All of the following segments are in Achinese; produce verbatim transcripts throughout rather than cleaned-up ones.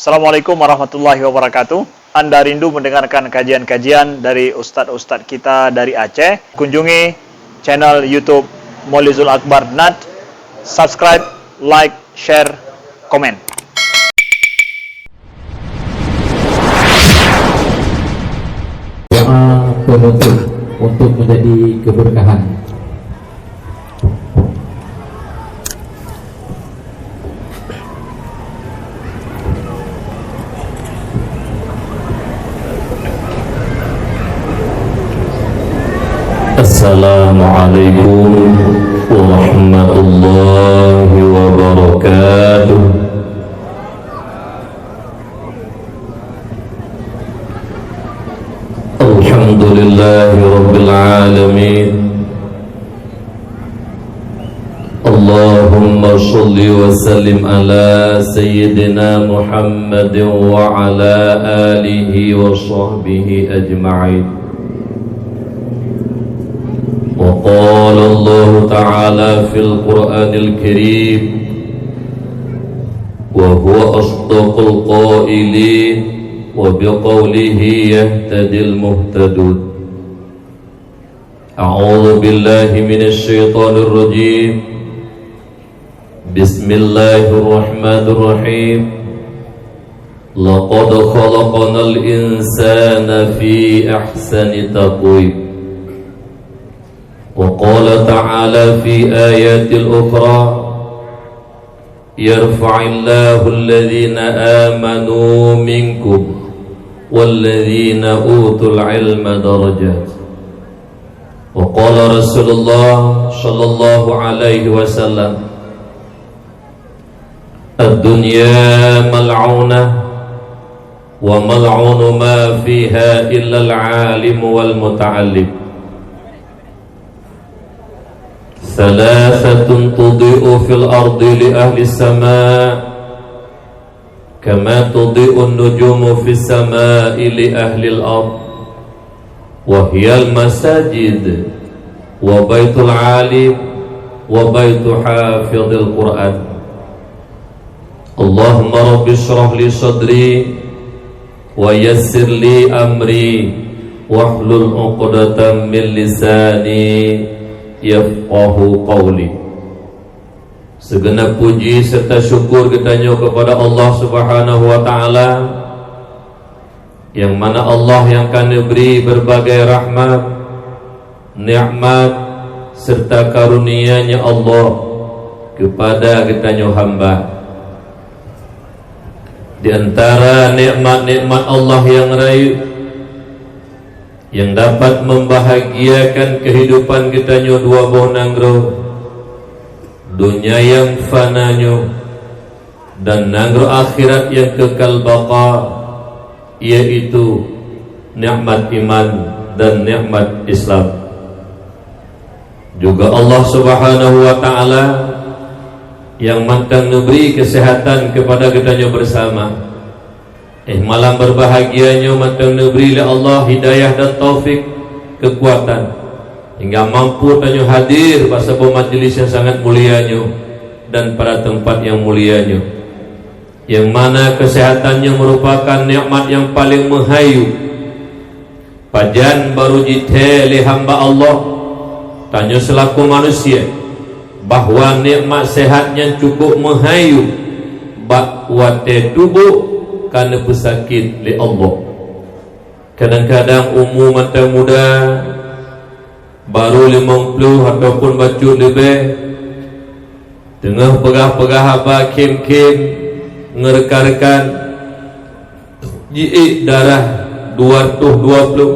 Assalamualaikum warahmatullahi wabarakatuh. Anda rindu mendengarkan kajian-kajian dari ustaz-ustaz kita dari Aceh? Kunjungi channel YouTube Molizul Akbar Nat, subscribe, like, share, komen. Doa penutup untuk menjadi keberkahan. Assalamualaikum warahmatullahi wabarakatuh. Alhamdulillahirabbil alamin. Allahumma shalli wa sallim ala sayyidina Muhammadin wa ala alihi wa sahbihi ajma'in. Wa qala Allahu ta'ala fil Qur'anil Karim, wa huwa asdaqul qailin, wa biqaulihi yahtadil muhtadun. A'udzu billahi minasy syaithanir rajim. Bismillahirrahmanirrahim. Laqad khalaqnal insana fi ahsani taqwim. Wa qala ta'ala fi ayatil ukhra, "Yarfa'illahu alladhina amanu minkum walladhina utul ilma darajat." Wa qala Rasulullah sallallahu alaihi wasallam, "Ad-dunya mal'unah, wa mal'unu ma fiha illal alim wal muta'allim." Thalathatun tudhi'u fil ardi li ahli sama, kama tudhi'un nujumu fis sama'i li ahlil ard, wa hiyal masajid, wa baitul alim, wa baitu hafidhil Qur'an. Allahumma rabbi shrah li sadri, wa yassir li amri, wahlul 'uqdatam min lisani, yafqahu qawli. Sigeunab puji serta syukur geutanyoe keupada Allah Subhanahu wa Ta'ala, nyang mana Allah nyang ka neubri beureubagai rahmat, nikmat, serta karunia-Nya Allah keupada geutanyoe hamba. Di antara nikmat-nikmat Allah nyang rayeuk, nyang dapat membahagiakan keuhidupan geutanyoe dua boh nanggroe, donya nyang fana nyoe dan nanggroe akhirat nyang kekal baqa, yaitu nikmat iman dan nikmat Islam. Juga Allah Subhanahu wa Ta'ala nyang mantong neubri keuseuhatan keupada geutanyoe beusama. Eh, malam berbahagia nyoe mantong neubri lé Allah hidayah dan taufik, keukuatan, hingga mampu tanyoe hadir bak saboh majlis nyang sangat mulia nyoe dan pada teumpat nyang mulia nyoe. Nyang mana keuseuhatan nyoe meurupakan nikmat nyang paleng meuhai. Pajan barô jithèe lé hamba Allah, tanyoe seulaku manusia, bahwa nikmat seuhat nyan cukup meuhai bak watèe tuboh ka neupeusakét lé Allah. Kadang-kadang umu mantong muda, barô limong ploh ataupun bacut leubeh, teungoh peugah-peugah haba khém-khém ngon rekan-rekan, jiék darah dua reutôh dua ploh,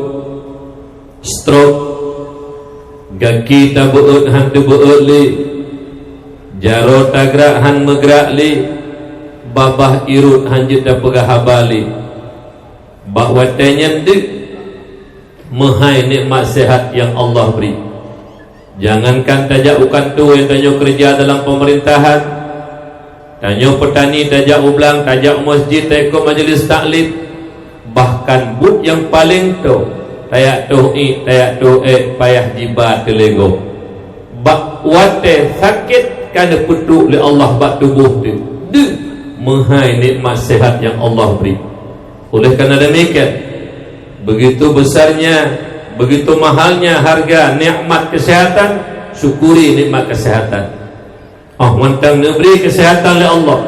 stroke, gaki tabeuôt hán teubeuôt lé, jaroe tagrak hán meugrak lé, babah irot hán jeuet tapeugah haba lé. Bak watèe nyan deuh meuhai nikmat seuhat nyang Allah bri. Jangankan tajak u kantô nyang tanyoe keureuja dalam peumeurintahon, tanyoe peutani tajak u blang, tajak u meuseujid, taikôt majelis taklim, bahkan buet nyang paleng toe, tajak toh iék, tajak toh ék, payah jiba teuleugom. Bak watèe sakét ka neupeutrok lé Allah bak tuboh teuh, deuh Meuhai nikmat sehat yang Allah beri. Oleh karena demikian, begitu besarnya, begitu mahalnya harga nikmat kesehatan, syukuri nikmat kesehatan. Oh, mantong neubri kesehatan lé Allah,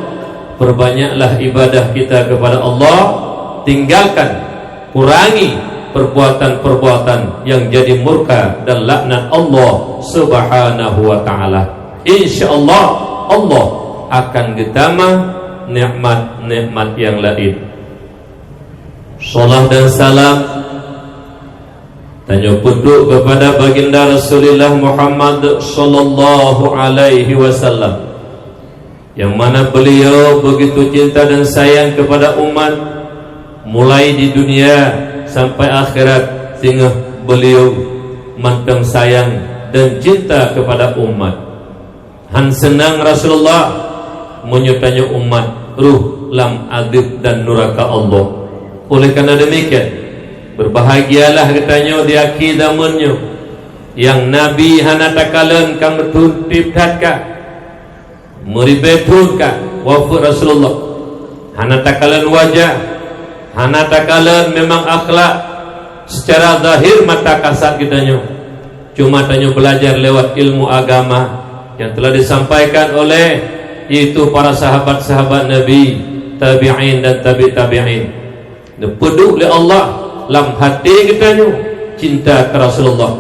perbanyaklah ibadah kita kepada Allah, tinggalkan, kurangi perbuatan-perbuatan yang jadi murka dan laknat Allah Subhanahu wa Ta'ala. Insya Allah, Allah akan geutamah nikmat-nikmat yang lain. Salam dan salam tanyoe peuduek kepada Baginda Rasulullah Muhammad sallallahu alaihi wasallam, yang mana beliau begitu cinta dan sayang kepada umat, mulai di dunia sampai akhirat, singoh beliau mantong sayang dan cinta kepada umat. Han seunang Rasulullah meunyoe tanyoe umat rôh lam adeueb dan nuraka Allah. Oleh karena demikian, berbahagialah geutanyoe di akhé zaman nyoe, nyang Nabi hana takalon ka meuthon tieb that ka, meuribée thon ka wafeuet Rasulullah. Hana takalon wajah, hana takalon memang akhlak, secara zahir mata kasat geutanyoe. Cuma tanyoe belajar lewat ilmu agama yang telah disampaikan oleh, yaitu para sahabat-sahabat Nabi, tabi'in dan tabi' tabi'in. Neupeuduek lé Allah lam até geutanyoe cinta keu Rasulullah,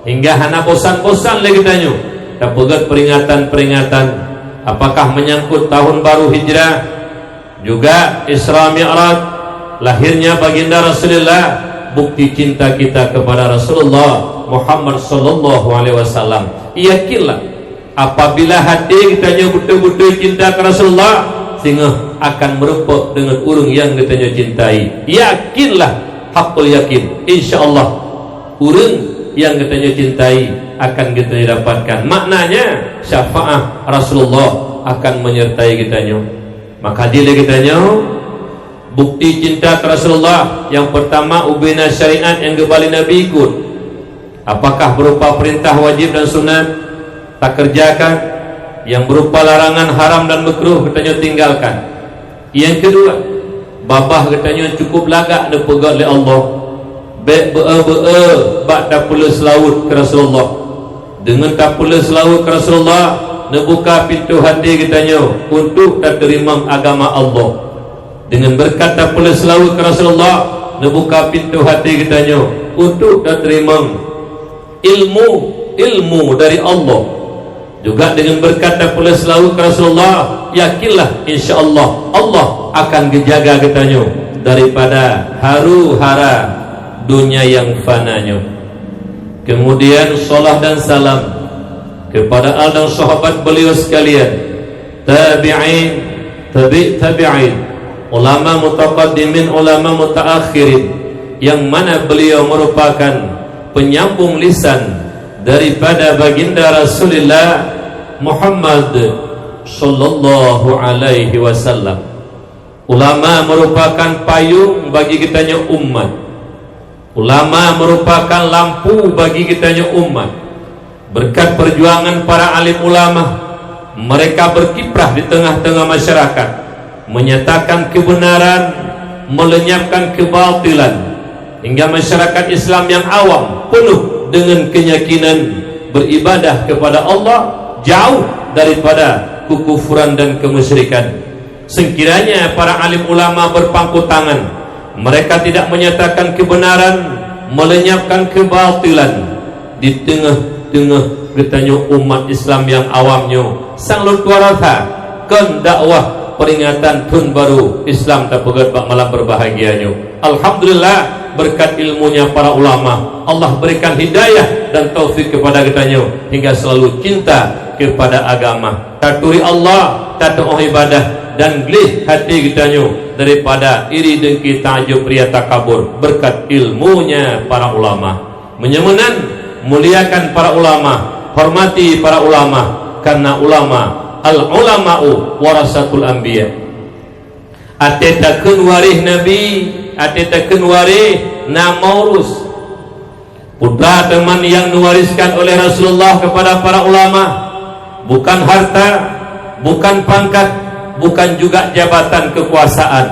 hingga hana bosan-bosan lé geutanyoe tapeugét peringatan-peringatan, apakah menyangkut tahun baru Hijrah, juga Isra Mi'raj, lahirnya Baginda Rasulullah, bukti cinta kita kepada Rasulullah Muhammad sallallahu alaihi wasallam. Yakinlah, apabila até geutanyoe beutôi-beutôi cinta keu Rasulullah, singoh akan meurumpok deungon ureuëng nyang geutanyoe cintai. Yakinlah, haqqul yakin, insya Allah, ureuëng nyang geutanyoe cintai akan geutanyoe dapatkan. Maknanya, syafaat Rasulullah akan menyertai geutanyoe. Maka jih lé geutanyoe, bukti cinta keu Rasulullah nyang peurtama, ubena syariat nyang geuba lé Nabi ikot. Apakah berupa peurintah wajéb dan sunat takeureujakan, nyang berupa larangan haram dan meukruh geutanyoe tinggalkan. Nyang keudua, babah geutanyoe cukup lagak neupeugét lé Allah. Bék beu-e-beu-e bak tapeuleueh seulaweuet keu Rasulullah. Deungon tapeuleueh seulaweuet keu Rasulullah, neubuka pintoe até geutanyoe untuk tateurimong agama Allah. Deungon beureukat tapeuleueh seulaweuet keu Rasulullah, neubuka pintoe até geutanyoe untuk tateurimong ilmu, ilmu dari Allah. Juga deungon beureukat tapeuleueh seulaweuet keu Rasulullah, yakinlah, insya Allah, Allah akan geujaga geutanyoe daripada haru-hara dunia nyang fana nyoe. Kemudian, salam dan salam kepada al dan sahabat beliau sekalian, tabi'in, tabi' tabi'in, ulama mutaqaddimin, ulama mutaakhirin, yang mana beliau merupakan penyambung lisan daripada Baginda Rasulullah Muhammad sallallahu alaihi wasallam. Ulama merupakan payung bagi geutanyoe umat. Ulama merupakan lampu bagi geutanyoe umat. Beureukat perjuangan para alim ulama, mereka berkiprah di tengah-tengah masyarakat, menyatakan kebenaran, melenyapkan kebatilan, hingga masyarakat Islam yang awam penuh dengan keyakinan beribadah kepada Allah, jauh daripada kekufuran dan kemusyrikan. Sekiranya para alim ulama berpangku tangan, mereka tidak menyatakan kebenaran, melenyapkan kebatilan di teungoh-teungoh geutanyoe umat Islam nyang awam nyoe, sang lôn tuan rasa kon dakwah peringatan thon baru Islam tapeugét bak malam berbahagia nyoe. Alhamdulillah, beureukat ilmunya para ulama, Allah berikan hidayah dan taufik kepada geutanyoe hingga selalu cinta kepada agama. Taturi Allah, tatuoh ibadah, dan gleh até geutanyoe daripada iri, dengki, taajub, ria, takabur, beureukat ilmunya para ulama. Meunyoe meunan, muliakan para ulama, hormati para ulama, karena ulama, al-ulama'u warasatul anbiya. Até takheun waréh Nabi, até takheun waréh na maurus. Putra teuma nyang neuwariskan oleh Rasulullah kepada para ulama, bukan harta, bukan pangkat, Bukan juga jabatan kekuasaan,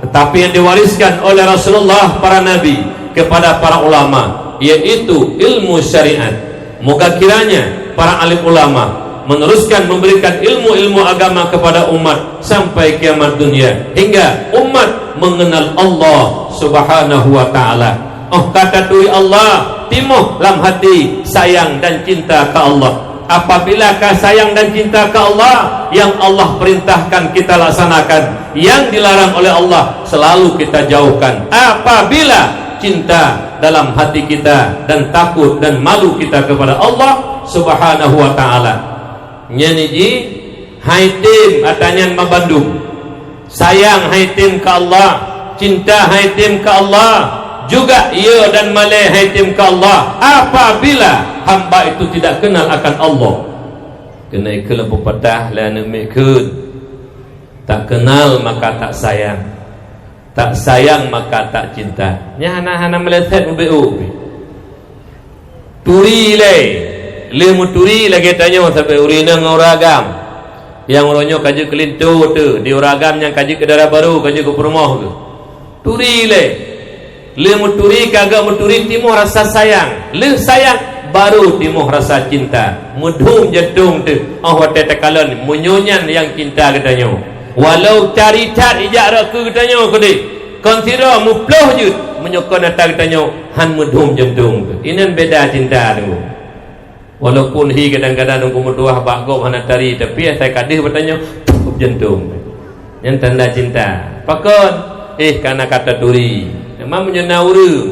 tetapi yang diwariskan oleh Rasulullah para nabi kepada para ulama, yaitu ilmu syariat. Moga kiranya para alim ulama meneruskan memberikan ilmu-ilmu agama kepada umat sampai kiamat dunia, hingga umat mengenal Allah Subhanahu wa Ta'ala. Oh, ka taturi Allah, timoh lam hati sayang dan cinta ke Allah. Apabila ka sayang dan cinta ke Allah, yang Allah perintahkan kita laksanakan, yang dilarang oleh Allah selalu kita jauhkan. Apabila cinta dalam hati kita dan takut dan malu kita kepada Allah Subhanahu wa Ta'ala. Nyan ji hai tem atanyan mabandum. Sayang hai tem keu Allah, cinta hai tem keu Allah, juga ya dan malée hai tem keu Allah. Apabila hamba itu tidak kenal akan Allah, keuneuk ikheun lam pepatah lé aneuk miet kheun, tak kenal maka tak sayang, tak sayang maka tak cinta. Nyan hana, hana meuleset meubiu. Turi lé. Lheueh meuturi lagée tanyoe sabe ureuëng inong ngon ureuëng agam. Nyang uroe nyoe ka jeuet keu linto teuh, di ureuëng agam nyang ka jeuet keu dara barô, ka jeuet keu peurumoh teuh. Turi lé. Lheueh meuturi ka geuh meuturi timoh rasa sayang. Lheueh sayang baru timoh rasa cinta. Meudhom jantong teuh. Oh watée takalon meunyoe nyan nyang cinta geutanyoe. Walau cari that ijak rot keu geutanyoe keudeh. Kon sidroe meuploh jeuet meunyoe kon ata geutanyoe han meudhom jantong teuh. Inan beda cinta teuh. Walaupun hi kadang-kadang Teungku meutuah bak gob hana tari, tapi asai ka deuh bak tanyoe, tup jantong. Nyan tanda cinta. Pakon? Eh, kana ka taturi. Memang meunyoe na ureuëng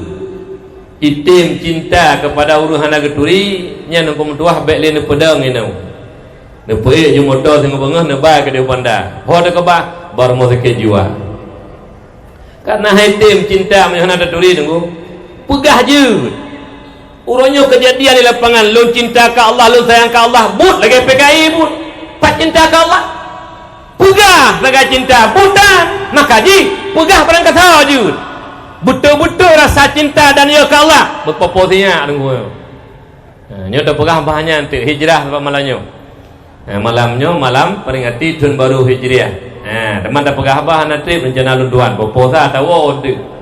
item cinta kepada ureuëng hana geuturi, nyan Teungku meutuah bék lé neupeudong inoe. Neupeuék ju moto singoh beungoh neubai keudeh banda. Ho teukeubah, baru meusikét jiwa. Karena hai tem cinta meunyoe hana taturi Teungku. Peugah jeuet. Uroe nyoe keujadian di lapangan, lôn cinta keu Allah, lôn sayang keu Allah, buet lagée P K I buet. Pat cinta keu Allah. Peugah lagée cinta, buet tan, maka jih peugah barangkasoe jeuet. Beutôi-beutôi rasa cinta dan ya keu Allah, beupopo sinyak Teungku. Ha, nyoe tapeugah bah nyan teuk hijrah bak malam nyoe. Ha, malam nyoe malam peringati thon barô Hijriah. Ha, teuma tapeugah bah hana treb rencana lôn tuan, popo sa tawoe teuk.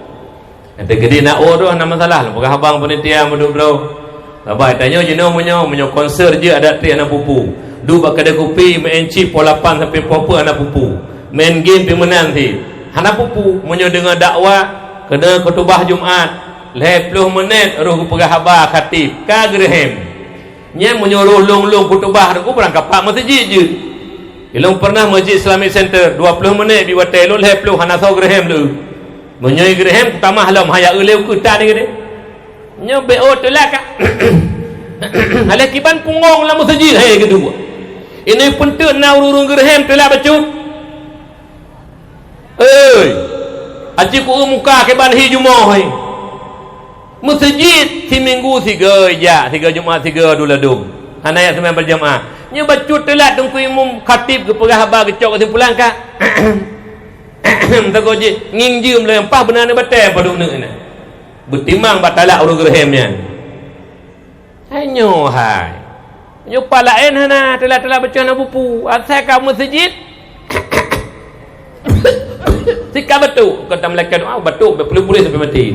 Kata gede nak woe tu hana masalah, peugah abang panitia meudubroe. Sabai tanyoe jinoe meunyoe, meunyoe konser jeuet adat treb hana pupu. Duek bak kedai kupi meu'en chip poh lapan sampai poh peuet hana pupu. Main game pih meunan cit. Hana pupu, meunyoe deungoe dakwah, keuneuk khutubah Jumat, lhée ploh menit roh geupeugah haba khatib, ka geureuhem. Nyan meunyoe roh lôn-lôn khutubah Teungku, barangkapat meuseujid jeuet. Ilôn pernah Masjid Islamic Center, dua ploh menit bi watée lôn, lhée ploh hana soe geureuhem lé. Meunyoe geureuhem kutamah lom, haya eu lé ukeue tan geude. Nyoe B O teulat ka. Alah kiban pungong lam meuseujid hai geuduek. Ini peunteuek na ureuëng geureuhem teulat bacut. Oi, aci ku muka kiban hi jumoe hai. Meuseujid siminggu sigoe jak, sigoe Jumat sigoe dua ladum. Hana jak seumayang berjamaah. Nyoe bacut teulat Teungku Imum Khatib geupeugah haba geucok keusimpulan ka. Teugoji ngieng jeuem lé pah beuna neubatée padum neuk na. Beutimang bak talak ureuëng geureuhem nyan. Hai nyoe hai. Nyoe pah laén hana teulat-teulat bacut hana bupu. Asai ka meuseujid. Sika batuk, kata malaikat doa batuk, bak pulih-pulih sampai mati.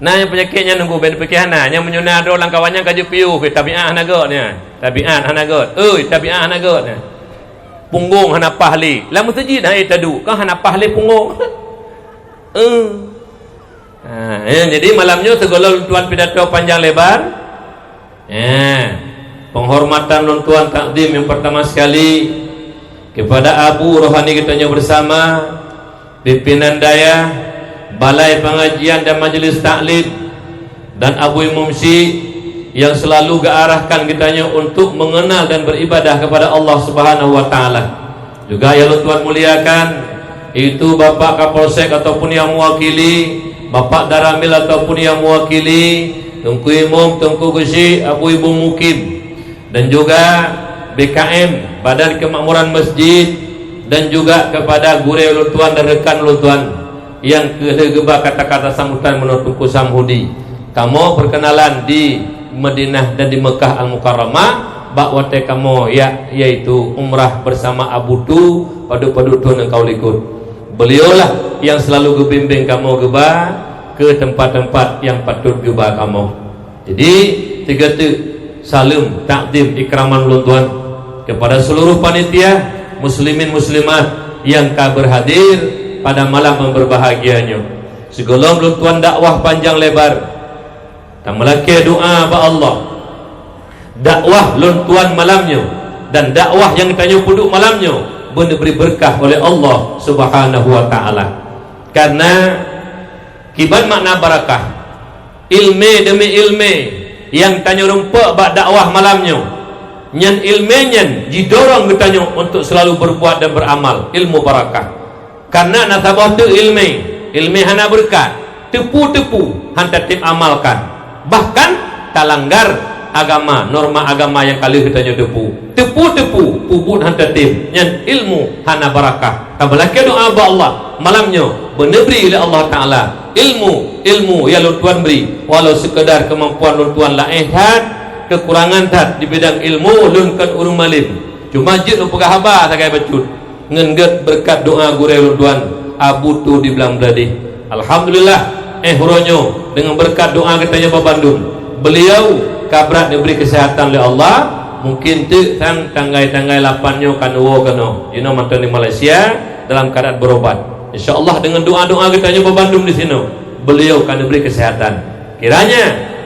Nah, nyang penyakit nyan Teungku ben pikir hana, nyang meunyoe na droe lam kawan nyan ka jeuet piôh, tabiat hana gét nyan. Tabiat hana gét. Oi, tabiat hana gét nyan. Punggong hana pah lé. Lam meuseujid hai taduek, kan hana pah lé punggong. Eh. Ha, ya, jadi malam nyoe sigohlom lôn tuan pidato panjang lebar. Ya, penghormatan lôn tuan takdim yang pertama sekali kepada Abu Rohani kita nyoe bersama, pimpinan dayah, balai pengajian dan majelis taklim, dan Abu Imum Syik yang selalu geuarahkan kita nyoe untuk mengenal dan beribadah kepada Allah Subhanahu wa Taala. Juga yang lôn tuan muliakan, itu Bapak Kapolsek ataupun yang mewakili, Bapak Daramil ataupun yang mewakili, Teungku Imum, Teungku Geuchik, Abu Ibu Mukim, dan juga B K M, Badan Kemakmuran Masjid, dan juga kepada gurée ulôn tuan dan rekan ulôn tuan yang keuneuk geuba kata-kata sambutan meunurot Teungku Samhudi. Kamoe perkenalan di Madinah dan di Mekah Al-Mukarramah, Bak watée kamoe jak, yaitu umrah bersama Abu Tu, padub-padub thon nyang ka u likot. Beliaulah yang selalu geubimbing kamoe geuba ke tempat-tempat yang patut geuba kamoe. Jadi, tiga teuk saleuem, takzim, ikraman ulôn tuan kepada seluruh panitia, muslimin muslimat yang ka berhadir pada malam yang berbahagia nyoe. Sigohlom lôn tuan dakwah panjang lebar, tameulakée doa bak Allah. Dakwah lôn tuan malam nyoe dan dakwah nyang tanyoe peuduek malam nyoe beuneubri beurkah oleh Allah Subhanahu wa Taala. Karena kiban makna barakah, ilmé demi ilmé nyang tanyoe rumpok bak dakwah malam nyoe, nyan ilmé nyan jidorong geutanyoe untuk selalu berbuat dan beramal, ilmu barakah. Karena na saboh teuk ilmé, ilmé hana beureukat, teupu-teupu han tatem amalkan, bahkan talanggar agama, norma agama nyang ka lheueh geutanyoe teupu. Teupu-teupu, peubuet han tatem, nyan ilmu hana barakah. Tameulakée doa bak Allah, malam nyoe beuneubri lé Allah Taala ilmu, ilmu nyang lôn tuan bri, walau sekadar keumampuan lôn tuan laéh that, keukurangan that di bidang ilmu, lôn kon ureuëng malém. Cuma jeuet lôn peugah haba sagai bacut. Ngon gét beureukat doa gurée lôn tuan, Abu Tu di Blang Bladeh. Alhamdulillah, éh uroe nyoe deungon beureukat doa geutanyoe bandum, beliau ka brat neubri keuseuhatan lé Allah. Mungkin teuk sang tanggai-tanggai lapan nyoe ka neuwoe keunoe. Jinoe mantong di Malaysia dalam keuadaan berobat. Insya Allah deungon doa-doa geutanyoe bandum di sinoe, beliau ka neubri keuseuhatan. Kiranya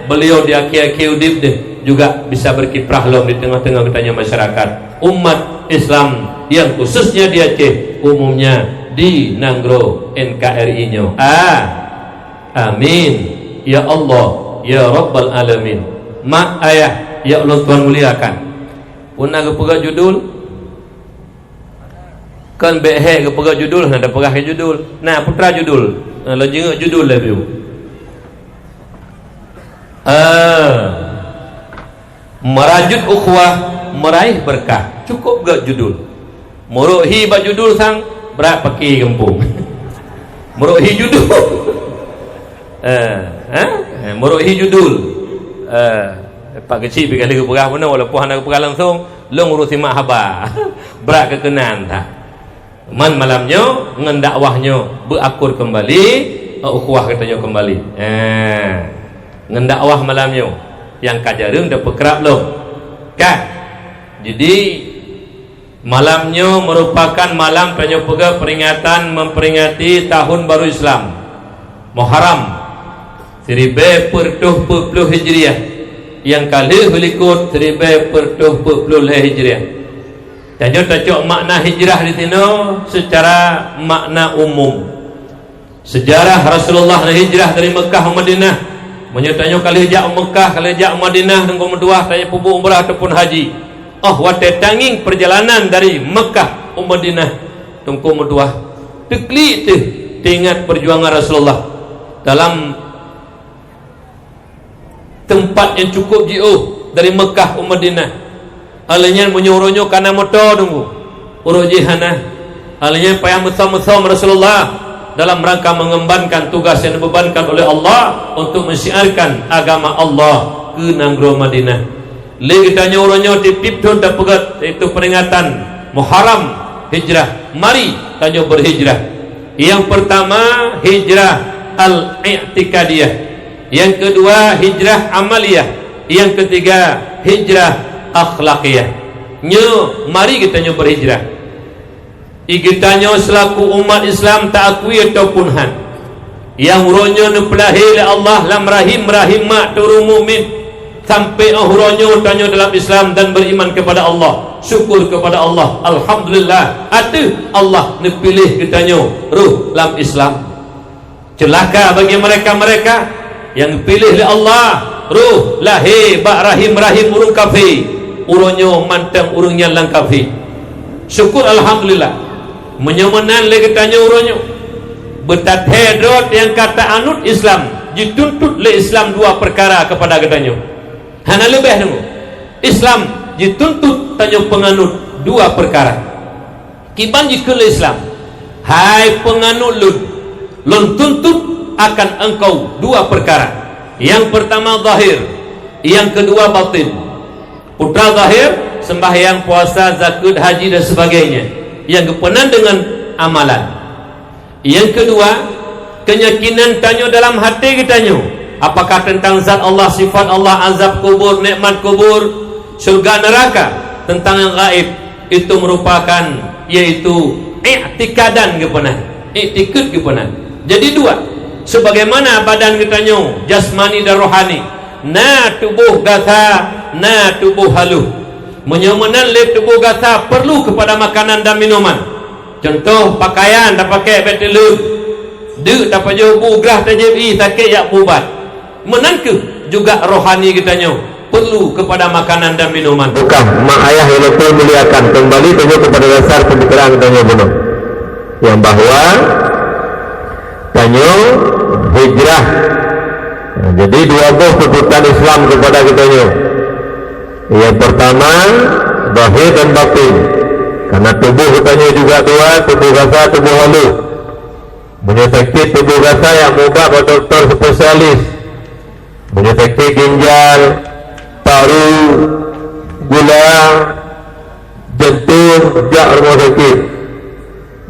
beliau di akhé-akhé udeb deh juga bisa berkiprah lom di teungoh-teungoh geutanyoe masyarakat umat Islam yang khususnya di Aceh, umumnya di nanggroe N K R I nyoe. Ah, amin. Ya Allah, ya Rabbal Alamin. Mak ayah, ya Allah Tuhan muliakan. Pun na geupeugah judul? Kan bék hék geupeugah judul, na tapeugah judul. Na putra judul. Na laju judul laju. Ah. Meurajut ukhuwah, meuraih beurkah. Cukup gét judul. Meurok hi bak judul sang, brat paki gampông. Meurok hi judul. Eh, eh? Eh, meurok hi judul. Eh, Pak Keuchik pi kali geupeugah beuna, walaupun hana geupeugah langsung, lôn urus simak haba. Brat keukeunan that. Man malam nyoe ngon dakwah nyoe beuakur keumbali, ukhuwah geutanyoe keumbali. Eh, ngon dakwah malam nyoe nyang ka jareueng tapeukrab lom. Ka. Jadi, malam nyoe meurupakan malam tanyoe peugah peringatan memperingati tahun baru Islam. Muharram, siribée peuet reutôh peuet ploh Hijriah, nyang ka lheueh likot siribée peuet reutôh peuet ploh lhée Hijriah. Tanyoe tacok makna hijrah di sinoe seucara makna umum. Sejarah Rasulullah hijrah dari Meukah u Madinah. Meunyoe tanyoe ka lheueh jak u Meukah, ka lheueh jak u Madinah, teungku meutuwah, tanyoe peubuet umrah ataupun haji. Oh, watée tangieng peurjalanan dari Meukah u Madinah, teungku meutuwah, teuklik teuh teuingat peurjuangan Rasulullah dalam teumpat nyang cukup jiôh dari Meukah u Madinah. Alèh nyan meunyoe uroe nyoe ka na moto teungku, uroe jih hana. Alèh nyan payah meusom-meusom Rasulullah dalam rangka mengembankan tugas yang dibebankan oleh Allah untuk mensyiarkan agama Allah ke nanggroe Madinah. Lé geutanyoe uroe nyoe tiep-tiep thon tapeugét, yaitu peringatan Muharram Hijrah. Mari tanyoe berhijrah. Yang pertama, hijrah al-i'tikadiyah. Yang kedua, hijrah amaliyah. Yang ketiga, hijrah akhlakiyah. Nyoe, mari geutanyoe berhijrah. I geutanyoe seulaku umat Islam, taakui ataupun han, nyang uroe nyoe neupeulahé lé Allah lam rahim-rahim mak teuh ureuëng mukmin, sampai 'oh uroe nyoe tanyoe dalam Islam dan beriman kepada Allah. Syukur kepada Allah, alhamdulillah, ateueh Allah neupiléh geutanyoe rôh lam Islam. Ceulaka bagi mereka-mereka nyang geupiléh lé Allah rôh lahé bak rahim-rahim ureuëng kafé, uroe nyoe mantong ureuëng nyan lam kafé. Syukur alhamdulillah. Meunyoe meunan lé geutanyoe uroe nyoe, beutathée droe nyang ka ta-anut Islam, jituntut lé Islam dua peukara keupada geutanyoe. Hana leubeh deungoe. Islam jituntut tanyoe peunganut dua peukara. Kiban jikheun lé Islam, "Hai peunganut lôn, lôn tuntut akan engkau dua peukara. Nyang peurtama zahir, nyang keudua batin." Putra zahir, sembahyang, puasa, zakeuet, haji dan sebagainya, nyang geupeunan deungon amalan. Nyang keudua, keuyakinan tanyoe dalam até geutanyoe, apakah teuntang zat Allah, sifat Allah, azab kubur, nikmat kubur, syurga, neuraka, teuntang nyang gaib, itu meurupakan, yaitu iktikadan geupeunan, iktikeuet geupeunan. Jadi dua, sebagaimana badan geutanyoe, jasmani dan rohani, na tuboh gasa, na tuboh halôh. Meunyoe meunan lé tuboh gasa perlu keupada makanan dan minuman. Cuntoh, pakaian tapakék bék teuleueng, deuk tapajoh bu, grah tajieb ié sakét jak peuubat. Meunan kheueh juga rohani geutanyoe perlu keupada makanan dan minuman. Bukan, mak ayah yang betul muliakan. Kembali tanyoe keupada dasar peumikiran tanyoe bunoe. Nyang bahwa tanyoe hijrah. Nah, jadi dua boh tuntutan Islam keupada geutanyoe. Nyang pertama, zahir dan batin. Karena tuboh geutanyoe juga dua, tuboh gasa, tuboh halôh. Meunyoe sakét tuboh gasa, jak meuubat bak dokto spesialis. Meunyoe sakét ginjal, paru, gula, jantung, jak rumoh sakét.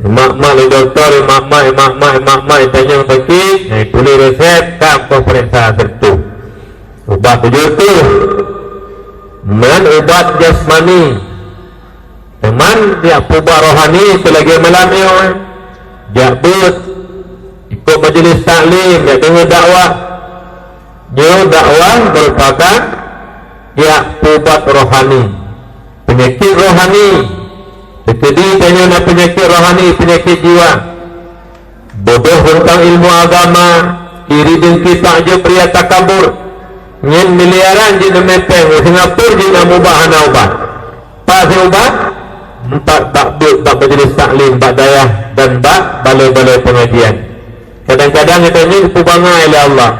Mak-mak lé dokto, mak-mak, mak-mak, mak-mak, tanyong sakét, eh, tuléh resep, ka meupeuriksa sireutoh. Ubat tujoh reutôh. Meunan ubat jasmani. Teuma jak peuubat rohani, teulagée malam nyoe. Jak beuet, ikot majlis taklim, jak deungoe dakwah. Nyoe dakwah meurupakan jak peuubat rohani. Peunyakét rohani. Teukeudi tanyoe na peunyakét rohani, peunyakét jiwa. Bodoh teuntang ilmu agama, iri dengki, takjub, ria, takabur. Nyan miliaran jeuet neumé péng, u Singapura jeuet neumeuubat hana ubat. Pat jeuet ubat? Bak, bak beuet, bak majlis taklim, bak dayah dan bak balai-balai pengajian. Kadang-kadang geutanyoe geubangai lé Allah.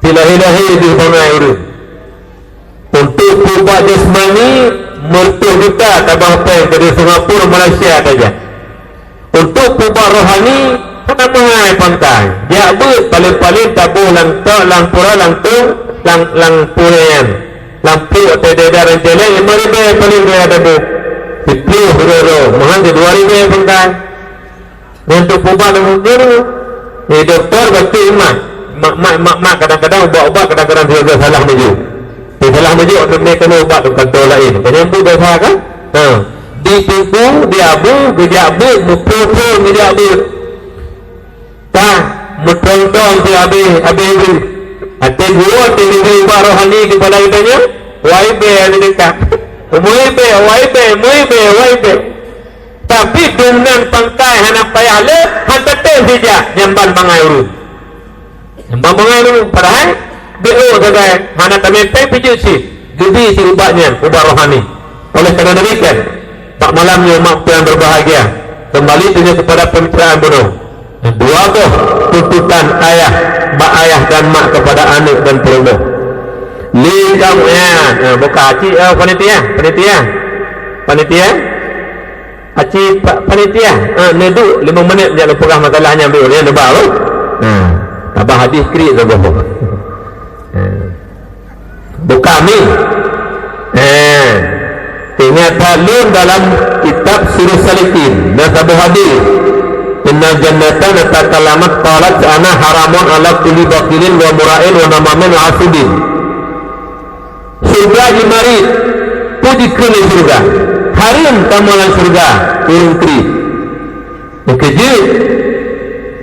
Silahé-lahé jeuet bangai ureuëng. Untuk peuubat jasmani, meureutoh juta tabah péng dari Singapura, Malaysia saja. Untuk peuubat rohani, hana meuhai pantai. Jak beuet, paléng-paléng taboh lam tok, lam pura, lam tong, lam, lam pura nyan. Lam pluek ateueh daerah Rancaileng, lima ribèe paléng donya taboh. Siplôh droe-droe, meuhai dua ribèe pantai. Nyan untuk peuubat ureuëng nyoe. Jadi dokto bacut mak. Mak-mak, mak-mak kadang-kadang ubat-ubat kadang-kadang dia salah meujok. Dia salah meujok, dia kena ubat tu kantor lain. Kan nyang buet dosa kan? Ha. Di Teungku, di Abu, geujak beuet, meuphon-phon geujak beuet. Tah, meutrontong tu habéh, habéh beuet. Até guru, até guru ubat rohani keupada geutanyoe, waibée ada dekat. Muibée, waibée, muibée, waibée. Tapi dum nan pangkai hana payah le, han teutem sijak, nyan ban bangai ureuëng. Nyan ban bangai ureuëng, padahai B O sagai, hana tamé péng pijeuet cit. Geubri cit ubat nyan, ubat rohani. Oleh karena demikian, bak malam nyoe mak yang berbahagia, kembali tanyoe kepada pembicaraan bunoe. Dua boh tuntutan ayah, bak ayah dan mak kepada aneuk dan peurumoh. Lé kamoe, ya, nah, buka cit, eh, panitia, panitia. Panitia. Aci pa-, panitia, ha, neuduek lima minit jak neupeugah masalah nyan dulu, ya, neuba, oh. Ha, tabah hadis krik tu, boh. Ha. Buka mi. Ha. Ingat that lôn dalam kitab Sirus Salikin, na saboh hadis. Innal jannata natakalamat qalat ana haramun ala kulli bakhilin wa mura'in wa namamin wa hasudin. Syeuruga jimarit, peue jikheun lé syeuruga? Hareuem kamoe lam syeuruga ureuëng kriet. Nyang keujeuet,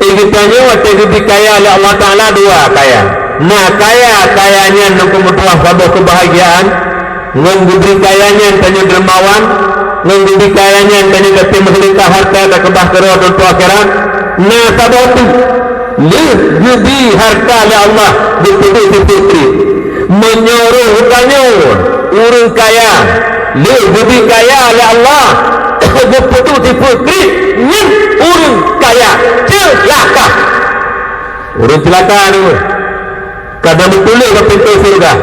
eh, geutanyoe watée geubri kaya lé Allah Taala dua kaya. Na kaya, kaya nyan ngon peumeutuah saboh keubahagiaan, ngon geubri kaya nyan tanyoe dermawan, ngon geubri kaya nyan tanyoe gata meuseudeukah hareuta takeubah keudroe teuntu akhirat. Na saboh teuk, lheueh geubri hareuta lé Allah geupeuduek sifeuet kriet. Meunyoe roh geutanyoe ureuëng kaya, lheueh geubri kaya lé Allah geupeuduek sifeuet kriet, nyan ureuëng kaya ceulaka. Ureuëng ceulaka nyoe. Ka na meutuléh bak pintoe syeuruga,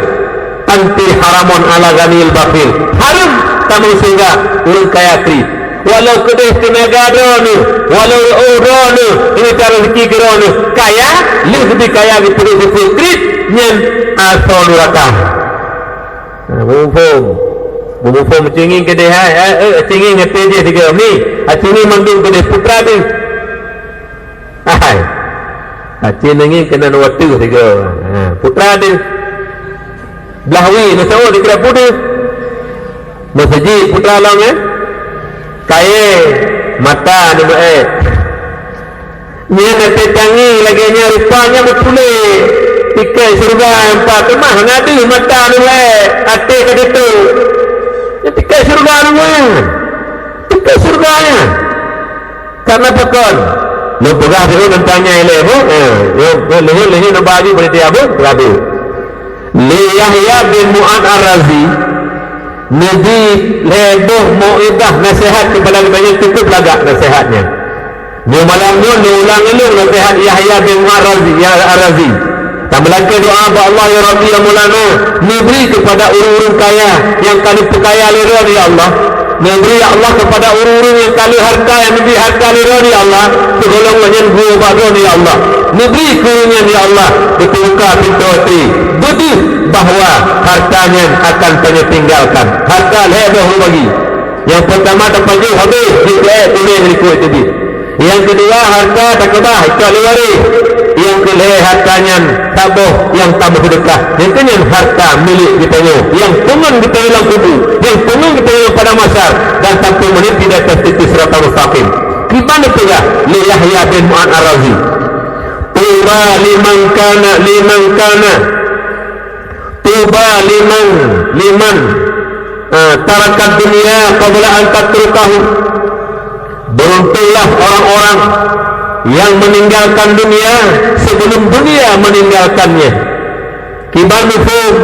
"Anti haramun ala ghaniyil bakhil." Hareuem tamong syeuruga ureuëng kaya kriet. Walau keudeh teunaga droeneuh, walau reuôh droeneuh, mita raseuki keu droeneuh, kaya, lheueh geubri kaya geupeuduek sifeuet kriet, nyan asoe nuraka. Ha, muphom. Muphom cingin keudeh hai, ha, eh, cingin ngeuteu jih sigoe ni. Ha, cingin mandum keudeh putra deuh. Hai. Ha, cingin keunan wateu sigoe. Ha, putra deuh. Blah wie neusoe dikira pudeuh. Meuseujid putra lom, eh. Kayée mata neumeuék. Nyan até tangieng lagée nyan rupa nyan meupuléh. Tikai syeuruga empat teumah ngadeuh mata nulée até ka teutôp. Nyan tikai syeuruga nyan. Tikai syeuruga nyan. Karena pakon? Lôn peugah siuroe teuntang nyan ilée bu. Eh, lheueh lheueh neuba aju panitia bu, peugah bu. Lé Yahya bin Mu'ad Ar-Razi, Nabi lhée boh mau'izah naseuhat keupada geutanyoe cukup lagak naseuhat nyan. Nyoe malam nyoe neuulang ulôn naseuhat Yahya bin Mu'ad Razi, ya Ar-Razi. Tameulakée doa bak Allah, "Ya Rabbi, ya Maulana, neubri keupada ureuëng-ureuëng kaya nyang ka neupeukaya lé Droe, ya Allah. Neubri, ya Allah, keupada ureuëng-ureuëng nyang ka lheueh harta nyang neubri harta lé Droe, ya Allah, sigohlom nyan geuwoe bak Droe, ya Allah. Neubri keu ureuëng nyan, ya Allah, beuteuka pintoe até. Beudeuh bahwa harta nyan akan tanyoe tinggalkan." Harta lhée boh neubagi. Nyang peurtama tapajoh habéh, jeuet keu ék unéng likot teubiet. Nyang keudua, harta takeubah, icok lé waréh. Nyang keulhée, harta nyan saboh nyang tameuseudeukah. Nyang keunyan harta milék geutanyoe nyang teungon geutanyoe lam kubu, nyang teungon geutanyoe lam padang mahsyar, dan tapeumeuneuk di ateueh titis siratal mustaqim. Kiban neupeugah lé Yahya bin Mu'ad Ar-Razi, "Tuba liman kana, liman kana." Tuba liman, liman, ah, tarakad dunya qabla an tatrukahu. Beruntunglah orang-orang yang meninggalkan dunia sebelum dunia meninggalkannya. Kiban muphom,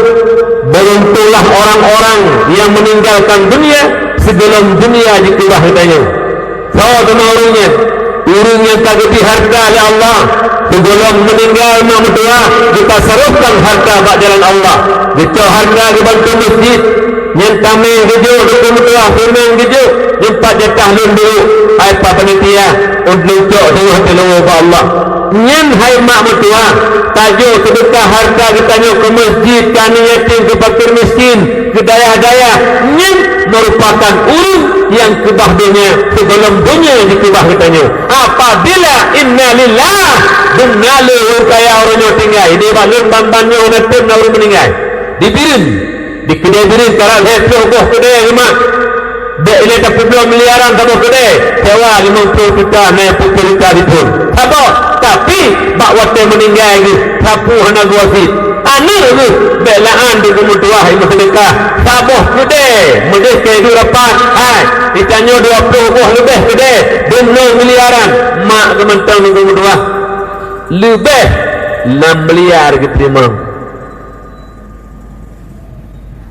beruntunglah orang-orang yang meninggalkan dunia sebelum dunia jikeubah geutanyoe. Soe teuma ureuëng nyan? Ureuëng nyang ka geubri harta lé Allah, sigohlom meuninggai mak meutuwah, geutasarufkan harta bak jalan Allah. Geucok harta geubantu meuseujid, nyan tameng geujok, Teungku meutuwah, tameng geujok, nyoe pat jatah lôn duek, hai pat panitia, ulôn cok teungoh teuleue bak Allah. Nyan hai mak meutuwah, tajok seudeukah harta geutanyoe keu meuseujid, keu aneuk yatim, keu fakir miskin, keu dayah-dayah, nyan meurupakan ureuëng nyang keubah donya sigohlom donya jikeubah geutanyoe. Apabila inna lillah, beuna lé ureuëng kaya uroe nyoe tinggai, di bak lôn ban-ban nyoe na tem na ureuëng meuninggai. Di Bireuen, di keudée Bireuen karab lhée ploh boh keudée geumat. Bék ilée tapeubloe miliaran saboh keudée, sewa limong ploh juta, enam ploh juta di thon. Saboh, tapi bak watée meuninggai geuh, sapeue hana geuwasiet. Aneuk geuh, bék la'an di geumeudua, meuseudeukah. Saboh keudée, meudeh keu iduek rapat, hai, geutanyoe dua ploh boh leubeh keudée, beunong miliaran, mak geuh mantong di geumeudua. Leubeh lam miliar geuteurimong.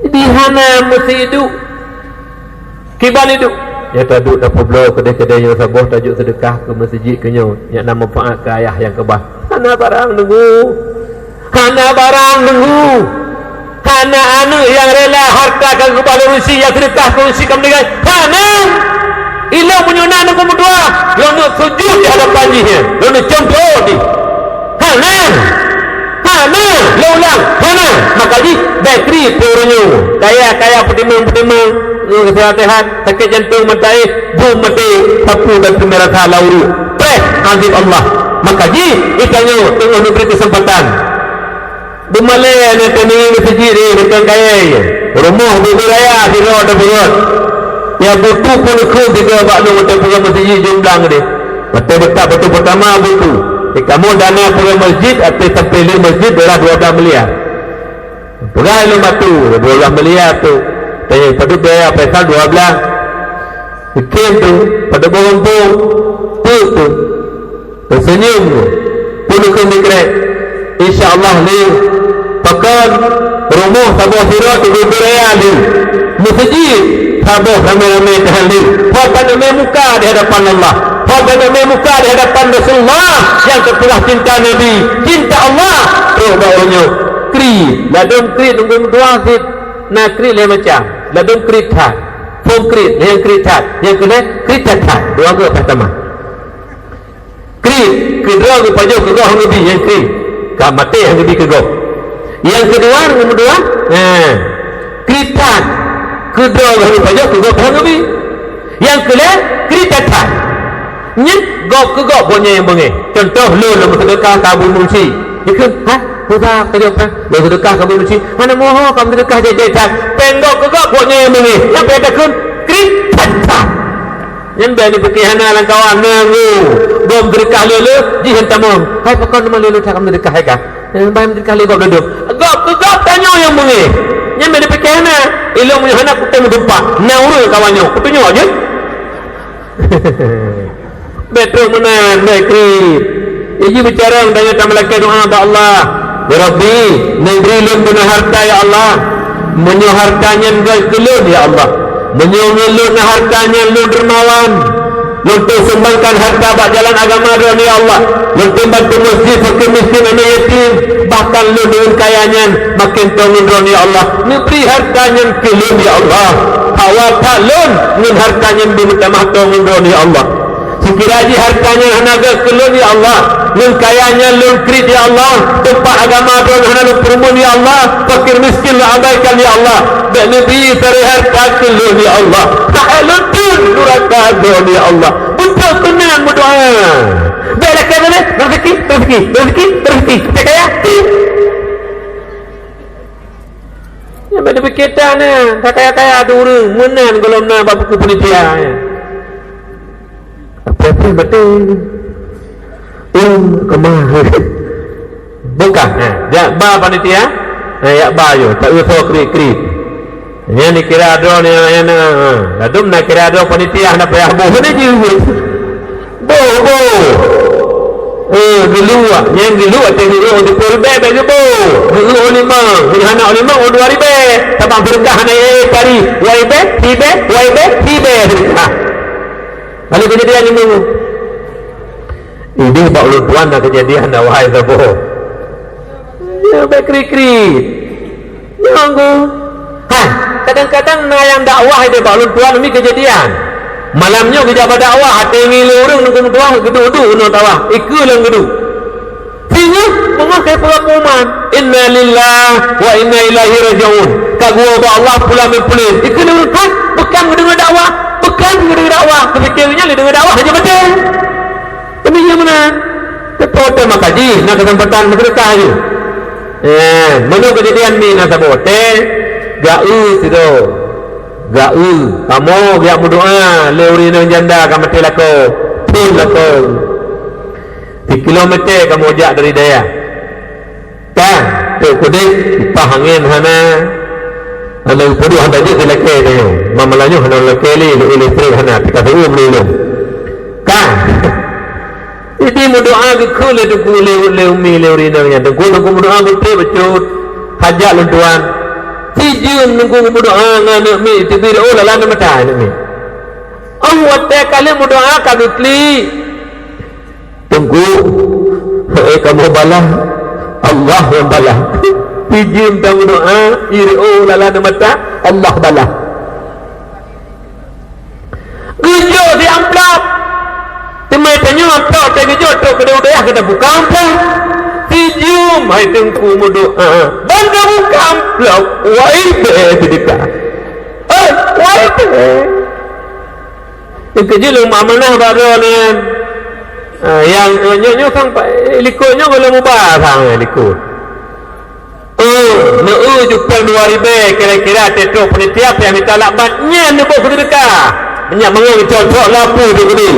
Jadi hana meusti iduek. Kiban iduek. Ya taduek tapeubloe keudeh-keudeh nyoe saboh tajok seudeukah keu meuseujid keu nyoe. Nyak na manfaat keu ayah nyang keubah. Hana barang deungoe. Hana barang deungoe. Hana aneuk nyang rela harta ka geubah lé ureuëng si nyang seudeukah keu ureuëng si ka meuninggai. Hana. Ilong meunyoe na aneuk meutuah, lôn neuk sujud di hadapan jih nyan. Lôn neuk cuntoh jih. Hana! Hana! Lôn ulang, hana! Maka jih, bék kriet keu ureuëng nyoe. Kaya-kaya peutimang-peutimang, nyoe seuhat-seuhat, sakét jantong, meutai, bom maté, sapeue dan peue rasa lam uruek. Preh azab Allah. Maka jih, geutanyoe teungoh neubri keuseumpatan. Beumalée aneuk keuneuk meuseujid di mantong kayée. Rumoh bubé raya sidroe teupeurot. Ya butu pun keu tiga bak lôn watée peureuet meuseujid jumlah deh. Watée beutak batu peurtama butu. Di kamoe dana peureuet meuseujid, até sampai lé meuseujid adalah dua belas miliar. Peugah lôn batu, dua belas miliar tu. Tanya padub biaya Faisal dua belas. Ikem tu, padub bawang tu. Tu tu. Teusenyum, peue kheun dikrek. Insya Allah lé pakon rumoh saboh sidroe teugeubri raya lé. Meuseujid saboh ramé-ramé teuhan lé. Ho taneumé muka di hadapan Allah. Ho taneumé muka di hadapan Rasulullah nyang teupeugah cinta Nabi, cinta Allah. Trok bak uroe nyoe. Kriet, ladôm kriet nunggu dua sit. Na kriet lhée macam. Ladôm kriet that. Phôn kriet, nyang kriet that. Nyang keulhée kriet that-that. Dua geuh pertama. Kriet, keudroe geupajoh keu goh hana geubi nyang kriet. Ka maté hana geubi keu goh. Nyang keudua, nyang keudua, nah, Kritan. Keudroe lheueh pajoh keu gob lheueh geubi. Nyang keu lhèe, kritatan. Nyan gob keu gob gobnyan nyang beungéh. Cuntoh, lôn lôn meuseudeukah keu Abu Musi. Jikheun, "Hah? Peue sa tajaweueb, hah? Lôn seudeukah keu Abu Musi." "Hana moho, ka meuseudeukah jai-jai that." Péng gob keu gob gobnyan nyang beungéh. Nyang péng takheun, kritatan. Nyan bèk neupike hana lam kawan, meunyoe gob seudeukah lé-lé, jih han tamong. "Hai, pakon teuma lé-lé that ka meuseudeukah hai kah?" Eh, bah meuseudeukah lé gob dum. Gob keu gob tanyoe nyang beungéh. Nyan bèk neupike hana. Ilôn meunyoe hana kutem dumpak. Na ureueng kawan nyoe, kutunyok jeuet. Bèk trok meunan, bèk kriet. Iji bicara tanyoe tameulakèe doa bak Allah. "Ya Rabbi, neubri lôn beuna harta, ya Allah. Meunyoe harta nyan göt keu lôn, ya Allah. Meunyoe ngon lôn na harta nyan lôn dermawan, lôn teusumbangkan harta bak jalan agama Droeneuh, ya Allah. Lôn tem bantu masjid, fakir miskin, aneuk yatim. Bahkan lôn deungon kaya nyan maken toe ngon Droeneuh, ya Allah. Neubri harta nyan keu lôn, ya Allah. Hawa that lôn ngon harta nyan beumeutamah toe ngon Droeneuh, ya Allah. Seukira jih harta nyan hana göt keu lôn, ya Allah, ngon kaya nyan lôn kriet, ya Allah, teumpat agama Droeneuh hana lôn peurumoh, ya Allah, fakir miskin lôn abaikan, ya Allah, bèk neubri sarai harta keu lôn, ya Allah, hana lôn theun nuraka Droeneuh, ya Allah." Beutôi keunan meudoa. Bèk lakèe, bèk lakèe, rezeki, rezeki, rezeki, rezeki. Cakap ya? Nyan bèk neupike that na, takaya-kaya ateueh ureueng, meunan gohlom na bak buku panitia nyan. Apa-apa beutôi. Oh, keumah. Bukan, ha, jak ba panitia. Ha, jak ba yo, tak usah krik-krik. Nyan dikira droe nyan, nyan, ha. Ladum na kira droe panitia, na payah boh ni jeuet. Boh, boh. Eh, geuluek, nyan geuluek, watèe geuluek, di pol bèk, bèk geuboh. Geuluek limong, hana limong, dua ribèe. Sabab beureukat hana, eh, tari. Wai bèk, hi bèk, wai bèk, hi bèk. Ha. Lalu keujadian nyoe. Idéh bak ulôn tuan na keujadian dah, wahai saboh. Ya, bèk krik-krik. Nyoe ku. Ha, kadang-kadang na nyang dakwah idéh bak ulôn tuan, mi keujadian. Malam nyoe geujak bak dakwah, até ngilu ureueng nunggu meutuah, geuduek-duek nyoe dakwah. Ikeue lôn geuduek. Singoh, beungoh ka peugah pengumuman, "Inna lillahi wa inna ilaihi raji'un." Ka geuwoe bak Allah pulang meupuléh. Ikeue lôn, "Hai, beukam geudeungoe dakwah, beukam geudeungoe dakwah." Keupike nyan lé deungoe dakwah aja beutôi. Tapi nyang meunan, teupeue teuma kaji, na keuseumpatan meuseudeukah ju. Eh, meunyoe keujadian mi na saboh watèe, geu-eu sidroe. Geu-eu, kamoe geujak meudoa lé ureueng inong janda ka maté lakoe, phon lakoe. Sikilomètè kamoe jak dari dayah. Ka, trok keudéh, kipaih angén hana. Hana geupeuduek hana jeuet dilakèe tanyoe. Malam nyoe hana lakèe lé, lé, listrik hana, tika teu'uem lé lom. Ka. Jadi meudoa geukheun lé teungku, lé, lé umi, lé ureueng inong nyan. Teungku, teungku meudoa beutôi bacut. Hajat lôn tuan. Sijeuem teungku meudoa ngon aneuk miet, teubiet, oh, lalan mata aneuk miet. Oh, watèe ka lheueh meudoa ka geuklik. Teungku, eh, kamoe balah, Allah nyang balah. Sijeuem tameudoa, ireo lalan mata, Allah balah. Geujok di amplop. Teuma tanyoe amplop teuh geujok trok keudéh u dayah keu tabuka amplop. Sijeuem hai teungku meudoa, ban tabuka amplop, wai bèe teudeungoe. Eh, wai bèe. Nyang keujeuet lôn amanah bak droeneuh nyan. Ah, nyang, eh, nyoe, nyoe sang pa-, eh, likot nyoe gohlom muba sang, eh, likot. Oh, neu-eu ju péng dua ribèe, kira-kira teutrok panitia payah mita lakban, nyan neuboh seudeukah. Nyan mangat geucok-cok lapui di keudéh.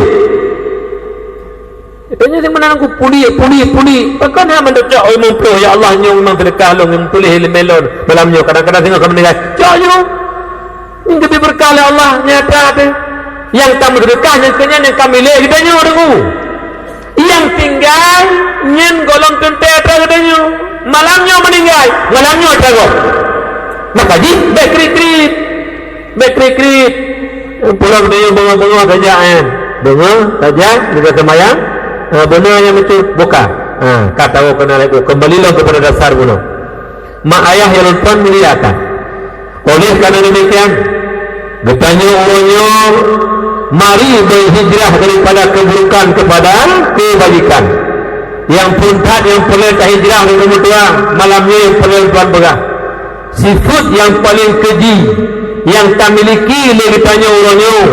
Tanyoe sibeuna ku puléh, puléh, puléh. Pakon hana meucok limong ploh, ya Allah, nyoe memang seudeukah lôn, nyoe tuléh limong lôn. Malam nyoe, kadang-kadang singoh ka meuninggai. Cok nyoe. Nyan geubri beureukat lé Allah, nyata teuh. Nyang ka meuseudeukah nyan keu nyan nyang ka milék geutanyoe deungoe. Nyang tinggai nyan gohlom teuntèe atra geutanyoe. Malam nyoe meuninggai, malam nyoe atra gob. Maka jih bèk kriet-kriet. Bèk kriet-kriet. Pulang geutanyoe beungoh-beungoh saja, eh. Beungoh saja, kita sembahyang. Ha, beuna nyang beutôi, buka. Ha, ka tawoe keunan lé, kembali lom kepada dasar bunoe. Mak ayah nyang lôn tuan muliakan. Oleh karena demikian, geutanyoe uroe nyoe mari berhijrah daripada keburukan kepada kebajikan. Nyang phôn that nyang peureulèe tahijrah lôn meutuah, malam nyoe nyang peureulèe lôn tuan peugah. Sifeuet nyang paleng keuji nyang tamiliki lé geutanyoe uroe nyoe,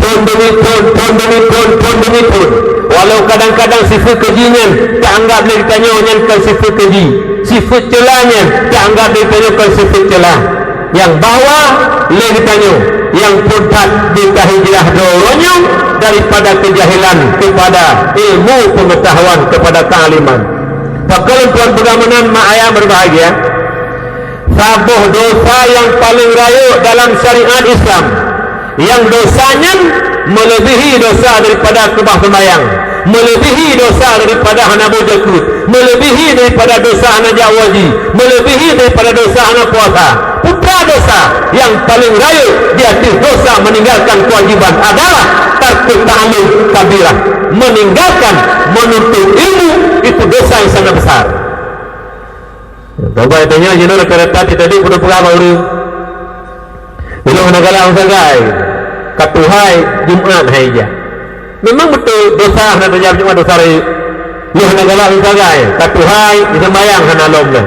thon demi thon, thon demi thon, thon demi thon. Walau kadang-kadang sifeuet keuji nyan taanggab lé geutanyoe nyan kon sifeuet keuji, sifeuet ceula nyan taanggab lé geutanyoe kon sifeuet ceula. Nyang bahwa lé geutanyoe nyang phon that beutahijrah droe uroe nyoe daripada keujahilan keupada ilmu peungeutahuan, keupada keualiman. Pakon lôn tuan peugah meunan, mak ayah berbahagia? Saboh dosa nyang paleng rayeuk dalam syariat Islam, nyang dosa nyan meulebihi dosa daripada keubah seumayang, meulebihi dosa daripada hana beu jakeuet, meulebihi daripada dosa hana jak haji, meulebihi daripada dosa hana puasa. Peue dosa nyang paleng rayeuk di ateueh dosa meninggalkan kewajiban adalah tarku ta'lim kabirah, meninggalkan menuntut ilmu, itu dosa yang sangat besar. Coba tanya je dulu, kereta tadi pun peugah bak ureueng. Ilong hana galak sagai. Ka tuha Jumat hai jak. Memang beutôi dosa hana tajak Jumat, dosa rayeuk. Ilong hana galak sagai. Ka tuha seumayang hana lom lé.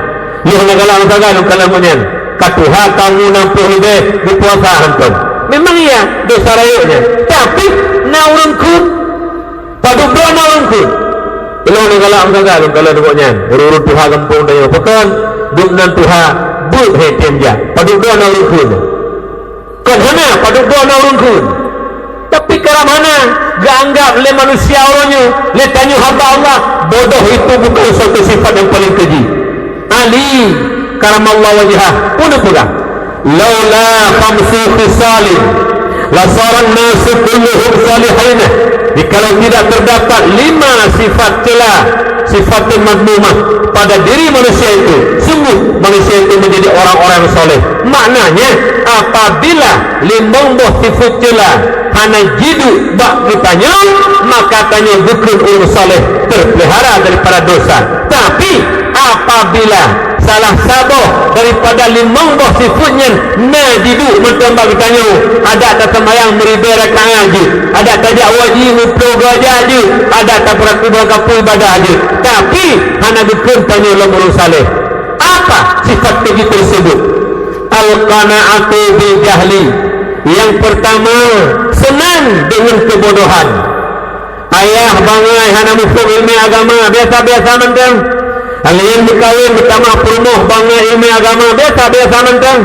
Ilong hana galak sagai lom kalam nyan. Ka tuha kamu enam puluh lebih, berpuasa hantom. Memang iya dosa rayeuk nyan. Tapi na ureueng kheun. Padub droe na ureueng kheun. Ilong na galak meusagai lôn kalon gobnyan. Ureueng-ureueng tuha gampông tanyoe, pakon gobnyan tuha beuet hai tem jak. Padub droe na ureueng kheun. Kon hana, padub droe na ureueng kheun. Tapi karab hana geuanggab lé manusia uroe nyoe, lé tanyoe haba Allah, bodoh itu bukan suatu sifat yang paling keji. Ali karamallahu wajhah pun peugah, "Laula khamsu khisalin lasaran nasu kulluhum salihin." Jikalau tidak terdapat lima sifat celah, sifat madmumah pada diri manusia itu, sungguh manusia itu menjadi orang-orang yang saleh. Maknanya, apabila limong boh sifat celah hana jiduek bak geutanyoe, maka tanyoe bukon ureueng saleh, terpelihara daripada dosa. Tapi, apabila salah saboh daripada limong boh sifat nyan na jiduek mantong bak geutanyoe, adak taseumayang meuribèe rakaat jeuet, adak tajak haji meuploh geuh jak jeuet, adak tapeuraku bak kapu ibadah jeuet, tapi hana geukheun tanyoe lom ureueng saleh. Apa sifat keji tersebut? Al-qana'atu bil jahli. Yang pertama, senang dengan kebodohan. Ayah bangai hana muphom ileumèe agama, biasa-biasa mantong. Laén meukawen meutamah peurumoh bangai ileumèe agama, biasa-biasa mantong.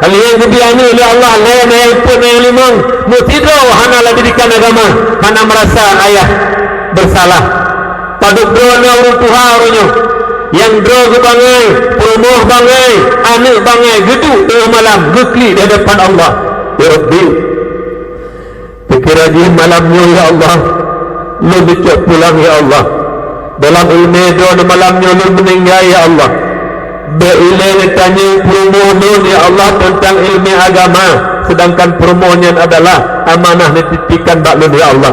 Laén geubri aneuk lé Allah, laén nyang peuet nyang limong, meusidroe hana lé didikan agama, hana meurasa ayah bersalah. Padub droe na ureueng tuha uroe nyoe, nyang droe geubangai, peurumoh bangai, aneuk bangai, geuduek teungoh malam, geuklik di hadapan Allah. Ya Rabbi, Pikira jih malam nyoe, ya Allah, lôn neucok pulang, ya Allah. Dalam ileumèe droeneuh malam nyoe lôn meuninggai, ya Allah. Bèk ilèe neutanyong peurumoh lôn, ya Allah, teuntang ileumèe agama, seudangkan peurumoh nyan adalah amanah neutitipkan bak lôn, ya Allah.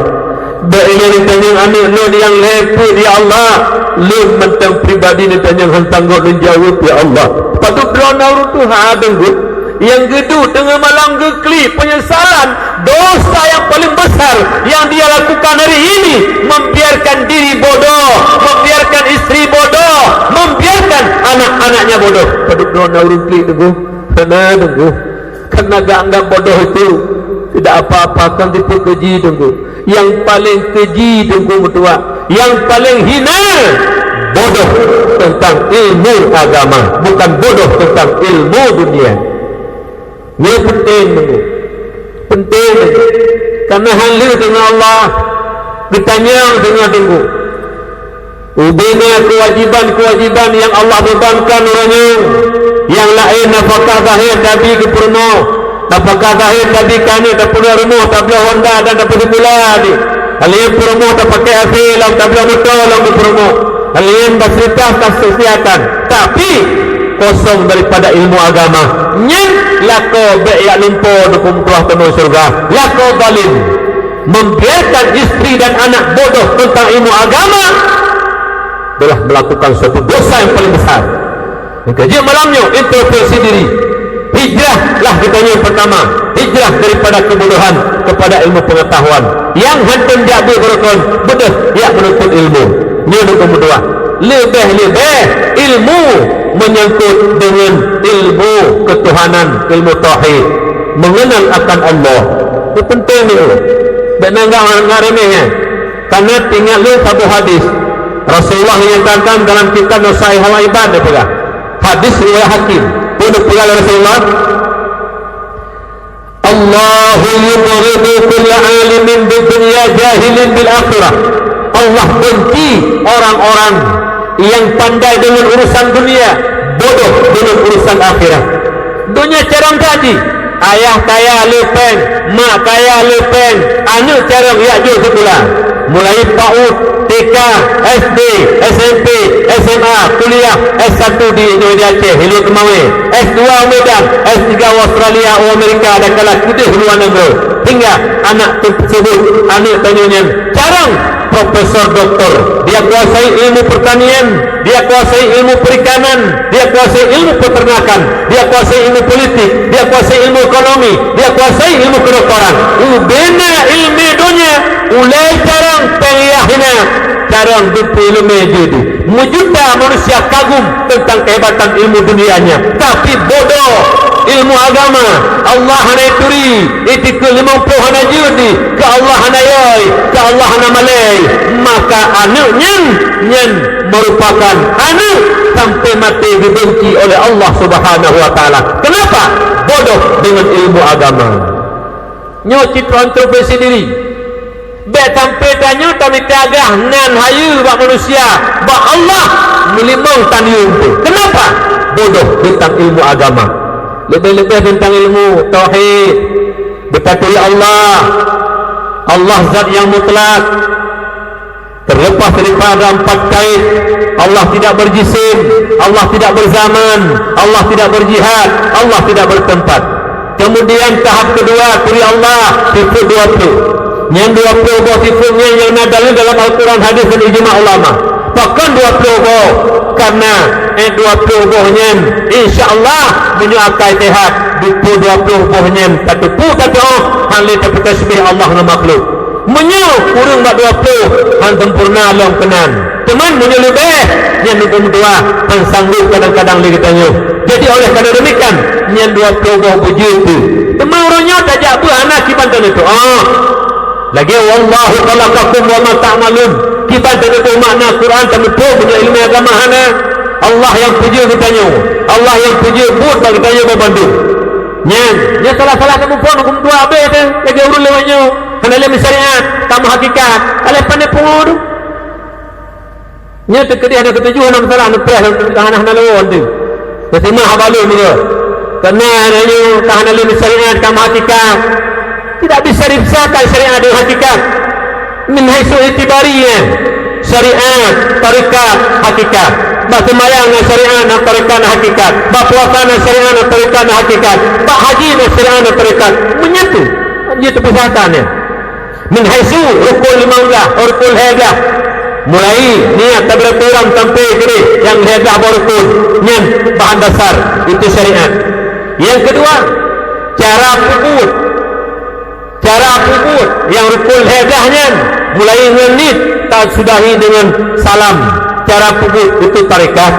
Bèk ilèe neutanyong aneuk lôn nyang lhèe peuet, ya Allah. Lôn mantong pribadi neutanyong hana sanggob lôn jaweueb, ya Allah. Padub droeneuh ureueng tuha deungon nyang geuduek teungoh malam geuklik penyesalan. Dosa yang paling besar yang dia lakukan hari ini, membiarkan diri bodoh, membiarkan istri bodoh, membiarkan anak-anaknya bodoh. Padub droeneuh ureueng klik teungku, hana teungku. Karena geuanggap bodoh itu tidak apa-apa, kan tipu keji teungku. Yang paling keji teungku meutuah, yang paling hina, bodoh tentang ilmu agama, bukan bodoh tentang ilmu dunia. Nyoe penting teungku. Penting teungku. Karena hana lé deungon Allah, geutanyong deungon teungku. Ubena keuwajiban-keuwajiban nyang Allah beubankan uroe nyoe. Nyang laén nafakah zahé tabi keu peurumoh, nafakah zahé tabi keu aneuk, tapeuduek rumoh, tabloe honda dan tapeuseukula di. Laén peurumoh tapakèe AC lom, tabloe moto lom keu peurumoh. Laén fasilitas kesehatan. Tapi kosong daripada ilmu agama. Nyan lakoe bèk jak lumpoe dukung tuah teumeung syeuruga. Lakoe zalim. Membiarkan istri dan anak bodoh tentang ilmu agama adalah melakukan suatu dosa yang paling besar. Maka jeuet malam nyoe introspeksi diri. Hijrahlah kita yang pertama. Hijrah daripada kebodohan kepada ilmu pengetahuan. Nyang hantom jak beuet beurukon, beudôh jak menuntut ilmu. Nyoe nomor dua. Leubeh-leubeh ilmu menyangkut dengan ilmu ketuhanan, ilmu tauhid, mengenal akan Allah. Itu penting ni. Bèk anggap, anggap remeh, eh. Karena ingat lé saboh hadis Rasulullah yang datang dalam kitab Nasaihul Ibad, dia peugah. Hadis riwayat Hakim. Peue peugah Rasulullah? "Allahu yubghidu kulla alimin bid dunya jahilin bil akhirah." Allah benci orang-orang yang pandai dengan urusan dunia, bodoh dengan urusan akhirat. Dunia carông that jih, ayah kaya le péng, mak kaya le péng, aneuk carông jak jôk sikula. Mulai PAUD, TK, SD, SMP, SMA, kuliah, S satu di Indonesia Aceh, Hilir Kemawé, S dua u Medan, S tiga u Australia, u Amerika, dan kala keudeh luwa nanggroe. Hingga anak tersebut, aneuk tanyoe nyan, carông profesor doktor, dia kuasai ilmu pertanian, dia kuasai ilmu perikanan, dia kuasai ilmu peternakan, dia kuasai ilmu politik, dia kuasai ilmu ekonomi, dia kuasai ilmu kedokteran. Ubena ilmu dunia, ulai carông péng yah hina, carông dupi leumé judi. Meujuta manusia kagum tentang kehebatan ilmu dunianya, tapi bodoh ilmu agama. Allah hana turi, itikeuet limong ploh hana judi, keu Allah hana yôi, keu Allah hana malèe, maka aneuk nyan, nyan merupakan aneuk sampai maté dibenci oleh Allah Subhanahu wa Taala. Kenapa? Bodoh dengan ilmu agama. Nyoe cit introspeksi diri. Bèk sampai tanyoe tamita agah nan hayeue bak manusia, bak Allah meulimong tanyeue. Kenapa? Bodoh tentang ilmu agama. Leubeh-leubeh tentang ilmu tauhid. Beutatul Allah. Allah zat yang mutlak. Terlepas daripada empat kait, Allah tidak berjisim, Allah tidak berzaman, Allah tidak berjihad, Allah tidak bertempat. Kemudian tahap kedua, turi Allah, sifat dua puluh. Nyan dua puluh boh sifat nyan nyang na dalil dalam Al-Quran, hadis dan ijma ulama. Pakon dua puluh boh? Karena, eh, dua puluh boh nyan, insya Allah, meunyoe akai sehat, dua puluh boh nyan tateupeue, tateu'oh, hana lé tapeutasbih Allah ngon makhluk. Meunyoe kureueng bak dua ploh, han sempurna lom keunan. Teuma meunyoe leubeh, nyan meukeumeutuah, han sanggob kadang-kadang lé geutanyoe. Jadi, oleh karena demikian, nyan dua ploh boh beujeuet teuh. Teuma uroe nyoe tajak beuh hana kiban taneutoh. Ah. Lagèe, "Wallahu khalaqakum wa ma ta'malun." Kiban taneutoh makna Quran, taneutoh meunyoe ileumèe agama hana. Allah nyang peujeuet geutanyoe. Allah nyang peujeuet buet bak geutanyoe banmandum. Nyan, nyan salah-salah tamuphom huköm dua abéh teuh, lagèe ureueng lewat nyoe. Hana lé meusyariat, ka meuhakikat. Alah, pane pungo tu. Nyoe teukeudeh hana seutuju, hana masalah, neupreh, hana, hana lewat tu. Teuseumah haba lôn nyoe. Karena nyoe ka hana lé meusyariat, ka meuhakikat. Tidak bisa dipisahkan syariat dengan hakikat. Min haitsu i'tibari, ya. Syariat, tarekat, hakikat. Bak seumayang na syariat, na tarekat, na hakikat. Bak puasa na syariat, na tarekat, na hakikat. Bak haji na syariat, na tarekat. Meunyoe tu, nyoe teupisahkan, ya. Min haitsu, rukun limong blah, rukun lhèe blah. Mulai niat tabeureuteuram sampai keudeh nyang lhèe blah boh rukun. Nyan bahan dasar, itu syariat. Nyang keudua, cara peubuet. Cara peubuet nyang rukun lhèe blah nyan, mulai ngon niet, tasudahi dengan salam. Cara peubuet itu tarekat.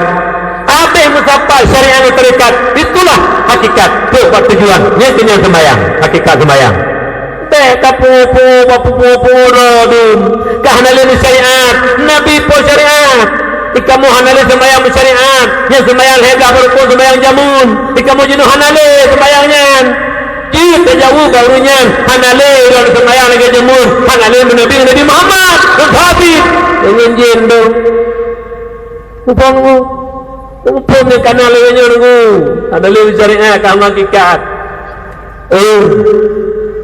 Abéh meusapat syariat ngon tarekat, itulah hakikat. Trok bak tujuan, nyan keuh nyan seumayang, hakikat seumayang. Bèk tapungo-pungo, bak pungo-pungo droe dum. Ka hana lé meusyariat, Nabi po syariat. Di kamoe hana lé seumayang meusyariat, nyang seumayang lhèe blah boh rukun seumayang jameun. Di kamoe jinoe hana lé seumayang nyan. Jeuet tajaweueb bak ureueng nyan, hana lé ureueng seumayang lagèe jameun, hana lé meunabi Nabi Muhammad, ngon sahabat. Ngon jén tu. Muphom, muphom nyang kana lagèe nyoe, hana lé syariat ka hakikat. Eh,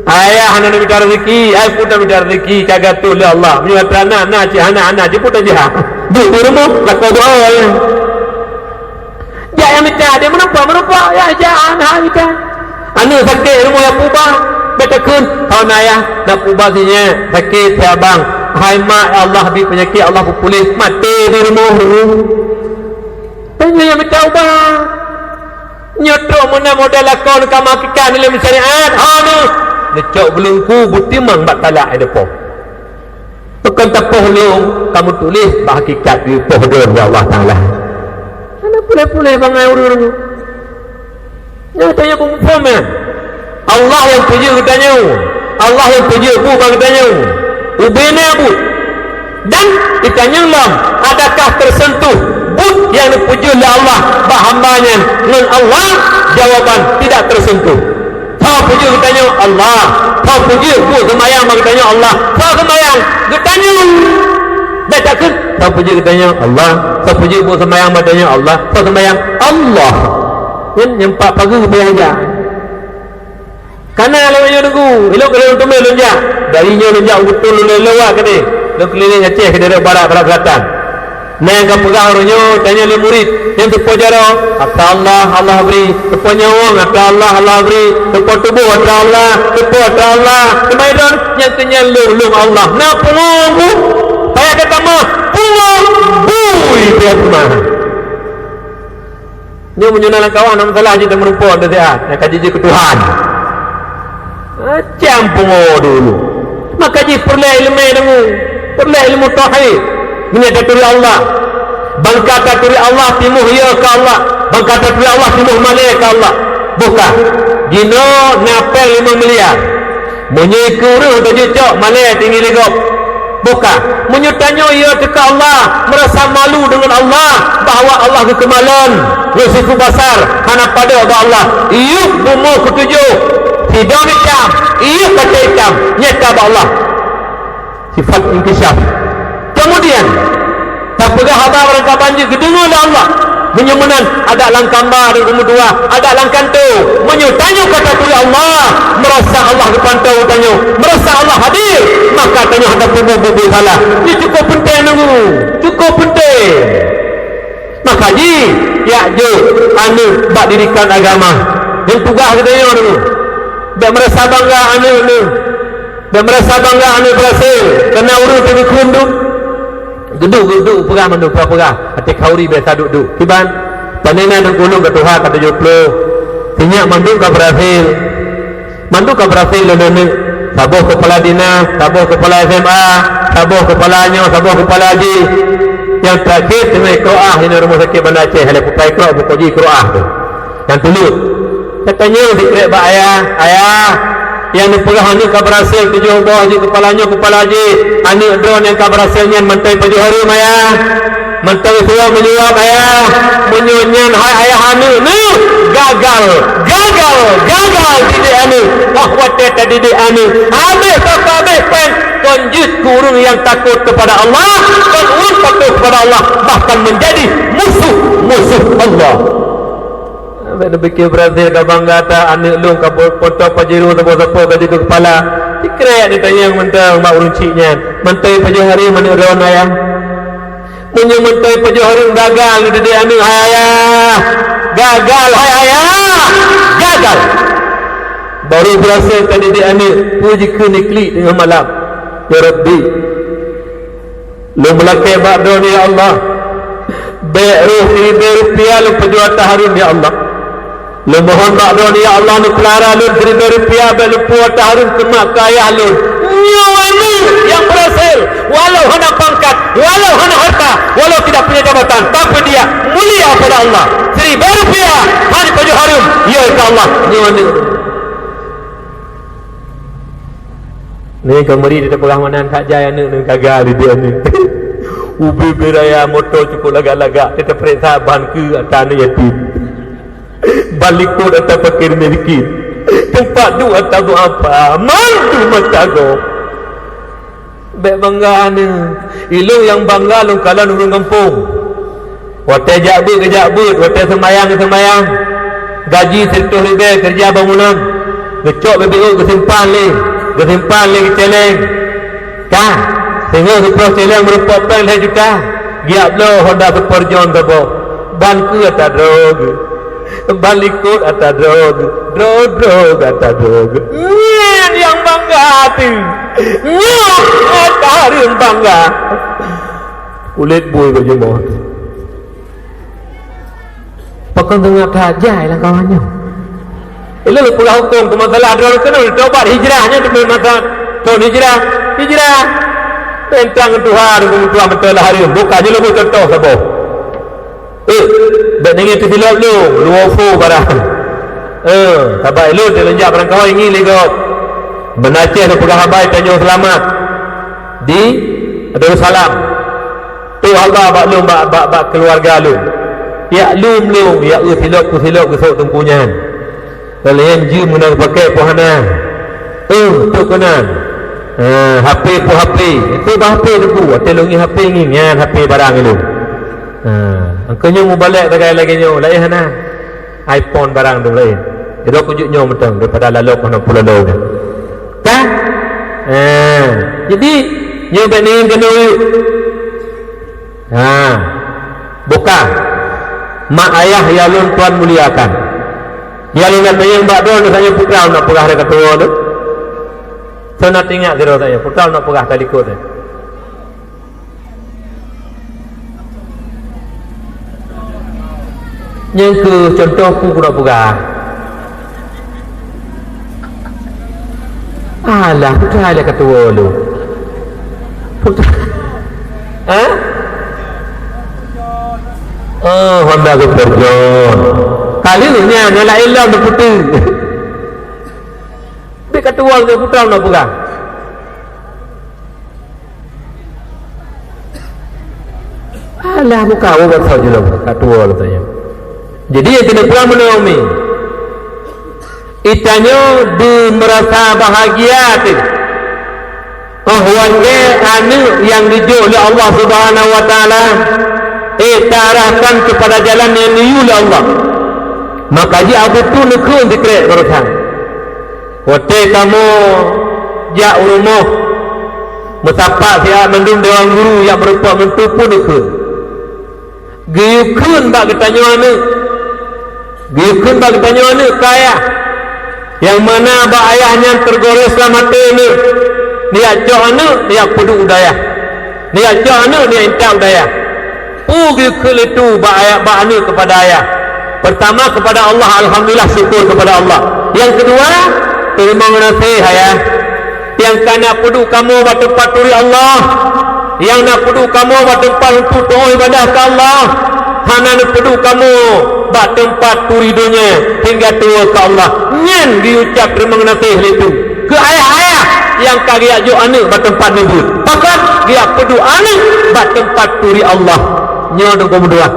ayah hana mita rezeki, ai pun mita rezeki, ka geuatur lé Allah. Meunyoe atra na, na, cit hana, hana, jipeuet tajak. Duek di rumoh, lakoe doa, ya. Jak nyang mita, dia meureumpok, meureumpok, ya, jak, hana mita. Aneuk sakét, rumoh nyang peuba, bèk takheun, "Hana, Yah, na peuba si nyak, sakét si abang." Hai mak, ya Allah, bri peunyakét, Allah peupuléh, maté di rumoh. Tanyoe nyang mita ubat. Nyoe trok meunan modal lakoe ka meuhakikat ilèe syariat, ha nyoe. Neucok beulungku beutimang bak talak di depan. Pakon tapoh lôn, ka meutuléh bak hakikat geupoh droe lé Allah Taala. Hana Puléh-puléh bangai ureuëng. Nyoe tanyoe peumuphom nyan. Allah nyang peujeuet geutanyoe. Allah nyang peujeuet buet bak geutanyoe. Ubena buet. Dan geutanyoe lom, adakah teuseuntuh buet nyang neupeujeuet lé Allah bak hamba nyan ngon Allah? Jawaban, tidak teuseuntuh. Soe peujeuet geutanyoe? Allah. Soe peujeuet buet seumayang bak geutanyoe? Allah. Soe seumayang? Geutanyoe. Bèk takheun, soe peujeuet geutanyoe? Allah. Soe peujeuet buet seumayang bak geutanyoe? Allah. Soe seumayang? Allah. Nyan nyang pat pageue payah jak. Kana lôn nyoe teungku, ilok keu lôn teumé lôn jak. Dari nyoe lôn jak u beutôi lôn lewat keudeh. Lôn keulileng Aceh keudeh, barat, barat selatan. Na nyang ka peugah uroe nyoe, tanyoe lé murit, nyang teupeue jaroe, atra Allah, Allah bri. Teupeue nyawöng, atra Allah, Allah bri. Teupeue tuboh, atra Allah. Teupeue, atra Allah. Teuma droen nyang keu nyan lôn, lôn Allah. Na pungo ku? Payah tatamah, pungo bui payah teuma. Nyoe meunyoe na lam kawan na masalah jih, tameurumpok teuh siat, nyang ka jijeuet keu Tuhan. Macam pungo dulu. Maka jih peureulèe ileumèe deungoe, peureulèe ileumu tauhid. Meunyoe taturi Allah, ban ka taturi Allah timoh yö keu Allah, ban ka taturi Allah timoh malèe keu Allah. Boh ka. Jinoe na pèng limong miliar. Meunyoe keu ureueng tajeuet cok, malèe tinggi lé gob. Boh ka. Meunyoe tanyoe yö teuka Allah, meurasa malu deungon Allah, bahwa Allah geukeumalon, ngon sifu basar, hana padub bak Allah. Iyup bumoe keutujoh, sidong itam, iyup batèe itam, nyata bak Allah. Sifat inkisyaf. Kemudian, tapeugah haba barangkaban jih geudeungoe lé Allah. Meunyoe meunan, adak lam kama dan keumeutuha, adak lam kantô. Meunyoe tanyoe ka taturi Allah, meurasa Allah geupantau tanyoe, meurasa Allah hadir, maka tanyoe hana peubuet buet salah. Nyoe cukup peunteng deungoe, cukup peunteng. Maka jih, jak jok aneuk bak didikan agama. Nyan tugaih geutanyoe deungoe. Bèk meurasa bangga aneuk neuh. Bèk meurasa bangga aneuk beurhasil, kareuna ureueng teuk geukheun duek. Geuduek, geuduek, peugah mandum, peugah, peugah. Até khauri biasa duek-duek. Kiban, pane na deungon ulôn ka tuha ka tujoh ploh. Sinyak mandum ka beurhasil. Mandum ka beurhasil lôn aneuk. Saboh keupala dinas, saboh keupala S M A, saboh keupala nyoe, saboh keupala jih. Nyang terakhir teungoh iqroah di rumoh sakét Banda Aceh, lé putra iqroah, buku jih iqroah tu. Nyang tuleueng. Katanyong sikrek bak ayah, "Ayah, nyang neupeugah aneuk ka beurhasil tujoh boh jih, keupala nyoe keupala jih, aneuk droe nyang ka beurhasil nyan mantong pajoh hareuem, Ayah? Mantong suah meujaweueb, Ayah? Meunyoe nyan hai Ayah aneuk neuh, gagal, gagal, gagal didik aneuk. Óh watèe tadidik aneuk, habéh toka, habéh pèng, kon jeuet keu ureueng nyang takot kepada Allah, kon ureueng patuh kepada Allah, bahkan menjadi musuh-musuh Allah." Bèk neupike beurhasil ka bangga that aneuk lôn ka po-, potong Pajero saboh-saboh ka jeuet keu keupala. Sikrek neutanyong mantong bak ureueng chik nyan. Mantong pajoh hareuem aneuk droeneuh, Ayah? Meunyoe mantong pajoh hareuem gagal didik aneuk, hai Ayah. Gagal, hai Ayah. Gagal. Baru beurhasil tadidik aneuk, peue jikheun iklik teungoh malam. Ya Rabbi, lôn meulakèe bak Droeneuh, ya Allah, bèk roh siribèe rupiah lôn pajoh ata hareuem, ya Allah. Lôn mohon bak Droeneuh, ya Allah, neupeulara lôn siribèe rupiah bèk lôn pajoh ata hareuem keu mak keu ayah lôn. Nyoe aneuk nyang beurhasil, walau hana pangkat, walau hana harta, walau tidak punya jabatan, tapi dia mulia pada Allah. Siribèe rupiah hana pajoh hareuem, ya Allah, nyoe aneuk. Nyoe ka meuri teupeugah meunan, that jai aneuk nyoe gagal didik aneuk. Ubé-bé raya moto cukup lagak-lagak, teupeuriksa ban keue ata aneuk yatim. Ban likot ata fakir miskin. Teumpat duek ata duafa, mandum ata gob. Bèk bangga aneuk. Ilôn nyang bangga lôn kalon ureueng gampông. Watèe jak beuet geujak beuet, watèe seumayang geuseumayang. Gaji siratoh ribèe keureuja bangunan. Geucok B B O geusimpan lé, geusimpan lé geucèlèng. Ka, singoh siplôh cèlèng meurumpok pèng lhèe juta. Geujak bloe Honda Super John saboh. Ban keue ata droe geuh. Ban likot ata droe geuh. Droe-droe geuh ata droe geuh. Nyan nyang bangga teuh. Nyoe ata hareuem bangga. Kulét bui bak jumoe. Pakon teungoh that jai lam kawan nyoe. Ilôn lôn peugah hukôm keu masalah droeneuh keunoe, tobat hijrah nyoe teuma masa thôn hijrah. Hijrah. Bentang Tuhan, Tuhan beutôi lah hareuem. Bukan nyoe lôn contoh saboh. Eh, bèk neungieng teusilop lôn, luwoe phon barang. Eh, sabab ilôn teuh lôn jak barangkaho ngieng lé gob. Banda Aceh lôn peugah haba tanyoe seulamat di Darussalam. Trôk haba bak lôn, bak, bak, bak keuluwarga lôn. Jak lom lôn, jak eu silop peusilop geusok teungku nyan. Lôn nyan jeuem meunan pakèk pih hana. Eh, trôk keunan. Eh, H P pih H P. Trôk bak H P teungku, watèe lôn ngieng H P ngieng, nyan H P barang ilôn. Ha, angkau nyoe mubalek sagai lagèe nyoe, laén hana. iPhone barang dum laén. Sidroe kujok nyoe mantong daripada lalok hana pulalo nyan. Kan? Ha, jadi nyoe bèk neungieng keunoe. Ha. Bukan. Mak ayah nyang lôn tuan muliakan. Nyang lôn tanyong bak droeneuh sajan putra nak peugah lé keutua tu. Soe na teuingat sidroe sajan putra nak peugah ka likot tu. Nyang keu contoh peue keuneuk peugah. Alah, peue lé keutua lôn. Peue? Ha? Oh, Honda Super John. Kali nyan, nyan laén lom putih. Bèk keutua lôn peue keuneuk peugah. Alah, buka awak bangsa julong, ka tuwo rasanya. Jadi, nyang keuneuk pulang meunoe umi. Itanyoe deuh meurasa bahagia teuh. Oh, watèe aneuk nyang geujok lé Allah Subhanahu wa Taala, eh, ta arahkan keupada jalan nyang neuyue lé Allah. Maka jih Abu Tu neukheun sikrek barosan. Watèe kamoe jak u rumoh, meusapat siat mandum dewan guru nyang meurumpok ngon teupeu neukheun. Geuyue kheun bak geutanyoe aneuk. Geuyue kheun bak geutanyoe aneuk keu ayah. Nyang mana bak ayah nyan teugores lam até neuh. Neujak cok aneuk, neujak peuduek u dayah. Neujak cok aneuk, neujak intat u dayah. Peue geukheun lé tu bak ayah, bak aneuk keupada ayah? Peurtama keupada Allah, alhamdulillah, syukur keupada Allah. Nyang keudua, teurimong geunaséh ayah. Nyang ka na peuduek kamoe bak teumpat turi Allah, nyang na peuduek kamoe bak teumpat untuk tu'oh ibadah keu Allah, hana neupeuduek kamoe bak teumpat turi donya hingga tuwo keu Allah. Nyan geucab teurimong geunaséh lé tu keu ayah-ayah nyang ka geujak jok aneuk bak teumpat neubeuet, pakon geujak peuduek aneuk bak teumpat turi Allah. Nyoe teungku meutuah.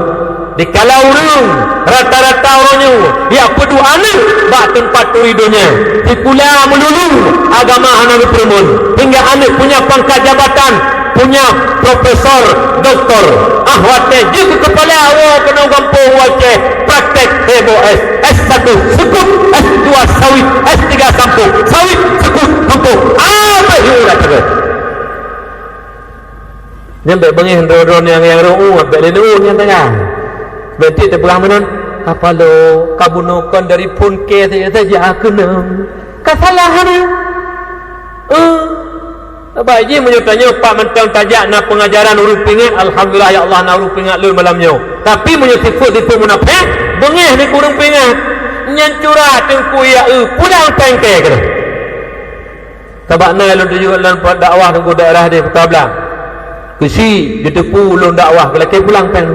Dikala ureueng, rata-rata uroe nyoe, jak peuduek aneuk bak teumpat turi donya. Sikula meululu, agama hana geupeureumeun. Hingga aneuk punya pangkat jabatan, punya profesor, doktor. Ah, watèe jeuet keu keupala woe keunoe gampông u Aceh, praktek heboh es. S satu, seukut, S dua, sawit, S tiga, sampôh, sawit, seukut, sampôh. Abéh yue urat sagai. Nyan bèk beungèh droe-droe nyang, nyang rhung u, bèk lé neu nyan teuka. Bèk cit teupeugah meunan, "Kapalo, kabunoe kon dari phôn kèe saja keunong. Ka salah hana?" Eh, sabab jih meunyoe tanyoe pat mantong tajak na peungajaran ureueng peuingat, alhamdulillah ya Allah na ureueng peuingat lôn malam nyoe. Tapi meunyoe sifeuet-sifeuet munafék, beungèh nibak ureueng peuingat. Nyan curah teungku ya eu, pulang péng kèe keudéh. Sabab na lôn tuju lam dakwah teungku daerah di Kota Blang. Keusi jiteupeue lôn dakwah, geulakèe pulang péng.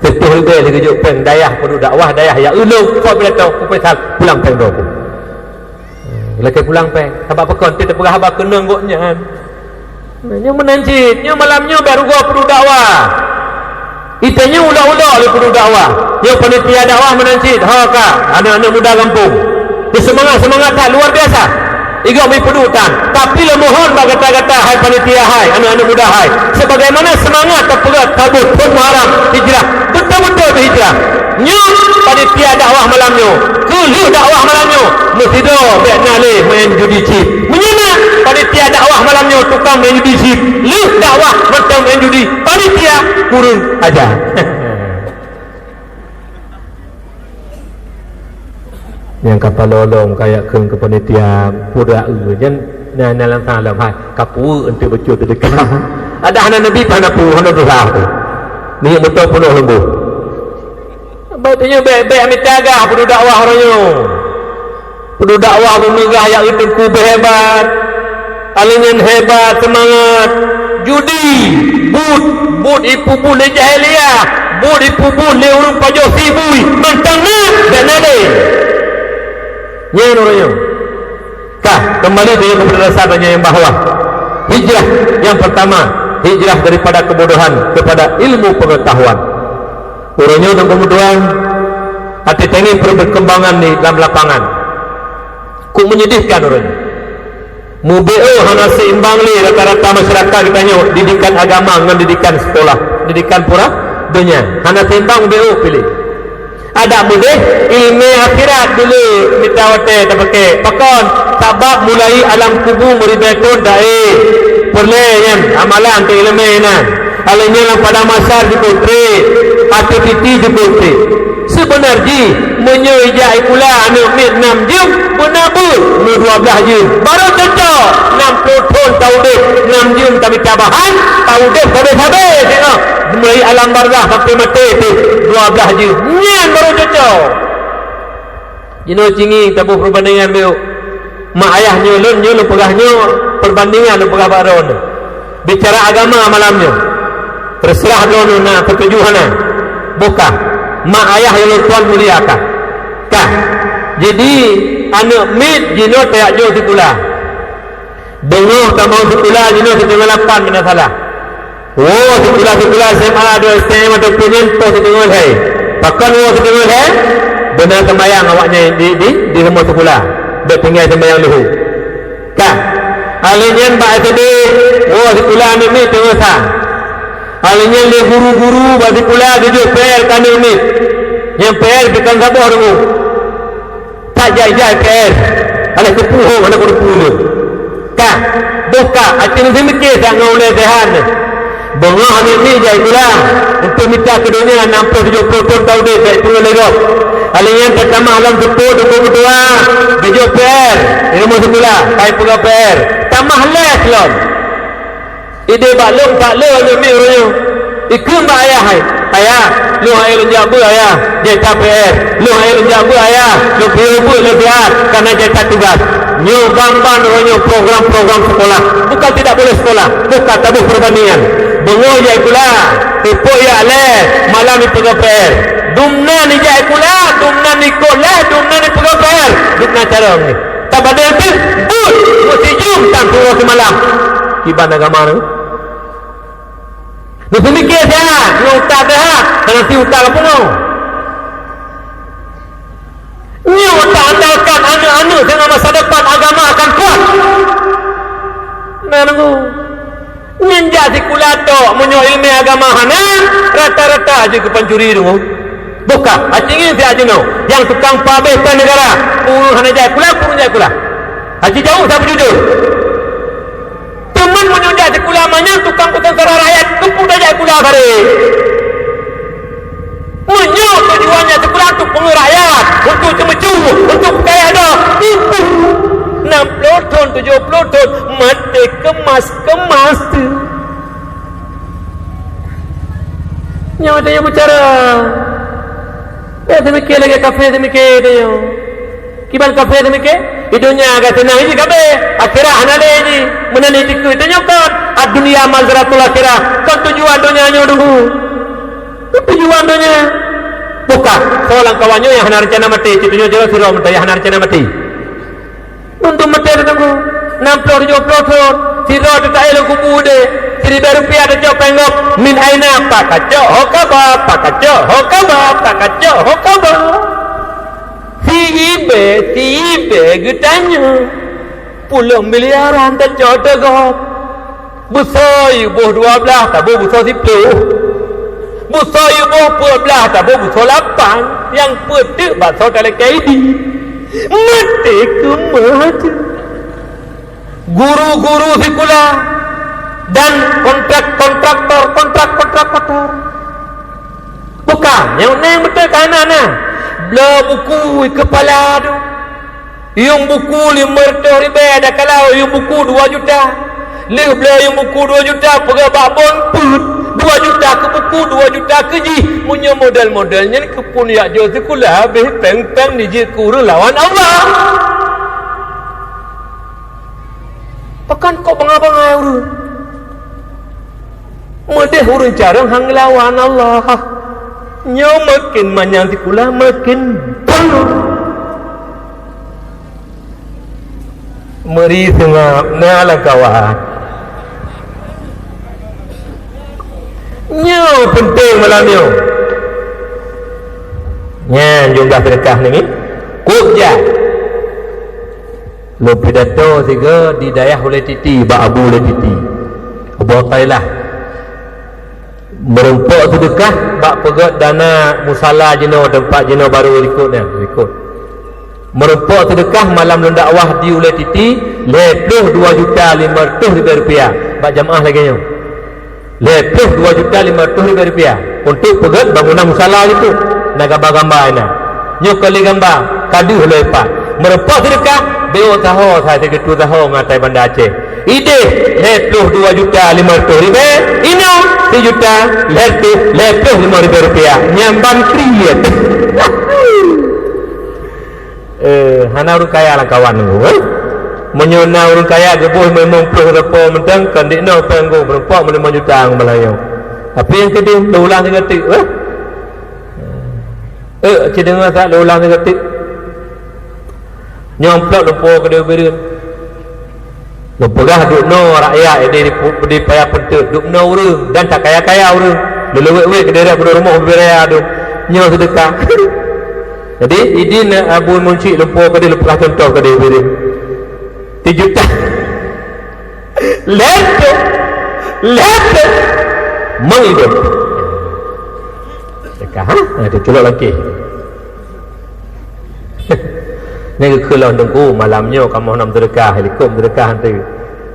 Seutoh leubèh lé geujok péng dayah peuduek dakwah, dayah ya ulôn, kok bila tau ku pesan pulang péng droe. Geulakèe pulang péng. Sabab pakon teupeugah haba keunong gobnyan. Nyoe meunan cit, nyoe malam nyoe bèk rugoe peuduek dakwah. Itanyoe ulok-ulok lé peuduek dakwah. Nyoe panitia dakwah meunan cit, ho ka, aneuk-aneuk muda gampông. Nyoe seumangat-seumangat that luar biasa. Igok mi peuduek tan. Tapi lôn mohon bak gata-gata, hai panitia hai, aneuk-aneuk muda hai, sebagaimana seumangat tapeugöt saboh thôn Muharram Hijrah, beutôi-beutôi beuhijrah. Nyoe panitia dakwah malam nyoe, keu lheueh dakwah malam nyoe, meusidroe bèk na lé main judi chip. Meunyoe na panitia dakwah malam nyoe tukang main judi chip, lheueh dakwah mantong main judi, panitia kureueng aja. Nyang ka palolong ka jak kheun keu panitia, peue dak eu nyan, nyan, nyan lam salah hai, ka peue enteuk bacut teudeukah. Adak hana neubi, hana peue, hana tuha. Minyeuk moto peunoh leumbôh. Bak tanyoe bèk, bèk mita gah peuduek dakwah uroe nyoe. Peuduek dakwah beumeugah jak eu teungku beuhebat. Alinyan hebat, seumangat. Judi, but, but ipeubuet lé jahiliyah, but Dipeubuet lé ureuëng pajoh sibui, mantong na, dan na deh. Nyan ureuëng nyoe. Ka, kembali tanyoe kepada dasar tanyoe nyang bahwa hijrah yang pertama, hijrah daripada kebodohan kepada ilmu pengetahuan. Ureuëng nyoe dan kemudian hati tengok perkembangan di dalam lapangan. Kok menyedihkan ureuëng nyoe. Mubeue hana seimbang lé rata-rata masyarakat geutanyoe, didikan agama ngon didikan sekolah, didikan pura donya. Hana seimbang mubeue piléh. Adak beudeh ilmu akhirat dulu mita watée tapakée. Pakon? Sabab mulai alam kubu meuribée thon taé. Peureulée nyan amalan keu iéleumé nyan. Aléh nyan lam padang mahsyar jikeutré, ateueh titi jikeutré. Seubeuna jih, meunyoe ijak sikula aneuëk miet nam jeuem, beuna beuet meunyoe dua blaih jeuem. Barô cocok, nam ploh thon taudeb, nam jeuem tamita bahan, taudeb sabe-sabe singoh. Mulai alam barzakh sampai maté pih dua blaih jeuem. Nyan barô cocok. Jinoe cingi taboh peubandingan miyueb. Mak ayah nyoe lôn, nyoe lôn peugah nyoe, peubandingan lôn peugah bak droeneuh. Bicara agama malam nyoe, teuseurah droeneuh na teutuju hana. Boh ka, mak ayah nyang lôn tuan mulia ka. Ka. Jadi, aneuëk miet jinoe tajak jôh sikula. Deungoe tamong sikula jinoe siteungoh lapan meunan salah. Woe sikula-sikula S M A, dua S T M ataupun nyan poh siteungoh lhée. Pakon woe siteungoh lhée? Beuna seumayang awaknyan di, di, di rumoh sikula. Bék tinggai seumayang luhô. Ka. Aléh nyan bak S D, woe sikula aneuëk miet teungoh sa. Aléh nyan lé guru-guru bak sikula geujok P R keu aneuëk miet. Nyang P R pih kon saboh deungoe. Tajak ijak P R, alah keupeue hana keupeue lôn. Ka, boh ka, até neumiké that ngon ulée Tuhan. Beungoh aneuëk miet jak sikula, untuk mita keu donya nam ploh tujoh ploh thon taudeb bak teungoh lé gob. Aléh nyan tatamah lom seupôt teungku meutuah, geujok P R, di rumoh sikula, kai peugah P R, tamah lhée lom. Idéh bak lôn, bak lôn aneuëk miet uroe nyoe. Ikheun bak ayah hai, "Ayah, lôn hai lôn jak beuet ayah, jai that P R. Lôn hai lôn jak beuet ayah, lôn piôh beuet lôn siat, kana jai that tugas." Nyoe ban-ban uroe nyoe program-program sekolah. Bukan tidak boleh sekolah, bukan taboh perbandingan. Beungoh jak sikula, teupok jak lhée, malam jipeugah P R. Dumnan ijak sikula, dumnan ikot lhée, dumnan jipeugah P R. Dumnan carông nyoe. Tabandéng pih, buet, meusijuem tan siuroe simalam. Kiban agama nyoe. Neupeumiké siat, nyoe utak teuhat, hana si utak ka pungo. Nyoe taandalkan aneuëk-aneuëk deungon masa depan agama akan kuat. Nah, nunggu. Nyan jak sikula tok, meunyoe iéleumé agama hana, rata-rata jeuet keu pancuri deungoe. Boh ka, aci ngieng siat jinoe, nyang tukang peuabéh péng neugara, ureuëng hana jak sikula, ureuëng jak sikula. Aci jaweueb that beujujur. Teuma meunyoe jak sikula manyang tukang peusengsara rakyat, keupeue tajak sikula bareh? Meunyoe tujuan jak sikula untuk peungeuh rakyat, untuk ceumeucue, untuk kaya doh, itu enam puluh thon, tujoh puluh thon, maté keumas-keumas tu. Nyoe tanyoe bicara. Eh, seumiké lagée kafé seumiké tanyoe. Kiban kafé seumiké? Di donya ka seunang jih kabeh, akhirat hana lé jih. Meunan jih dikeue tanyoe kon, "Ad-dunya mazratul akhirah." Kon tujuan donya nyoe deungoe. Kon tujuan donya. Bukan, soe lam kawan nyoe nyang hana reuncana maté, cit tanyoe jaroe sidroe meutai nyang hana reuncana maté. Untuk meuté teungku, enam puluh tujoh puluh thon, sidroe teuka lôn kubu deh, siribée rupiah tacok péng gob, min aina pakacok ho kaba, pakacok ho kaba, pakacok ho kaba. Si ibée, si ibée geutanyoe, puluh miliaran tacok teugob. Beusoe yuboh dua blaih, taboh beusoe siploh. Beusoe yuboh peuet blaih, taboh beusoe lapan. Nyang peuet teuk basoe talakée idin. Maté keumah jeuet. Guru-guru sikula dan kontrak-kontraktor, kontrak-kontraktor. Bukan, nyang neng beutôi ka na, na. Bloe buku keupala tu. Yuem buku limong reutôh ribée, ada kala yuem buku dua juta. Lheueh bloe yuem buku dua juta, peugah bak bon peuet, dua juta keu buku, dua juta keu jih. Meunyoe model-model nyan keupeue jak jôh sikula, habéh péng-péng jijeuet keu ureuëng lawan Allah. Pakon kok bangai-bangai ureuëng? Meudeh ureuëng carông han geulawan Allah. Nyoe makin manyang sikula makin peunuh. Meuri seungab na lam kawan. Nyoe peunteng malam nyoe. Nyan jumlah seudeukah nyoe. Kok jak. Lôn pidato sigoe di dayah Ulèe Titi bak Abu Ulèe Titi. Abu Athaillah. Meurumpok seudeukah bak peugöt dana musala jinoe, teumpat jinoe barô likot nyan, likot. Meurumpok seudeukah malam lôn dakwah di Ulèe Titi, lhèe ploh dua juta lima ratus ribèe rupiah bak jamaah lagèe nyoe. Lhèe ploh dua juta lima ratus ribèe rupiah untuk peugöt bangunan musala likot. Na gamba-gamba inan. Nyoe kon lé gamba, ka deuh lôn ipat. Meurumpok seudeukah, beuôt saho, sagai sigeutue saho ngon asai Banda Aceh. Idéh lhèe ploh dua juta lima ratus ribèe, inong sijuta lhèe reutôh lhèe ploh limong ribèe rupiah. Nyan ban kriet. Eh, hana ureueng kaya lam kawan nunggu, eh? Meunyoe na ureueng kaya geuboh limong ploh reutôh mantong, kon diknoe peuet nunggu, meurumpok meulimong juta ngon Meulayu. Tapi nyang keudeh, lôn ulang sigoe teuk, eh? Eh, ci deungoe that lôn ulang sigoe teuk. Nyoe amplop lôn po keudéh ubé ureueng. Lôn peugah dubnoe rakyat, eh, di, di, di payah peunteuk, dubnoe ureueng dan takaya-kaya ureueng. Lôn leuwét-wét keudéh rot, peuduek rumoh ubé raya dum. Nyoe seudeukah. Jadi, idin Abu Munsyik lôn po keudéh, lôn peugah cuntoh keudéh ubé ureueng. Tijuta. Lhèe reutôh. Lhèe reutôh. Meuidop. Seudeukah, ha? Ha, teuculok lakèe. Nyan geukheun lôn teungku, malam nyoe kamoe hana meuseudeukah, likot meuseudeukah hantu.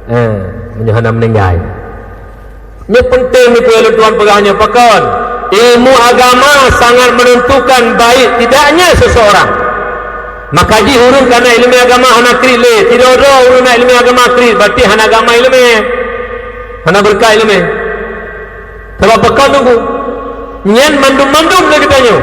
Eh, meunyoe hana meuninggai. Nyoe peunteng nyoe lôn tuan peugah nyoe pakon. Ilmu agama sangat menentukan baik tidaknya seseorang. Maka jih ureueng ka na ileumèe agama hana kriet lé, sidroe-droe ureueng na ileumèe agama kriet, berarti hana agama ileumèe. Hana beureukat ileumèe. Sabab pakon teungku? Nyan mandum-mandum lé geutanyoe.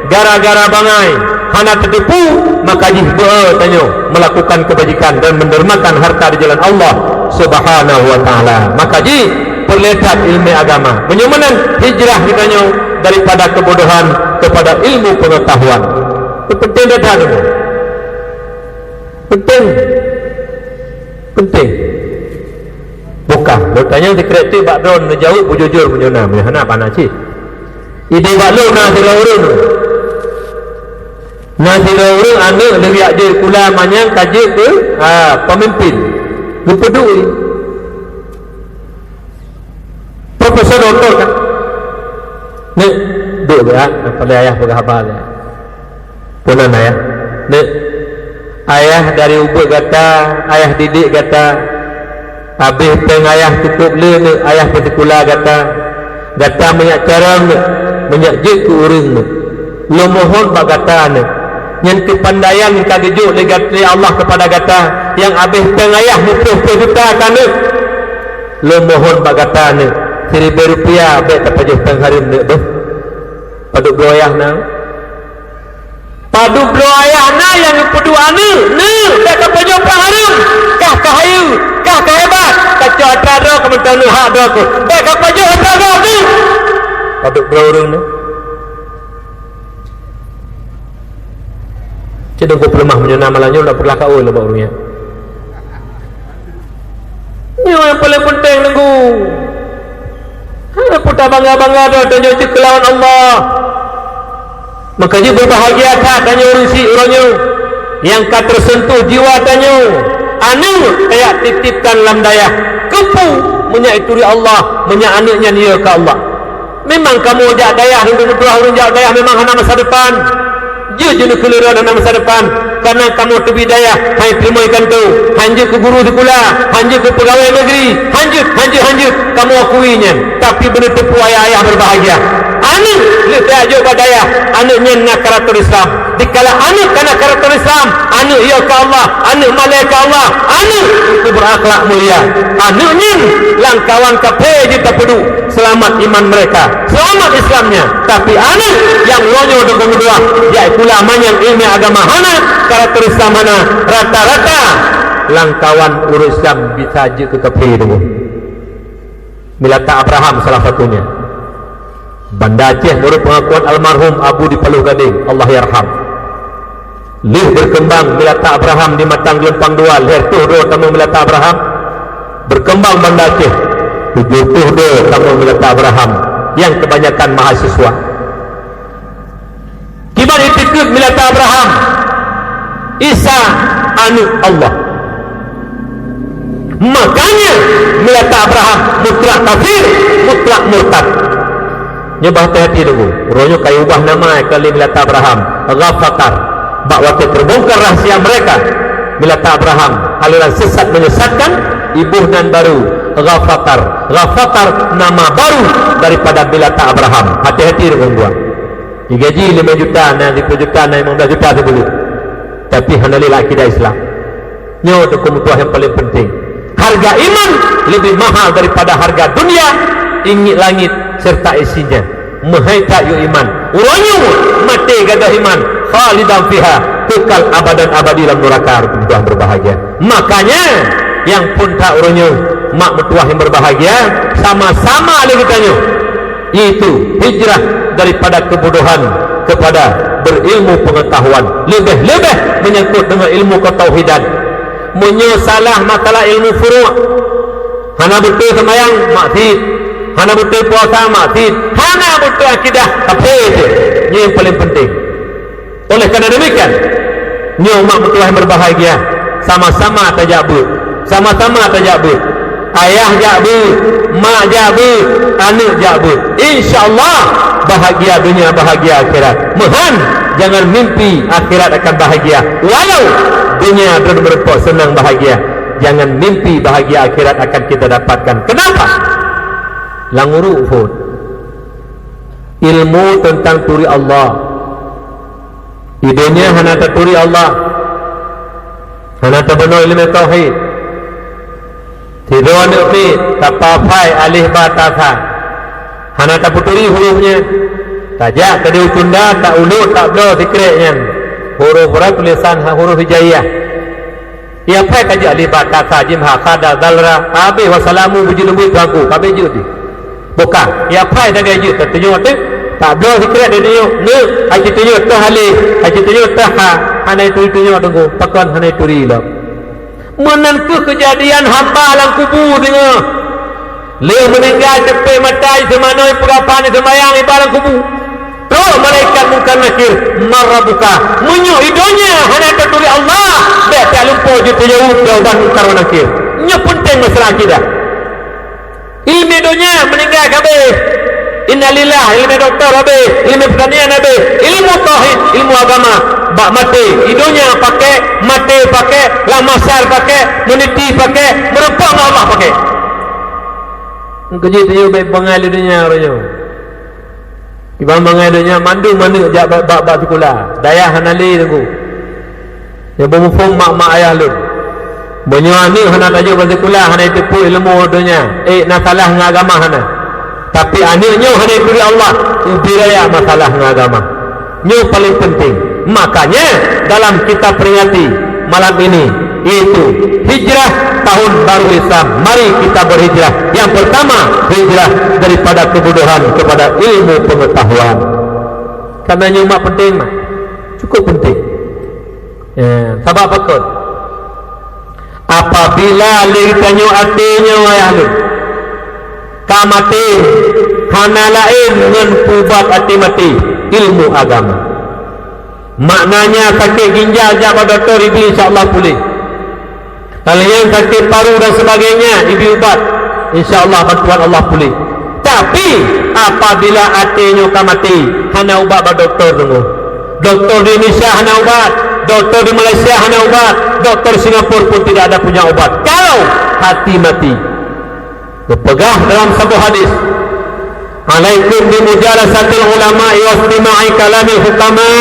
Gara-gara bangai hana tateupeue, maka jih beu-e tanyoe melakukan kebajikan dan mendermakan harta di jalan Allah Subhanahu wa Ta'ala. Maka jih peureulèe that ileumèe agama. Meunyoe meunan hijrah geutanyoe daripada kebodohan kepada ilmu pengetahuan. Itu penting that teungku. Penting. Penting. Bukan. Lôn tanyong sikreatif bak droeneuh, neujaweueb beujujur meunyoe na, meunyoe hana, hana cit. Idéh bak lôn na sidroe ureueng. Na sidroe ureueng aneuk leubiak jeuet sikula manyang ka jeuet keu, ha, pemimpin. Geupeuduek. Profesor, doktor kan? Neuk, duek beuh, ha? Padahai ayah peugah haba lé. Peue nan ayah? Neuk, ayah dari ubeut gata, ayah didik gata. Habéh péng ayah cukôp le neuk, ayah peusikula gata. Gata meunyak carông neuk, meunyak jeuet keu ureueng neuk. Lôn mohon bak gata neuk, nyan keupandaian ka geujok lé gat-, lé Allah keupada gata, nyang habéh péng ayah meuplôh-plôh juta ka neuk. Lôn mohon bak gata neuk, siribèe rupiah bèk tapajoh péng hareuem neuk beuh. Padub bloe ayah na. Padub bloe ayah na nyang geupeuduek aneuk, neuk, bèk tapajoh péng hareuem. Kah ka hayeue, kah ka hebat, tacok atra droe keu mantong neuk hak droe keuh. Bèk tapajoh atra droe neuk. Padub bloe ureueng neuk. Cit dong peuleumah meunyoe na malam nyoe, dak peugah kaul bak ureueng nyan. Nyoe nyang paleng peunteng teungku. Hana peue tabangga-bangga droe, tanyoe cit keu lawan Allah. Maka jih beubahgia that tanyoe ureueng syiek uroe nyoe nyang ka teuseuntuh jiwa tanyoe. Aneuk tajak titipkan lam dayah. Keupeue? Meunyoe ituri Allah, meunyoe aneuk nyan yö keu Allah. Memang kamoe jak dayah, ureueng meutuah ureueng jak dayah memang hana masa depan. Jeuet jeuet keu leuron hana masa depan. Karena kamoe teubiet dayah, han teurimong ikanto, han jeuet keu guru sikula, han jeuet keu peugawai negeri, han jeuet, han jeuet, han jeuet. Kamoe akui nyan. Tapi beuneuteupeu ayah-ayah berbahagia. Aneuk lheueh tajak jok bak dayah, aneuk nyan na karakter Islam. Dikala aneuk ka na karakter Islam, aneuk yö keu Allah, aneuk malèe keu Allah, aneuk itu berakhlak mulia. Aneuk nyan lam kawan kafé jeuet tapeuduek. Seulamat iman mereka, seulamat Islamnya. Tapi aneuk nyang uroe nyoe dong meutuah, jak sikula manyang ileumèe agama hana, karakter Islam hana, rata-rata lam kawan ureueng Islam bisa jeuet keu kafé dong. Mila ta Abraham salah satunya. Banda Aceh meunurot peungakuan almarhum Abu di Paloh Gadeng, Allah yarham. Lheueh berkembang Milata Abraham di Matang Geulumpang Dua, lheueh tuh droe tamong Milata Abraham, berkembang Banda Aceh, tujuh tuh droe tamong Milata Abraham nyang kebanyakan mahasiswa. Kiban itikeuet Milata Abraham, Isa aneuëk Allah. Makanya Milata Abraham mutlak kafir, mutlak murtad. Nyoe bah hati-hati dulu. Uroe nyoe ka ubah nama keu lé Milata Abraham, Ghafakar. Bak watée terbongkar rahsia mereka, Milata Abraham, aliran sesat menyesatkan, iboh nan baru, Ghafakar. Ghafakar nama baru daripada Milata Abraham. Hati-hati dulu buat. Digaji lima juta, na siplôh juta, na lima belas juta sibuleuen. Tapi hana lé akidah Islam. Nyoe teungku meutuah nyang paling penting. Harga iman lebih mahal daripada harga dunia, ingit langit serta isinya. Meuhai that yue iman. Uroe nyoe maté gadôh iman, khalidan fiha, kekal abadan abadi lam nuraka, teungku meutuah berbahagia. Makanya, nyang phon that uroe nyoe, mak meutuah nyang berbahagia, sama-sama lé geutanyoe. Yaitu hijrah daripada kebodohan kepada berilmu pengetahuan, lebih-lebih menyangkut dengan ilmu ketauhidan. Meunyoe salah masalah ilmu furu', hana beutôi seumayang, maksiet, hana beutôi puasa, maksiet, hana beutôi akidah, kafé. Nyoe nyang paling penting. Oleh karena demikian, nyoe mak meutuah yang berbahagia, sama-sama tajak beuet, sama-sama tajak beuet. Ayah jak beuet, mak jak beuet, aneuëk jak beuet. Insya Allah, bahagia dunia, bahagia akhirat. Meuhan, jangan mimpi akhirat akan bahagia. Walau dunia droe meureumpok seunang bahagia, jangan mimpi bahagia akhirat akan kita dapatkan. Kenapa? Lam uruek phon. Ilmu teuntang turi Allah. Di donya hana taturi Allah, hana tabeunoe ileumèe tauhid. Sidroe aneuk miet tapafai alif ba ta sa, hana tapeuturi huruf nyan. Tajak keudéh u Sunda, taulok, tabloe sikrek nyan. Huruf Arab tulisan ha-, huruf hijaiyah. Iafai ka jeuet alif ba ta sa jim ha kha dal zal ra, habéh wassalamu beujeuet leumbut tuanku, ka habéh jeuet di. Bukan, iafai sagai jeuet, tatunyok teuk, tabloe sikrek tatunyok, neuk, hana tunyok teuh alif, hana tunyok teuh ha, hana tunyok teungku, pakon hana turi lom. Meunan keuh keujadian hamba lam kubu singoh. Lheueh meuninggai, teupék mata, iseumanoe, ipeugah, iseumbayang, iba lam kubu. Trok malaikat Mungkar Nakir, "Man rabbuka?" Meunyoe i donya hana taturi Allah, bèk talumpoe jiteujaweub jawaban Mungkar Nakir. Nyoe peunteng masalah akidah. Ileumèe donya meuninggai ka habéh. Innalillah, ileumèe doktor habéh, ileumèe peutanian habéh, ilmu tauhid, ilmu agama bak maté. I donya pakék, maté pakék, lam mahsyar pakék, meuniti pakék, meureumpok ngon Allah pakék. Keujeuet tanyoe bèk bangai lé donya uroe nyoe. Kiban bangai donya mandum aneuk jak bak, bak, bak sikula. Dayah hana lé teungku. Nyang beumuphom mak-mak ayah lôn. Meunyoe aneuk hana tajak bak sikula, hana jiteupeu ilmu donya, ék na salah ngon agama hana. Tapi aneuk nyoe hana jituri Allah, ubé raya masalah ngon agama. Nyoe paléng penting. Makanya dalam kita peringati malam ini, yaitu hijrah tahun baru Islam. Mari kita berhijrah. Yang pertama, hijrah daripada kebodohan kepada ilmu pengetahuan. Karena nyoe mak penting, mak. Cukup penting. Ya, sabab pakon? Apabila lé tanyoe até nyoe ayah lôn ka maté, hana laén ngon peuubat até maté, ilmu agama. Maknanya sakét ginjal jak bak dokto, ibi insya Allah puléh. Kalau nyang sakét paru dan sebagainya, ibi ubat, insya Allah bantuan Allah puléh. Tapi apabila até nyoe ka maté, hana ubat bak dokto teungku. Dokto di Indonesia hana ubat, dokto di Malaysia hana ubat, dokto di Singapura pun tidak ada punya ubat. Kalau hati mati. Geupeugah dalam saboh hadis, "Alaikum bi mujalasatil ulama wa istima'i kalamil hukama,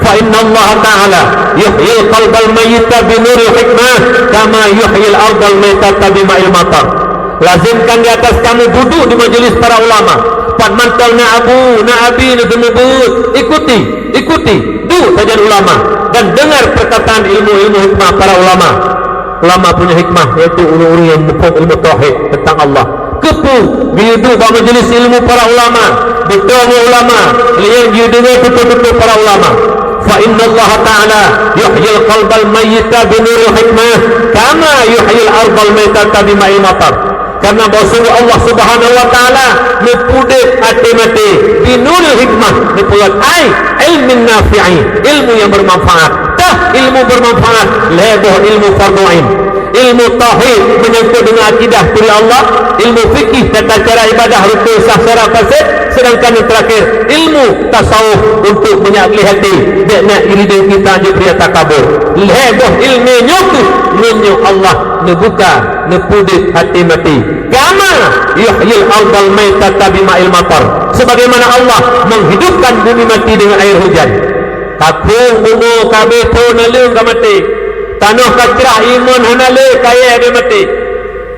fa inna Allah ta'ala yuhyil qalbal mayyita bi nuril hikmah, kama yuhyil ardal maitata bi ma'il matar." Lazimkan di atas kamu duduk di majelis para ulama. Pat mantong na abu, na abi, na seumeubeuet, ikuti. Ikuti, duek sajan ulama dan dengar perkataan ilmu-ilmu hikmah para ulama. Ulama punya hikmah, yaitu ureuëng-ureuëng nyang muphom ilmu tauhid tentang Allah. Keupeue geuyue duek bak majlis ilmu para ulama, beutôi ngon ulama, lheueh nyan geuyue deungoe tutoe-tutoe para ulama. Fa innallaha ta'ala yuhyil qalbal mayyita binuril hikmah, kama yuhyil ardal maitata bima'il matar. Karena bahwa sungguh Allah Subhanahu wa Ta'ala neupeudeuet até maté binuril hikmah, neupeugah ai ilmin nafi'i, ilmu yang bermanfaat. Tah ilmu bermanfaat, lhèe boh ilmu fardhu ain. Ilmu tauhid menyangkut dengan akidah turi Allah, ilmu fikih tata cara ibadah rukun sah syarat fasid, sedangkan yang terakhir ilmu tasawuf untuk menyakli hati, bèk na iri dengki tanjong ria takabur. Lhèe boh ilmu nyoe kheueh ngon nyoe Allah neubuka, neupeudeuet hati maté. Kama yuhyil ardal maitata bima'il matar. Sebagaimana Allah menghidupkan bumi mati dengan air hujan. Ka krueng bumoe ka abéh thô naleueng ka maté. Tanoh ka crah iman hana lé kayèe abéh maté.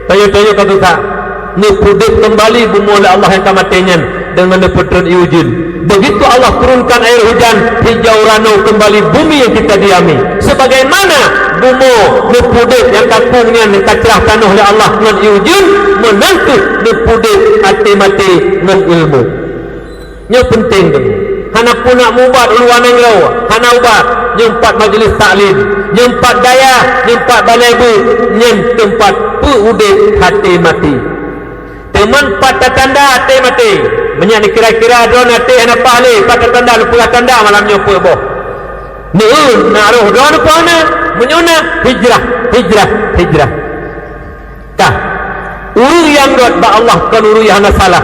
Tanyoe-tanyoe ka susah. Neupeudeuet keumbali bumoe lé Allah nyang ka maté nyan deungon neupeutrön ié ujeuen. Begitu Allah turunkan air hujan, hijau rano keumbali bumi nyang kita diami. Sebagaimana bumoe neupeudeuet nyang ka krueng nyan nyang ka crah tanoh lé Allah ngon ié ujeuen, meunan kheueh neupeudeuet até maté ngon ilmu. Nyoe peunteng deungoe. Hana peunak mubat u luwa nanggroe, hana ubat. Nyoe teumpat majlis taklim, nyoe teumpat dayah, nyoe teumpat balai beuet, nyoe teumpat peu udép até maté. Teuma pat tatanda até maté. Meunyoe neukira-kira droeneuh até hana paih lé, pat tatanda, neupeugah tanda malam nyoe peuet boh. Nyoe na roh droeneuh peu hana? Meunyoe na, hijrah, hijrah, hijrah. Ka. Ureuëng nyang rot bak Allah kon ureuëng nyang hana salah.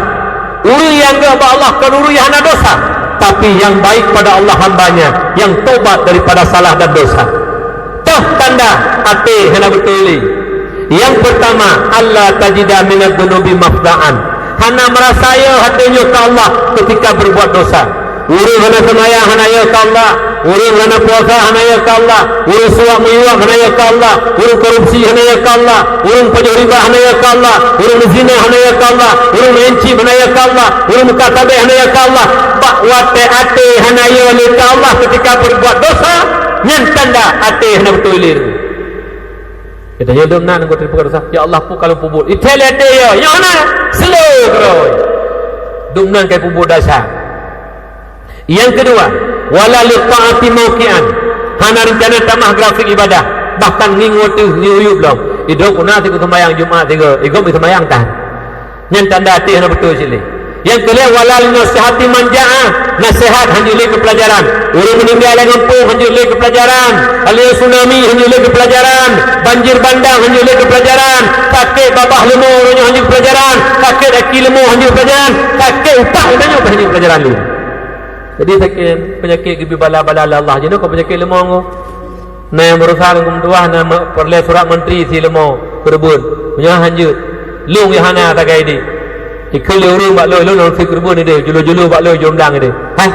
Ureuëng nyang rot bak Allah kon ureuëng nyang hana dosa, tapi nyang baik pada Allah hamba-Nya nyang tobat daripada salah dan dosa. Toh tanda até hana beutôi lé. Nyang peurtama, alla tajida minadz dzunubi mafza'an. Hana meurasa yö até nyoe keu Allah keutika beurbuat dosa. Ureuëng hana seumayang hana yö keu Allah, ureuëng hana puasa hana yö keu Allah, ureuëng suwak meuyueb hana yö keu Allah, ureuëng korupsi hana yö keu Allah, ureuëng pajoh riba hana yö keu Allah, ureuëng meuzina hana yö keu Allah, ureuëng meuincim hana yö keu Allah, ureuëng muka tabeh hana yö keu Allah. Bak watée até hana yö lé keu Allah keutika beurbuat dosa, nyan tanda até hana beutôi lé. Kita yö dum nan ngon teupeugah dosa, "Ya Allah, peue ka lôn peubuet?" Ithée lé até yö, nyoe na, slow keudroe. Dum nan kai peubuet dosa. Nyang keudua, wala li taati mauqian. Hana reuncana tamah grafik ibadah, bahkan ngieng watée ngieng uyueb lom. Idroe kuna siku seumayang Jumat sigoe, igom seumayang tan. Nyan tanda até hana beutôi cit lé. Nyang keulhèe, wala li nasihati man jaa. Naseuhat hanjeuet lé keu peulajaran. Ureuëng meuninggai lam gampông hanjeuet lé keu peulajaran. Alèh tsunami hanjeuet lé keu peulajaran. Banjir bandang hanjeuet lé keu peulajaran. Sakét babah leumo uroe nyoe hanjeuet keu peulajaran. Sakét aki leumo hanjeuet keu peulajaran. Sakét utak uroe nyoe hanjeuet keu peulajaran lé. Jadi sakét peunyakét geubri bala-bala lé Allah jinoe kon peunyakét leumo. Na nyang beurusaha ngon keumeutuwah, na me-, peureulèe surat menteri si leumo keureubeuen. Meunyoe hanjeuet, lôn nyang hana sagai idéh. Ikheun lé ureueng bak lôn, lôn hana keureubeuen idéh, julu-julu bak lôn jurumdang idéh. Hai,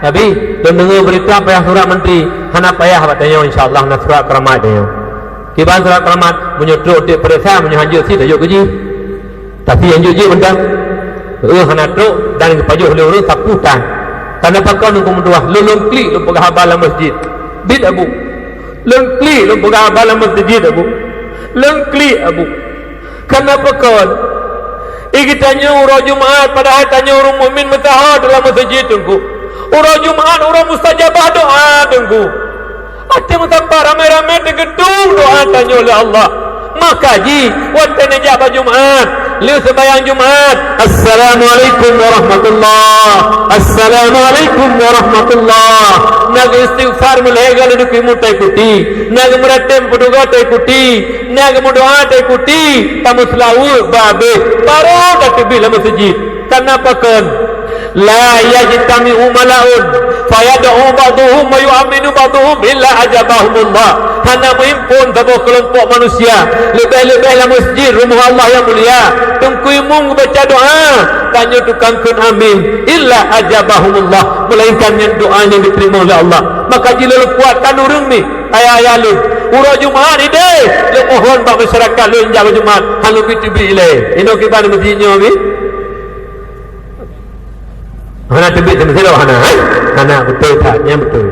Nabi, lôn deungoe beurita payah surat menteri, hana payah bak tanyoe, insya Allah na surat keuramat tanyoe. Kiban surat keuramat, meunyoe trok tiep peuriksa, meunyoe hanjeuet sit tajok keu jih. Tapi nyang jeuet-jeuet mantong, ureueng hana trok dan geupajoh lé ureueng sapu tan. Kana pakon lôn keumeutuwah, lôn, lôn klik lôn peugah haba lam masjid. Bit abu. Lôn klik lôn peugah haba lam masjid abu. Lôn klik abu. Kana pakon? Ih geutanyoe uroe Jumat, padahai tanyoe ureueng mukmin meusaho dalam masjid teungku. Uroe Jumat uroe mustajabah doa teungku. Até meusapat ramé-ramé teugeudong doa tanyoe lé Allah. Maka jih, watèe neujak bak Jumat, lheueh seumayang Jumat, "Assalamualaikum warahmatullah. Assalamualaikum warahmatullah." Na geu-istighfar meulhèe gala dikeue mutai kuti. Na geumeuratém peuduga tai kuti. Na geumeudoa tai kuti. Tameuseulaweuet babeh. Baru tateubiet lam meuseujid. Kana pakon? La yajtami'u mala'un fayad'u ba'duhum wa yu'amminu ba'duhum illa ajabahumullah. Hana meuimpon saboh keulompok manusia, leubeh-leubeh lam meuseujid rumoh Allah nyang mulia, teungku imum geubaca doa, tanyoe tukang kheun amin, illa ajabahumullah, meulainkan nyan doa nyang geuteurimong lé Allah. Maka jih lôn kuatkan ureueng nyoe, ayah-ayah lôn, uroe Jumat idéh, lôn mohon bak masyarakat lôn jak bak Jumat, han lôn bi teubiet ilèe. Inoe kiban meuseujid nyoe bi. Hana teubiet teuma sidroe hana, eh? Hana, beutôi that, nyan beutôi.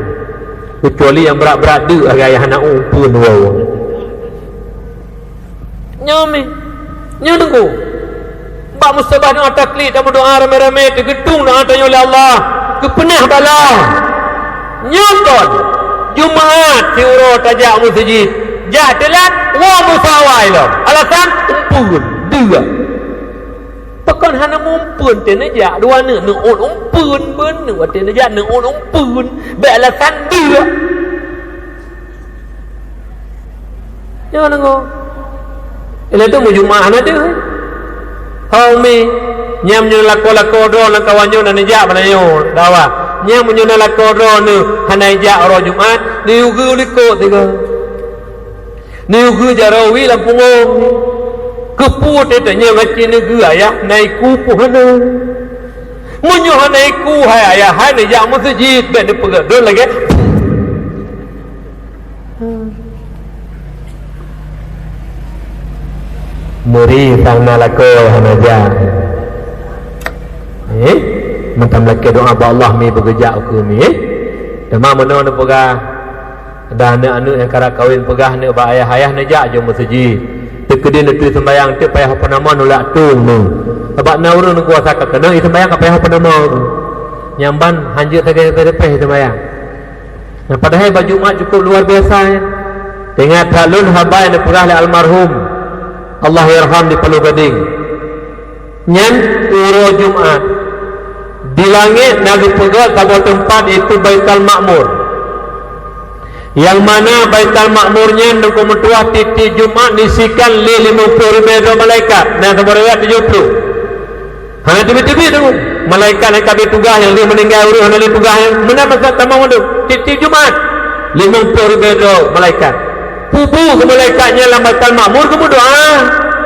Keucuali nyang brat-brat deuk lagèe hana umpun woe. Nyoe mi, nyoe teungku. Bak musabah doa taklik, tameudoa ramé-ramé, teugeudong doa tanyoe lé Allah, geupeunah bala. Nyoe kon, Jumat siuroe tajak meuseujid, jak teulat, woe meusawa ilom. Alasan, umpeuen, deuh. Pakon hana meuumpeuen teuh neujak, dua neuk neuôt umpeuen, beuneuk watée neujak neuôt umpeuen, bék alasan deuh. Nyoe deungoe. Ilée tu meujumaah na deuh. Ho umi, nyang meunyoe lakoe-lakoe droe lam kawan nyoe na neujak bak nyoe dawa. Nyang meunyoe na lakoe droe neuh hana ijak uroe Jumat, neuyue geu likot sigoe. Neuyue geu jaroe wie lam pungong. Keupeue teuh tanyong aci neugeu ayah na iku peue hana. Meunyoe hana iku hai ayah hai neujak meuseujid, bék neupeugah droe lagée Meuri sang na lakoe hana jak. Eh, mantong lakée doa bak Allah mi beugeujak ukeue mi, eh. Teuma meunoe neupeugah, dah aneuk-aneuk nyang karab kawen peugah neuk bak ayah-ayah neujak jeuet meuseujid. Teukeudi neutui seumbayang teuk payah peunama nulak tueng neuh. Sabab na ureuëng neukuasa ka keunoe i seumbayang ka payah peunama. Nyang ban hanjeuet sagai-sagai teupeh i seumbayang. Nah, padahai bak Jumat cukup luar biasa, ya. Teuingat that lôn haba nyang neupeugah lé almarhum, Allahyarham, di Palu Gadeng. Nyan uroe Jumat, di langét na geupeugét saboh teumpat, yaitu Baitul Makmur. Nyang mana Baitul Makmur nyan Teungku meutuah tieb-tieb Jumat neuisikan lé limong ploh ribée droe malaikat, na saboh riwayat tujoh ploh. Hana teubiet-teubiet tu. Malaikat nyang ka bri tugaih nyang lheueh meuninggai ureuëng hana lé tugaih nyan. Meunan masa tamong mandum. Tieb-tieb Jumat, limong ploh ribée droe malaikat. Peue buet malaikat nyan lam Baitul Makmur geumeudoá.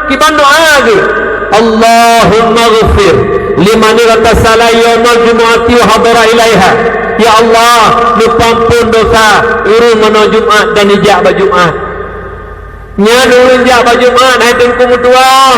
Kiban doá geuh, "Allahummaghfir liman ightasala yaumal jumu'ati wa hadara ilaiha." Ya Allah, neupeuamphon dosa ureuëng manoe Jumat dan neujak bak Jumat. Nyan ureuëng jak bak Jumat, hai Teungku meutuah,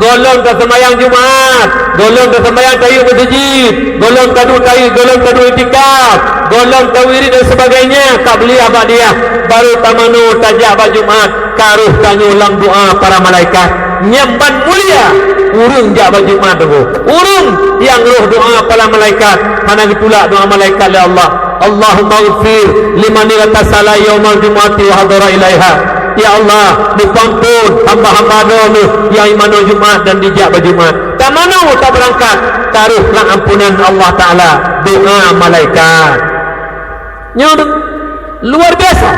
gohlom taseumayang Jumat, gohlom taseumayang tayue meuseujid, gohlom taduek tayue, gohlom taduek iktikaf, gohlom tawirid dan sebagainya, qabliyah ba'diyah, barô tamanoe tajak bak Jumat, ka roh tanyoe lam doá para malaikat. Nyan ban mulia ureuëng jak bak Jumat tu. Ureuëng nyang roh doá para malaikat, hana geutulak doá malaikat lé Allah. Allahummaghfir liman ightasala yaumal jumu'ati wa hadara ilaiha. Ya Allah, neupeuamphon hamba-hamba Droeneuh nyang imanoe Jumat dan dijak bak Jumat. Tamanoe tabeurangkat, ka roh lam ampunan Allah Taala, doá malaikat. Nyoe luar biasa.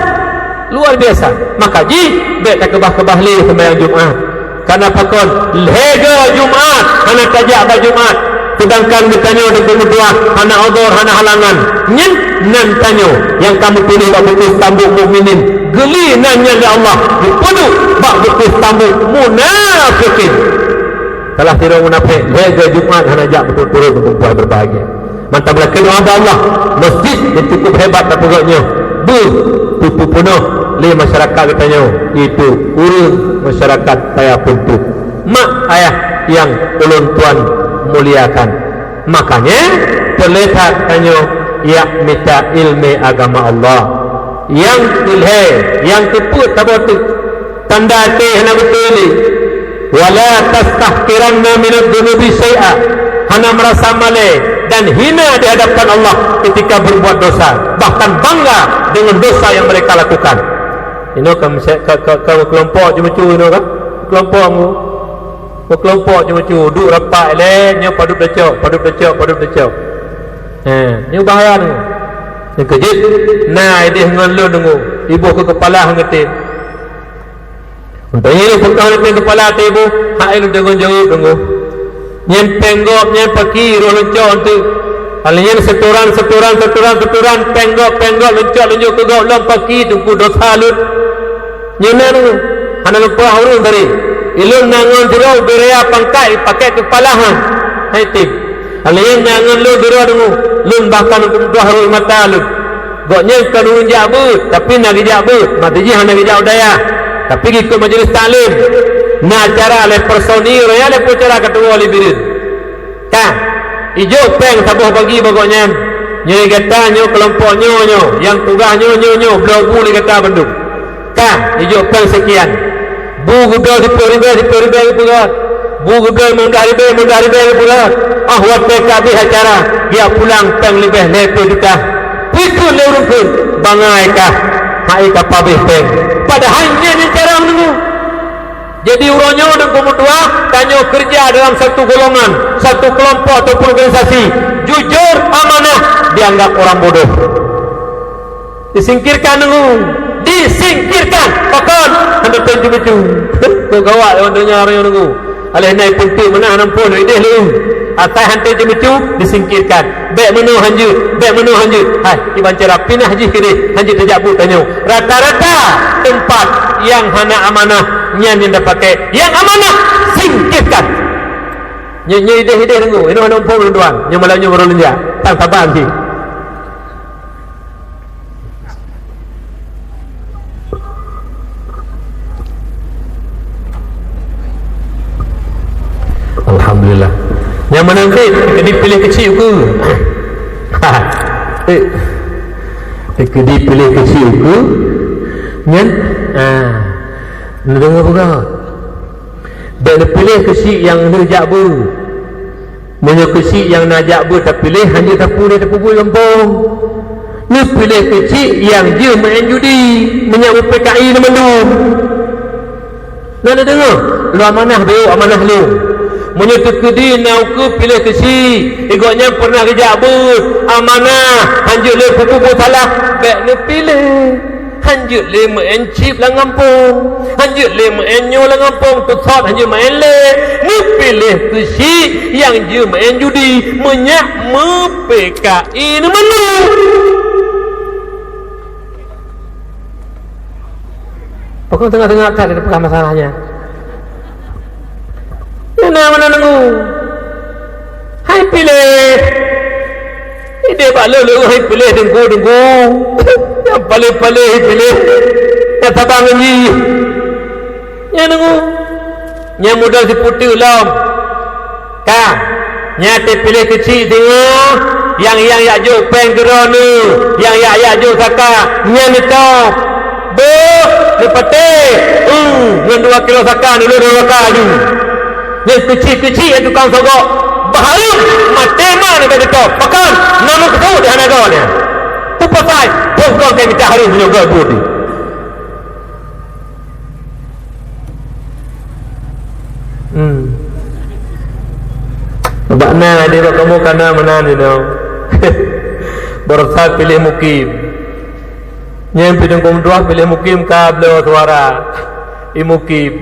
Luar biasa. Maka jih bék takeubah-keubah lé seumbahyang Jumat. Kareuna pakon? Lhée goe Jumat hana tajak bak Jumat, seudangkan geutanyoe Teungku meutuah hana udhur, hana halangan. Nyan nan tanyoe nyang ka meutuléh bak buku Tambuk Mukminin, geuli nan nyan lé Allah geupeuduek bak buku Tambuk Munafikin. Salah sidroe munafék, lhée goe Jumat hana jak beutôi-beutôi, Teungku meutuah berbahagia. Mantong lakée doá bak Allah, masjid nyang cukup hebat tapeugét nyoe, beuh teupeupunoh lé masyarakat geutanyoe, yaitu ureuëng masyarakat Payapeuntuek. Mak ayah nyang ulôn tuan muliakan, makanya peureulée that tanyoe jak mita iéleumé agama Allah. Nyang keulhée, nyang keupeuet saboh teuk, tanda até hana beutôi lé. "Wala tastahqiranna minadz-dzunubi syai'a." Hana meurasa malée dan hina di hadapan Allah ketika berbuat dosa, bahkan bangga dengan dosa yang mereka lakukan. Inoe ka, ka, ka, ka kelompok ceumeucue inoe ka? Kelompok mu. Kelompok ceumeucue, duek rapat ilée, nyoe padub tacok, padub tacok, padub tacok. He, nyoe bahaya nyoe. Nyang keujeuet, na ideh ngon lôn deungoe, iboh keu keupala ngon tem. Untuk nyan peugah lé péng keupala teuh iboh, hai lôn deungon jaweueb deungoe. Nyan péng gob, nyan paki roh leuncok teuk. Alèh nyan seutoran, seutoran, seutoran, seutoran, péng gob, péng gob, leuncok, leuncok keu gob lom paki teungku dosa lôn. Nyan na deungoe, hana lumpah ureueng tadi. Ilôn na ngon sidroe ubé raya pangkat, ipakèk keu keupala han. Hai tem. Alèh nyan na ngon lôn sidroe deungoe, lôn bahkan meutuah rhot mata lôn. Gobnyan kon ureueng jak beuet, tapi na geujak beuet, maté jih hana geujak u dayah. Tapi geukheun majelis taklim, na acara lé personil, ya lé acara ka tuwoe lé bireuen. Ka, ijok péng saboh bagi bak gobnyan. Nyoe gata nyoe, keulompok nyoe nyoe, nyang tugaih nyoe nyoe nyoe, bloe bu lé gata bandum. Ka, ijok péng sekian. Bu geubloe siploh ribèe, siploh ribèe geupeugah. Bu geubloe mudah ribèe, mudah ribèe geubloe. Oh, watèe ka abéh acara, geujak pulang péng leubeh lhèe plôh juta. Peue kheun lé ureueng kheun, bangai kah, hai ka pabéh péng. Padahai nyan cara meunurot. Jadi, uroe nyoe Teungku meutuah, tanyoe keureuja dalam satu golongan, satu keulompok ataupun organisasi, jujur, amanah, dianggap orang bodoh. Disingkirkan Teungku, disingkirkan. Pakon? Hana tem ceumeucue. Kok gawat lam donya nyoe Teungku. Aléh nyan peunteng meunan hana muphom idéh lé. Asai hana tem ceumeucue, disingkirkan. Bèk meunoe hanjeuet, bèk meunoe hanjeuet. Hai, iban cara pinah jih keudéh, hanjeuet tajak buet tanyoe. Rata-rata teumpat nyang hana amanah nyan nyang tapaké. Nyang amanah, singkirkan. Nyoe, nyoe idéh-idéh Teungku, inoe hana muphom lôn tuan. Nyoe malam nyoe baru lôn jak. Tan saban jih. Alhamdulillah. Nyang meunan pih, keudéh piléh keuchik ukeue. Eh, keudéh piléh keuchik ukeue. Nyan, ah, neudeungoe peugah. Bèk neupiléh keuchik nyang lheueh jak beuet. Meunyoe keuchik nyang na jak beuet tapiléh, hanjeuet tapeue lé tapubuet gampông. Neupiléh keuchik nyang jeuet meu'en judi, meunyak mu-P K I nyan mandum. Na neudeungoe, lôn amanah beu, amanah lôn. Meunyoe teukeudi na ukeue piléh keuchik, i gobnyan peureunah geujak beuet, amanah, hanjeuet lé pubuet salah, bèk neupiléh. Hanjeuet lé meu'en chip lam gampông, hanjeuet lé meu'en nyoe lam gampông, teusot hanjeuet meu'en lé. Neupiléh keuchik nyang jeuet meu'en judi, meunyak mu-P K I nyan mandum. Pokok teungoh-teungoh that dipeugah masalah nyan. Nyan na meunan Teungku. Hai piléh. Idéh bak lôn, lôn hai piléh Teungku, Teungku. Nyang paléh-paléh hai piléh. Nyang saban ngon jih. Nyan Teungku. Nyang muda siputeuk lom. Ka, nyan tapiléh keuchik singoh, nyang, nyang jak jok péng keu droeneuh, nyang jak, jak jok saka, nyan neutôb. Beuh, neupatéh, uh, ngon dua kilo saka neulôn ngon saka aju. Nyan keuchik-keuchik nyang tukang sogok, beuhareuem maté ma neubèk neutôb. Pakon, na meukeusut di hana goe nyan. Peue pasai, peue goe keu mita hareuem meunyoe goe buet nyan. Hmm. Bak na di bak kamoe ka na meunan inoe. Baroesa piléh mukim. Nyan pih Teungku meutuah piléh mukim ka bloe suara. I mukim.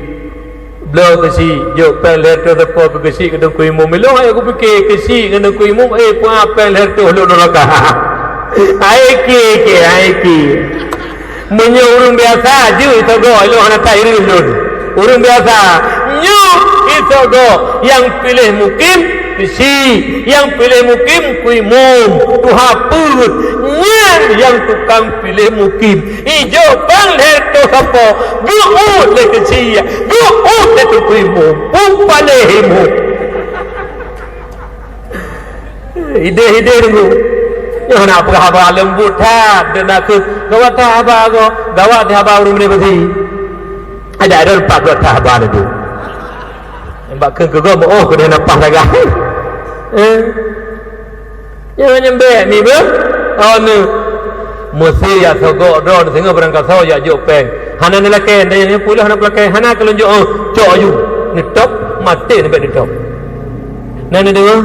Bloe keuchik, jok péng lhèe reutôh sapo keu keuchik keu Teungku Imum. Ilôn ayah kupiké keuchik ngon Teungku Imum, eh, peue péng lhèe reutôh lôn neuraka. Hai ké, ké, hai ké. Meunyoe ureueng biasa, jeuet isogok, ilôn hana that ireuen lôn. Ureueng biasa, nyoe isogok, nyang piléh mukim, keuchik, nyang piléh mukim, Teungku Imum, tuha peuet, nyan nyang tukang piléh mukim. Ijok péng lhèe reutôh sapo, geuôt lé keuchik, geuôt lé Teungku Imum, peue paléh imum. Idéh-idéh Teungku. Nyoe na peugah haba leumbot that, dan na keuh gawat that haba goe, gawat that haba ureueng meunibeusi. Ada, ada empat belas that haba Teungku. Bak kheun keu goe meu'oh keu deh na paih sagai. Eh. Nyoe nyang bèk mi beuh. Oh, nyoe. Meusé jak sogok droe singoh barangkasoe jak jok péng. Hana neulakèe, dan nyoe pula hana peulakèe, hana keu lôn jok, oh, cok aju. Neutôb, maté neubèk neutôb. Na neudeungoe?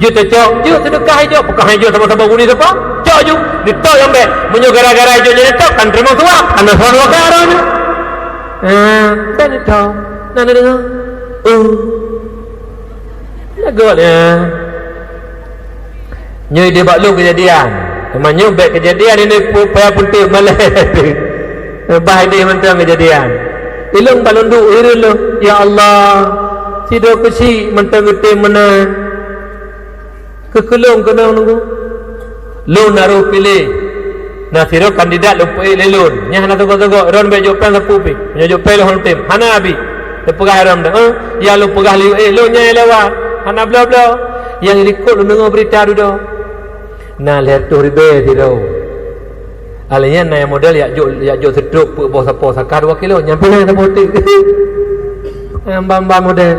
Jeuet tacok, jeuet seudeukah ijok, peukah ijok saboh-saboh guni sapo, cok aju. Neutôb nyang bèk. Meunyoe gara-gara ijok nyan neutôb, kan teurimong suap, hana suap dua kali nyoe. Ah, bèk neutôb. Na neudeungoe? Oh. Lagot nyan. Nyoe idéh bak lôn keujadian. Teuma nyoe bèk keujadian ini pu-, payah peunteng malèe. Bah idéh mantong keujadian. Ilôn bak lôn duek hireuen lôn, "Ya Allah, sidroe keuchik mantong geutem meunan. Keu keulôn keunong nunggu." Lôn na roh piléh. Na sidroe kandidat lôn peuék lé lôn. Nyan hana teugoe-teugoe, droen bèk jok péng sapeue pih. Meunyoe jok péng lôn tem. Hana abi. Teupeugah droen dah, "Eh, ya lôn peugah lé, eh, lôn nyan lewat." Hana bloe-bloe. Nyang likot lôn deungoe beurita dudoe. Na lhèe reutôh ribèe sidroe. Alèh nyan na nyang model jak jok, jak jok seutrok peuet boh sapo saka dua kilo. Nyan pih na saboh teuk. Nyang ban-ban model.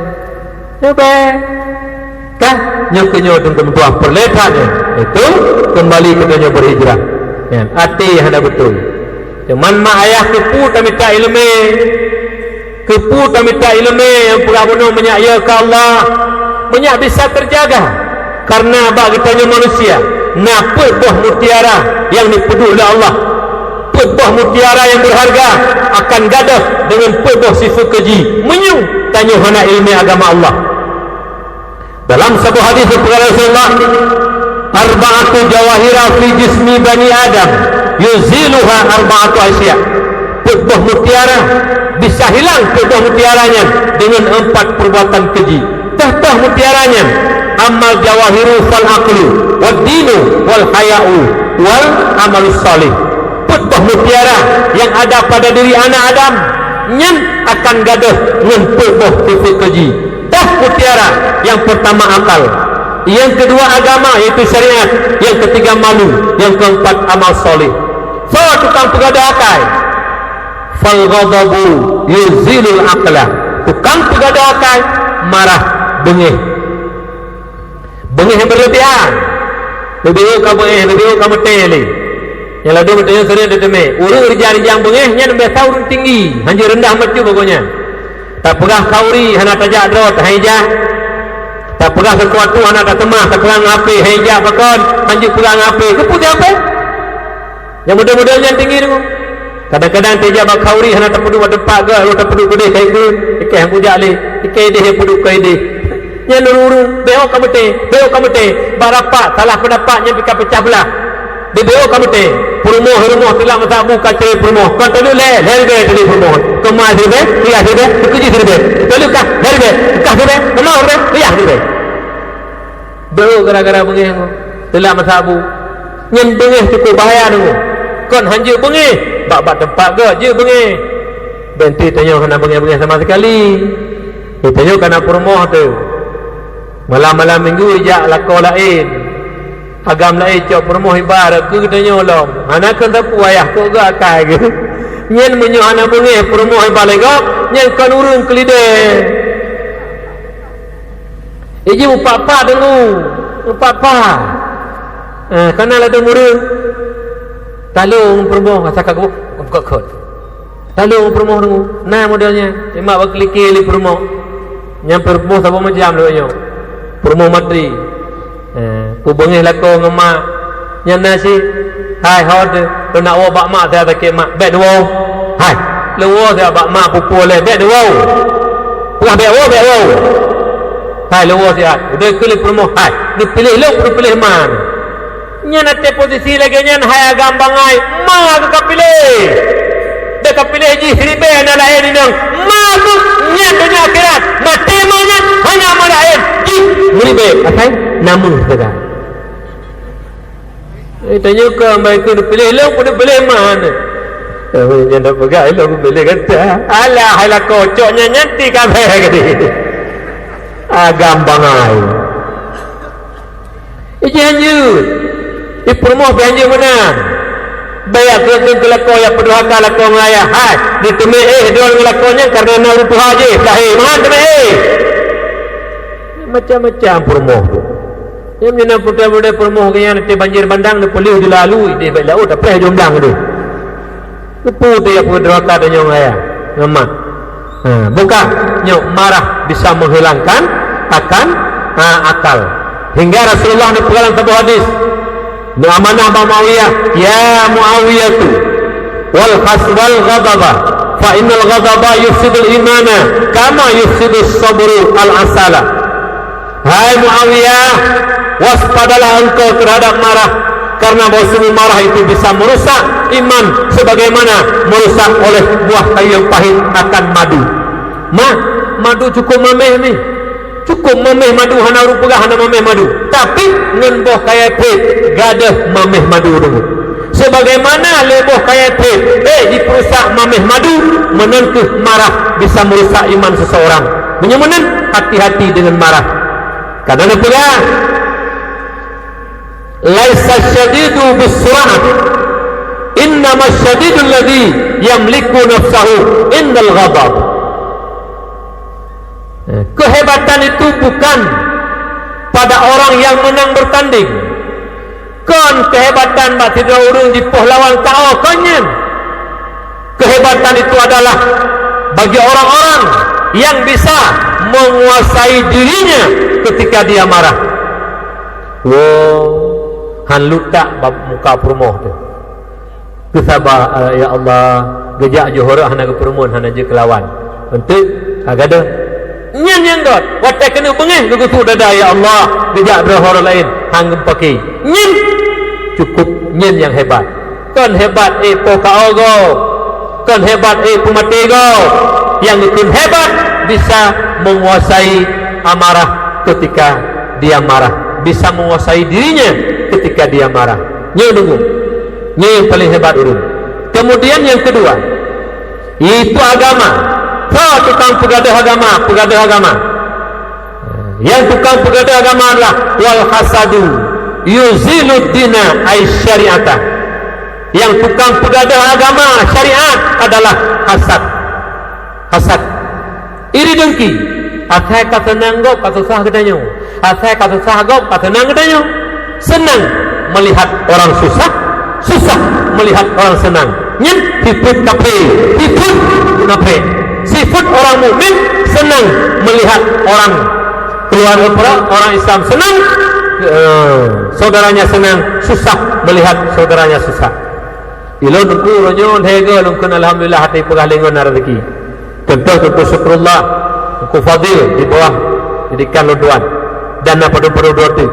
Teuba. Kah? Nyoe keu nyoe teungku meutuah peureulée that nyoe. Itu keumbali keu tanyoe beuhijrah. Nyan, até hana beutôi. Cuman mak ayah keupeue tamita iéleumé? Keupeue tamita iéleumé nyang peugah bunoe meunyak ya keu Allah? Meunyak bisa teujaga. Kareuna bak geutanyoe manusia na peuet boh mutiara nyang neupeuduek lé Allah. Peuet boh mutiara nyang beureuharga akan gadôh deungon peuet boh sifeuet keuji meunyoe tanyoe hana iéleumé agama Allah. Dalam saboh hadis geupeugah Rasulullah, "Arba'atu jawahira fi jismi bani Adam, yuziluha arba'atu asya." Peuet boh mutiara, bisa hilang peuet boh mutiara nyan deungon empat perbuatan keuji. Toh-toh mutiara nyan, amal jawahiru fal aqlu, wad dinu, wal haya'u, wal amalus salih. Peuet boh mutiara nyang ada pada diri anak Adam nyan akan gadôh ngon peuet boh sifeuet keuji. Toh mutiara, nyang peurtama akal, nyang keudua agama, yaitu syariat, nyang keutiga malu, nyang keumpat amal saleh. Soe tukang peugadôh akai? Fal ghadabu yuzilul aqla. Tukang peugadôh akai marah, beungéh. Beungéh nyang beureulebihan. Leubeh ka beungéh, leubeh ka meuté lé. Nyang ladôm tanyoe sering teuteumé, ureuëng rijang-rijang beungéh nyan biasa ureuëng tinggi, hanjeuet reundah meucue bagoe nyan. Tapeugah khauri hana tajak droe, hai jak. Tapeugah sesuatu hana taseumah, tapeugah ngon H P, hai jak pakon, hanjeuet peugah ngon H P. Keupeue si H P? Nyang model-model nyan tinggi deungoe. Kadang-kadang teuja bak khauri hana tapeuduek bak teumpat geuh, lôn tapeuduek keudeh ka ibu, ikai han kujak lé, ikai ideh nyang peuduek keu ideh. Nyan ureuëng-ureuëng, beuh ka meuté, beuh ka meuté, bak rapat salah peundapat nyan pika peucah beulah. Beuh ka meuté, peurumoh-rumoh teulat meusabu ka cerai peurumoh, kon teulat lé, lhée ribée teulat peurumoh. Keumah siribée, riyah siribée, keujih siribée. Teulat kah, lhée ribée, kah siribée, keumah siribée, riyah siribée. Beuh gara-gara beungéh nyoe, teulat meusabu. Nyan beungéh cukup bahaya deungoe. Kon hanjeuet beungéh, bak-bak teumpat geuh jeuet beungéh. Bèk teuh tanyoe hana beungéh-beungéh sama sekali. Teuh tanyoe kana peurumoh teuh. Malam-malam minggu jak lakoe laén. Agam laén cok peurumoh iba rot keu geutanyoe lom. Hana keu sapeue ayah kok geuh akai geuh. Nyan meunyoe hana beungéh peurumoh iba lé gob, nyan kon ureuëng keulidée. Iji mupak-pak deungoe, mupak-pak. Eh, kana ladôm ureuëng. Talong peurumoh rasa ka geuh, geuh, geuh. Talong peurumoh deungoe. Na model nyan, imak bak keulike lé peurumoh. Nyang peurumoh saboh macam lé nyoe. Peurumoh matri. Eh, peubeungéh lakoe ngon mak. Nyan na cit, "Hai, ho deuh, lôn nak woe bak mak, saya sakét mak." "Bèk neuwoe." "Hai, lôn woe saya bak mak pupue lé." "Bèk neuwoe." "Peugah bèk woe, bèk woe." "Hai, lôn woe siat." Udah keu lé peurumoh, "Hai, neupiléh lôn, neupiléh ma." Nyan até posisi lagèe nyan, hai agam bangai, ma keu ka piléh. Bèk ka piléh jih siribèe na laén inong. Ma keu nyan donya akhirat. Maté ma nyan, hana ma laén. Jih meuribèe, asai na meuh sagai. Eh, tanyoe ka ambai keu neupiléh lôn, peuneuk piléh man. Eh, nyan dak peugah lôn piléh gata. Alah, hai lakoe cok nyan nyan ti ka bèe gadi. Agam bangai. Iji hanjeuet. Di peurumoh pih hanjeuet meunan. Bèk keu keu lakoe nyang peudurhaka lakoe ngon ayah. Hai, neuteumé éh droe ngon lakoe nyan kareuna na ureueng tuha jih. Lahé meuhan teumé éh. Macam-macam peurumoh tu. Nyang meunyoe na putéh-putéh peurumoh geuh nyan, teuh banjir bandang, neupeuleueh di lalu, idéh bak laôt, tapreh jomblang deh. Keupeue teuh jak peudurhaka tanyoe ngon ayah, ngon mak? Ha, bukan, nyoe marah bisa menghilangkan akan, ha, akal. Hingga Rasulullah neupeugah lam saboh hadis, neuamanah bak Muawiyah, "Ya Muawiyatu, wal khas wal ghadaba, fa innal ghadaba yufsidul imana kama yufsidus sabru al asala." Hai Muawiyah, waspadalah engkau terhadap marah, karena bahwasanya marah itu bisa merusak iman sebagaimana merusak oleh buah kayu yang pahit akan madu. Ma, madu cukup mameh ni. Cukup mameh madu, hana ureueng peugah hana mameh madu. Tapi ngon boh kayèe trép gadôh mameh madu deungoe. Sebagaimana lé boh kayèe trép, eh, jipeurusak mameh madu, meunan kheueh marah bisa merusak iman seseorang. Meunyoe meunan, hati-hati dengan marah. Kadang neupeugah, "Laisa syadidu bis sur'ah, innama syadidul ladzi yamliku nafsahu indal ghadab." Keuhebatan itu bukan pada orang yang menang bertanding. Kon keuhebatan bak sidroe ureuëng jipoh lawan K O, kon nyan. Keuhebatan itu adalah bagi orang-orang yang bisa menguasai dirinya ketika dia marah. Woe, han lutak bak muka peurumoh tu. Geusaba, eh, ya Allah, geujak Johor hana geupeureumeun, hana jeuet keulawan. Eunteuk, ka gadôh. Nyan nyang gét, watée keuneuk beungéh geugeusu dada, ya Allah, geujak Johor laén, han geupake. Nyan cukup, nyan nyang hebat. Kon hebat, eh, po K O gob. Kon hebat, eh, peumaté gob. Nyang geukheun hebat, bisa menguasai amarah ketika dia marah. Bisa menguasai dirinya ketika dia marah. Nyoe deungoe. Nyoe nyang paleng hebat ureuëng. Kemudian nyang keudua, yaitu agama. Soe tukang peugadôh agama, peugadôh agama. Nyang tukang peugadôh agama adalah wal hasadu yuzilud dina ay syari'ata. Nyang tukang peugadôh agama syariat adalah hasad. Hasad. Iri dengki. Asai ka seunang gob ka susah geutanyoe. Asai ka susah gob ka seunang geutanyoe. Senang melihat orang susah, susah melihat orang senang. Nyan sifeuet kafé, sifeuet munafék. Sifeuet orang mukmin senang melihat orang keluarga, orang Islam senang, eh, saudaranya senang, susah melihat saudaranya susah. Ilôn teungku uroe nyoe lhée goe lôn kheun alhamdulillah, até peugah lé ngon na rezeki. Contoh teungku Syukrullah, teungku Fadil di bawah didikan lôn tuan. Dan na padub-padub droe teuk.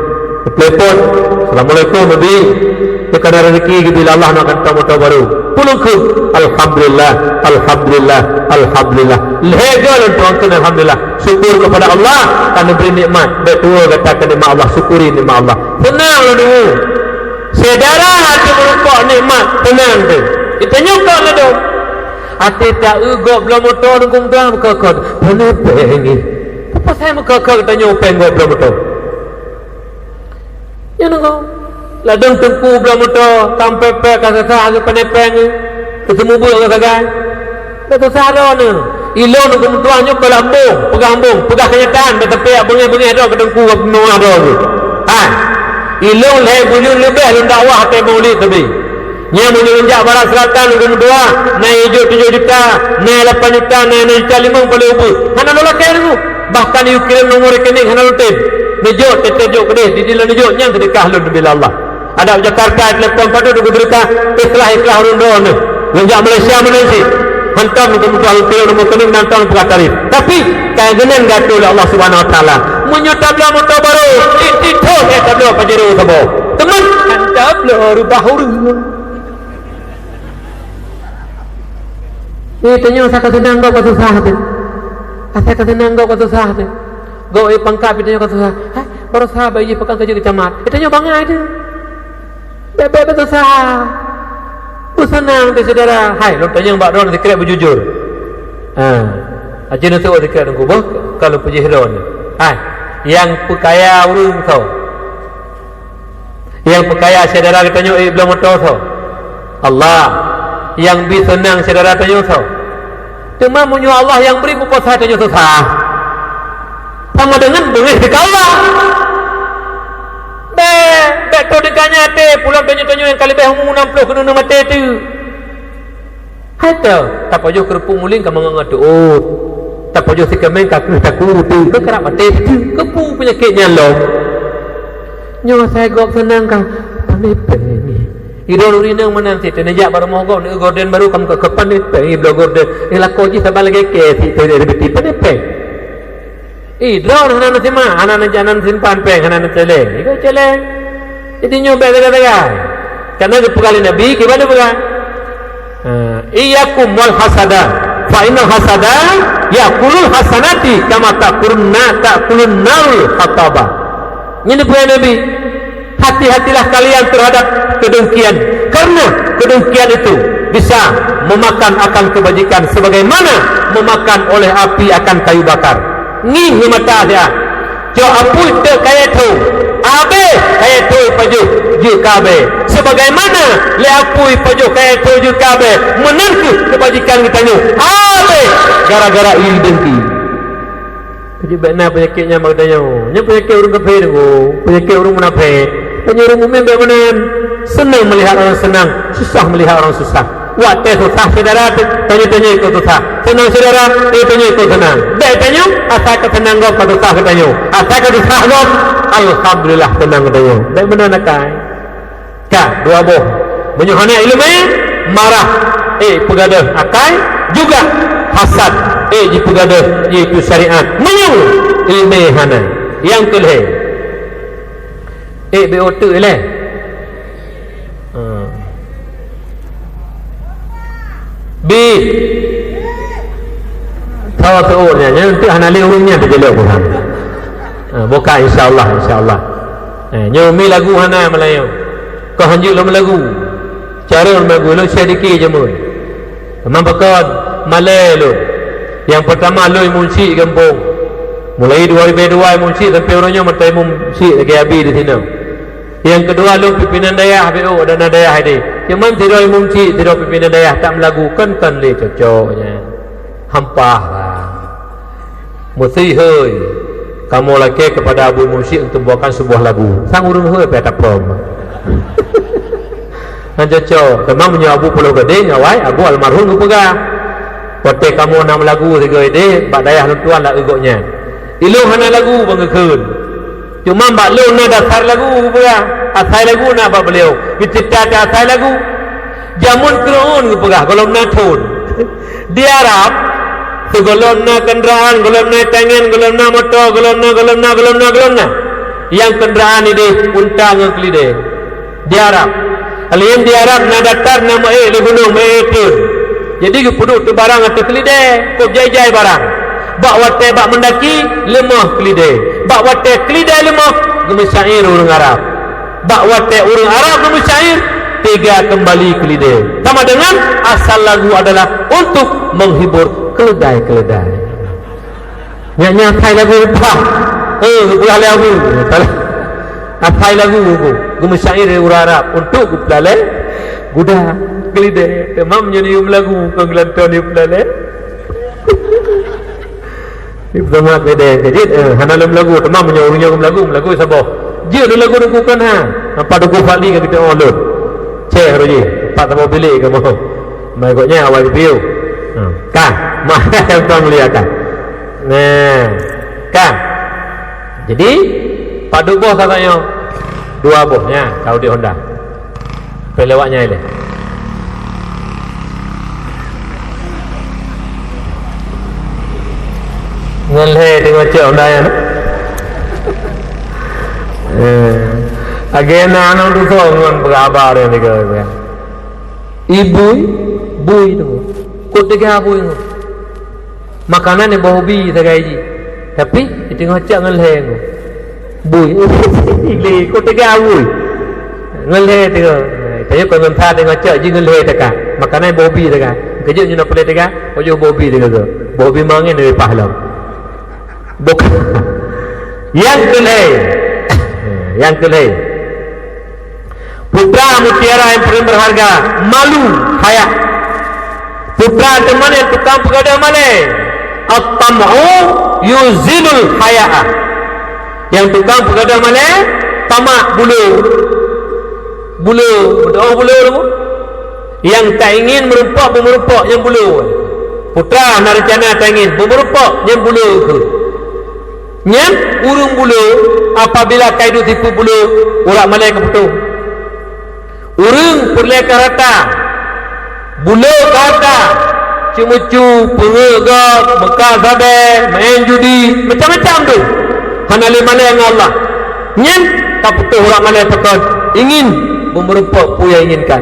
Telepon, "Assalamualaikum, Abi. Teuka na rezeki geubri lé Allah, na kantong moto barô." Peue lôn kheun, "Alhamdulillah, alhamdulillah, alhamdulillah." Lhée goe lôn tuan kheun alhamdulillah. Syukur kepada Allah ka neubri nikmat. Bék tuwoe gata keu nikmat Allah, syukuri nikmat Allah. Seunang lôn deungoe. Syedara até meurumpok nikmat, seunang teuh. Geutanyoe kon ladôm. Até ta-eu gob bloe moto deungon tuan meukeukot. Pane péng nyoe. Peue pasai meukeukot geutanyoe péng gob bloe moto? Nyan ngon ladôm teungku bloe moto, tam pépék ka sasah geuh pane péng. Teuseumubeuek geuh sagai. Ka susah droeneuh. Ilôn keu meutuah nyoe keulah embong, peugah embong, peugah keunyataan, beuteupeu beungéh-beungéh droe keu teungku geupeuneuah droe geuh. Hai. Ilôn lhée buleuen leubeh lôn dakwah até Maulid teubi. Nyan meunyoe lôn jak Barat Selatan lôn keu meutuah, na ijok tujoh juta, na lapan juta, na enam juta limong paléng ubeut. Hana lôn lakée teungku. Bahkan yue kirém nomor rekening hana lôn tem. Neujok, teuntée jok keudeh, di dilôn neujok nyan seudeukah lôn bila Allah. Adak Jakarta, telepon padub deungon seudeukah, ikhlas-ikhlas ureuëng droeneuh. Ngon jak Malaysia meunan cit. Hantom keu meutuah lôn keu nomor rekening dan tom peugah tarif. Tapi, ka geunan geuatoe lé Allah Subhanahu Wa Taala. Meunyoe tabloe moto barô, inti thon eh tabloe Pajero saboh. Teuma, han tabloe rubah ureuëng. Eh, tanyoe asai ka seunang gob ka susah teuh. Asai ka seunang gob ka susah teuh. Gob eh pangkat pih tanyoe ka susah. Hai, baroesa bak jih pakon ka jeuet keu camat. Eh, tanyoe bangai teuh. Bèk-bèk beuteusa. Peuseunang teuh syedara. Hai, lôn tanyong bak droeneuh sikrek beujujur. Ha. Aci neuseuôt sikrek teungku boh, ka lôn peujeuet droeneuh. Hai, nyang peukaya ureueng soe? Nyang peukaya syedara geutanyoe, eh, bloe moto soe? Allah. Nyang bri seunang syedara tanyoe soe? Teuma meunyoe Allah nyang bri, peue pasai tanyoe susah? Sama deungon beungéh teuka Allah. Bèk, bèk troh teuka nyan até, pulang tanyoe-tanyoe nyang ka leubeh umu nam ploh keuneuk maté teuh. Hai teuh, tapajoh keureupuk muling ka mangat-ngat teuôt. Tapajoh sikeumeng ka kreueh taku teuh, ka karab maté teuh. Keupeue peunyakét nyan lom? Nyoe asai gob seunang ka pané péng. Idong ureueng inong meunan cit, neujak bak rumoh gob, neueu gorden barô, ka meukeukeupan pané péng, ibloe gorden. Eh, lakoe jih saban lagèe kèe cit, teuh, pané péng. Ih, droeneuh hana neusimak, hana neuja-, hana neusimpan péng, hana neucèlèng. Ikôt cèlèng. Jadi nyoe bèk sagai-sagai. Karena geupeugah lé Nabi, kiban geupeugah? Ha, "Iyyakum wal hasada, fa innal hasada ya'kulul hasanati kama ta'kulun na-, ta'kulun narul hatabah." Nyan geupeugah Nabi. Hati-hatilah kalian terhadap kedengkian, karena kedengkian itu bisa memakan akan kebajikan sebagaimana memakan oleh api akan kayu bakar. Ngieng ngon mata siat. Cok apui teuk kayèe tho, abéh kayèe tho pajoh jeuet keu abéh. Sebagaimana lé apui pajoh kayèe tho jeuet keu abéh, meunan kheueh kebajikan geutanyoe abéh gara-gara iri dengki. Jadi bèk na peunyakét nyan bak geutanyoe. Nyan peunyakét ureueng kafé, Teungku. Peunyakét ureueng munafék. Tanyoe ureueng mukmin bèk meunan. Seunang meulihat orang seunang, susah meulihat orang susah. Watèe susah syedara, tanyoe-tanyoe ikot susah. Seunang syedara, tanyoe-tanyoe ikot seunang. Bèk tanyoe, asai ka seunang gob ka susah geutanyoe. Asai ka susah gob, alhamdulillah seunang geutanyoe. Bèk meunan akai. Ka, dua boh. Meunyoe hana ileumèe, marah, ék peugadôh akai, juga hasad, ék jipeugadôh, yaitu syariat. Meunyoe ileumèe hana, nyang keu lhèe, ék beuoh teuk ilèe. Ha. Bi. Tho teuôt nyan, nyan teuk hana lé ureueng nyan teujelok Tuhan. Ha, buka insya-Allah, insya-Allah. Eh, nyoe mi lagu hana Meulayu. Kah hanjeuet lom lagu. Cara lom lagu, lôn syedikit jameun. Teuma pakon, malèe lôn. Nyang peurtama lôn munsyik gampông. Mulai dua ribu dua munsyik sampai uroe nyoe mantong munsyik lagèe Abi di sinoe. Nyang keudua, lôn pimpinan dayah B O dan dayah I D. Cuman sidroe munsyik, sidroe pimpinan dayah tak meulagu, kon-kon lé cocok nyan. Hampah lah. Meusi hôi, kamoe lakèe kepada Abu Munsyik untuk membawakan sebuah lagu. Sang ureueng hôi payah taprom. Hana cocok. Teuma meunyoe Abu Pulo Gadeng, awai Abu almarhum geupeugah. Watèe kamoe na meulagu sigoe idéh, bak dayah lôn tuan laeu gobnyan. Ilôn hana lagu ban geukheun. Cuma bak lôn na dasar lagu geupeugah, asai lagu na bak beliau. Geucebta asai lagu. Jameun keureuen geupeugah, gohlom na thon. Di Arab, sigohlom na keundaraan, gohlom na tangen, gohlom na moto, gohlom na, gohlom na, gohlom na, gohlom na. Nyang keundaraan idéh unta ngon keulidèe. Di Arab. Laén di Arab na datar, na meuék lé gunong, meuék teun. Jadi geupeuduek teuh barang ateueh keulidèe, kôb jai-jai barang. Bak watèe bak meundaki, leumoh keulidèe. Bak watèe keulidèe leumoh, geumeusya'ir ureueng Arab. Bak watèe ureueng Arab geumeusya'ir, teuga keumbali keulidèe. Sama dengan asal lagu adalah untuk menghibur keledai-keledai. Nyan, nyan asai lagu upah. Eh, geupeugah lé Abu. Asai lagu Abu. Geumeusya'ir ureueng Arab untuk geupeulalèe guda keulidèe. Teuma meunyoe neuyue meulagu, kon geulantoe neuyue peulalèe. Di peuteumé keulidèe. Jadi, eh, hana lom lagu. Teuma meunyoe ureueng nyoe meulagu, meulagu saboh. Jeuet lôn lagu Teungku kon ha. Nampak Teungku Fadli ka geuteu'oh lôn. Ceh roh jih. Empat saboh bilék kamoe. Mai gobnyan awai geupiôh. Ha. Ka. Mah, tuan mulia ka. Nah, ka. Jadi, padub boh ka tanyoe? Dua boh, nyan, ka udép Honda. Pih lewat nyan ilèe. Ngon lhèe teungoh cok Honda nyan. Eh, lagèe na aneuk tutoe ngon peugah haba nyang tiga. Ih bui, bui tu. Kok teuga bui tu? Makanan nyang boh ubi sagai jih. Tapi, di teungoh cak ngon lhèe tu. Bui. Lé, kok teuga bui? Ngon lhèe teuga. Tapi kon ngon sa teungoh cak jih ngon lhèe teuka. Makanan boh ubi teuga. Keujeuet nyoe na peureulèe teuga, oh jih boh ubi teuga. Boh ubi mangén leupah lom. Buk-, nyang keu lhèe. Nyang keu lhèe. Putra mutiara yang paling berharga, malu, haya. Putra teuma nyang tukang peugadôh malèe. At-tam'u yuzilul haya'a. Nyang tukang peugadôh malèe, tamak, bulo. Bulo, beutôi bulo tu. Nyang taingin meurumpok, beumeurumpok, nyan bulo. Putra na reuncana taingin, beumeurumpok, nyan bulo kheueh. Nyan ureueng bulo, apabila ka iduek sifeuet bulo, urat malèe ka putôh. Ureueng peureulèe keu hareuta, bulo keu hareuta, ceumeucue, peungeuet gob, meukat sabé, maén judi, macam-macam tu. Hana lé malèe ngon Allah. Nyan ka putôh urat malèe pakon, ingin beumeurumpok peue nyang inginkan.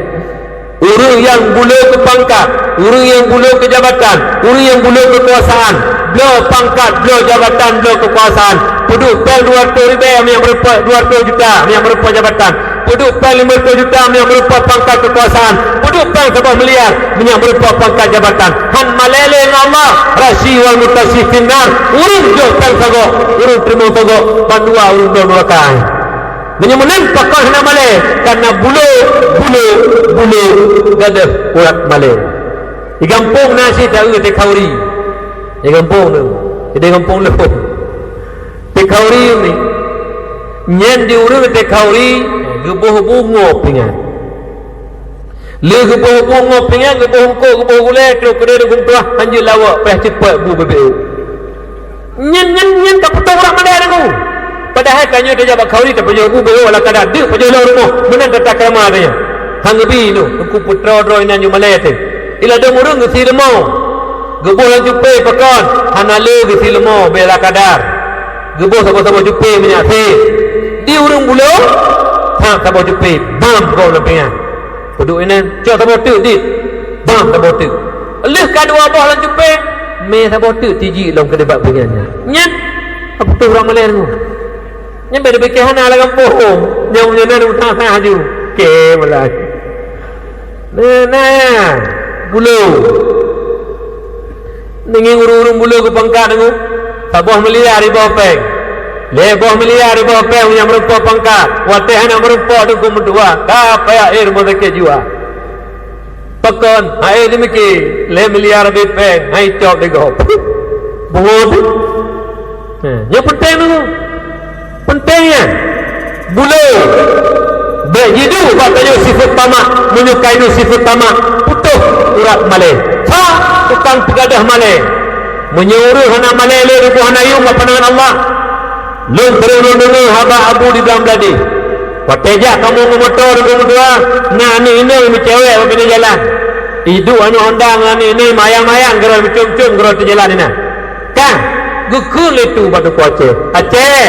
Ureueng nyang bulo keu pangkat, ureueng nyang bulo keu jabatan, ureueng nyang bulo keu keukuasaan, bloe pangkat, bloe jabatan, bloe keukuasaan. Peuduek péng dua reutôh ribèe meunyo meurumpok dua reutôh juta meunyo meurumpok jabatan. Peuduek péng limong reutôh juta meunyo meurumpok pangkat keukuasaan. Peuduek péng saboh miliar meunyo meurumpok pangkat jabatan. Han malèe lé ngon Allah, rasyi wal murtasyi finnar. Ureueng jok péng sagoe, ureueng teurimong sagoe, bandua ureueng bloe neuraka. Meunyoe meunan pakon hana malèe, kareuna bulo, bulo, bulo gadôh urat malèe. Di gampông na cit taeu teh khauri. Di gampông tu. Di gampông lôn. Khauri ni. Nyan di ureuëng teuh khauri, geuboh bu ngon pingan. Lheueh geuboh bu ngon pingan, geuboh eungkôt, geuboh gulée, trok keudeh dukung tuah, hanjeuet lawok, payah ceupet bu beubeue. Nyan, nyan, nyan ka putôh urat malée deungoe. Padahai tanyoe tajak bak khauri, tapajoh bu beubeue ala kadar, deuk pajoh lom rumoh, meunan tata krama tanyoe. Han geubi nyoe, teungku putroe droe inan nyoe malée teuh. Iladong ureuëng geusileumô. Geuboh lam cupé pakon, hana le geusileumô, bela kadar. Geuboh saboh-saboh cupé minyeuk asé. Di ureuëng bulo, ha, saboh cupé, bam gob lam pingan. Peuduek inan, cok saboh teuk dit, bam saboh teuk. Lheueh ka dua boh lam cupé, mé saboh teuk tijik lom keudeh bak pingan nyan. Nyan, ka putôh urat malée nyoe. Nyan bèk neupike hana lam gampông. Nyang meunyoe na utang sah aju. Oke, mulai. Nah, nah. Bulo. Deungon ureuëng-ureuëng bulo keu pangkat deungoe. Saboh miliar riboh péng. Lhèe boh miliar riboh péng nyang meurumpok pangkat. Watèe hana meurumpok deungoe meutuah. Ka payah éh rumoh sakét jiwa. Pakon, hai dimiki, lhèe miliar leubeh péng, hai cok di gob. Bungo tu. Ha, nyoe peunteng tu. Peunteng nyan. Bulo. Bèk jiduek bak tanyoe sifeuet tamak, meunyoe ka iduek sifeuet tamak, putôh urat malèe. Sa tukang peugadôh malèe. Meunyoe ureueng hana malèe lé rugoe hana yum bak pandangan Allah. Lôn seuring lôn deungö haba Abu di Blang Bladeh. Watèe jak kamoe ngon moto di Gunong Dua, na aneuk inong meucewek bak binéh jalan. Iduek aneuk Honda ngon aneuk inong mayang-mayang keudroe meucom-com keudroe teujalan inan. Kang, geukheun lé tu bak Teungku Aceh. Aceh,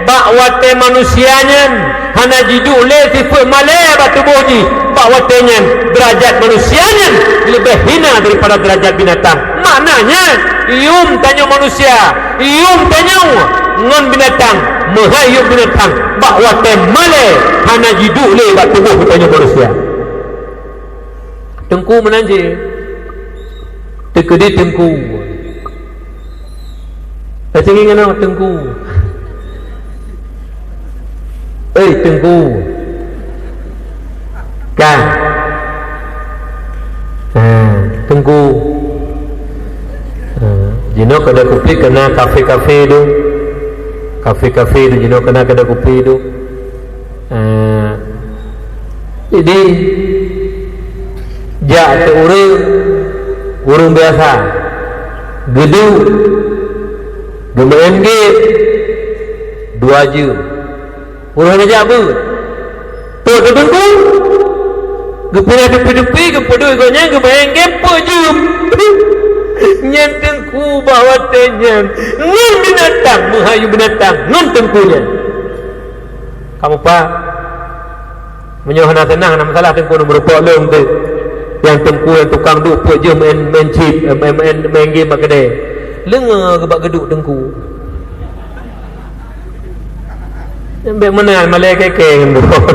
bak watèe manusia nyan hana jiduek lé sifeuet malèe bak tuboh jih, bak watèe nyan deurajat manusia nyan leubeh hina daripada deurajat binatang. Maknanya, yum tanyoe manusia, yum tanyoe ngon binatang, meuhai yum binatang, bak watèe malèe hana jiduek lé bak tuboh tanyoe manusia. Teungku meunan cit. Teukeudi teungku. Teucingi ngon teungku. Hei, teungku. Ka. Ha, teungku. Ha, jinoe kada kupi kena kafe-kafe tu. Kafe-kafe tu jinoe kena kada kupi tu. Eh, jadi, jak keu ureueng, ureueng biasa, geuduek, geumeu'en gét, dua jeuem. Ureueng hana jak beuet, trok teungku, geupinah dupi-dupi, geupeuduek gobnyan, geumeu'en gét, peuet jeuem. Nyan teungku bak watèe nyan, ngon binatang, meuhai yum binatang, ngon teungku nyan. Kamoe, Pak, meunyoe hana seunang, hana masalah, teungku, nyoe meurumpok lôn teuk. Nyang teungku, nyang tukang duek peuet jeuem main, main chip, eh, main, main, main game bak keudè. Leunge geuh bak geuduek teungku. Bèk meunan malèe kèe-kèe ngon droe.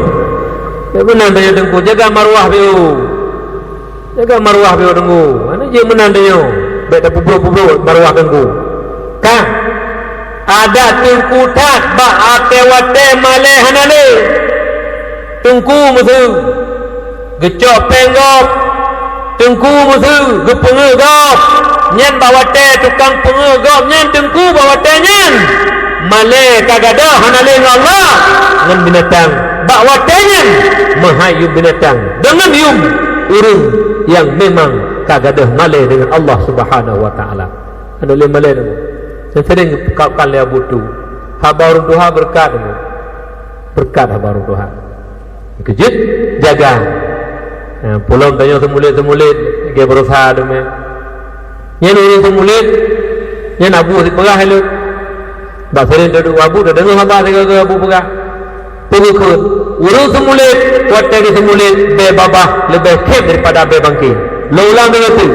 Bèk meunan tanyoe teungku, jaga maruah beu. Jaga maruah beu teungku. Hana jeuet meunan tanyoe. Bèk tapeubrok-peubrok maruah teungku. Ka. Adak teungku that bak akhé watèe malèe hana lé. Teungku meuseu. Geucok péng gob. Teungku meuseu. Geupeungeuet gob. Nyan bak watèe tukang peungeuet gob nyan teungku bak watèe nyan. Malèe ka gadôh hana lé ngon Allah, ngon binatang. Bak watèe nyan, meuhai yum binatang. Deungon yum ureueng nyang memang ka gadôh malèe deungon Allah Subhanahu wa Ta'ala. Adak lé malèe nyoe. Seuring geukab-kab lé Abu Tu. Haba ureueng tuha beureukat nyoe. Beureukat haba ureueng tuha. Keujeuet jaga. Ha, peulom tanyoe seumulet-seumulet, lagèe beureusaha teumé. Nyan ureueng seumulet, nyan Abu sipeugah lé. Bak seuring teuduek Abu, tadeungö haba sigoe-goe Abu peugah. Peue geukheun, ureueng seumulet, watèe geuseumulet, bèe babah leubeh khém daripada bèe bangké. Lôn ulang deungon teuk.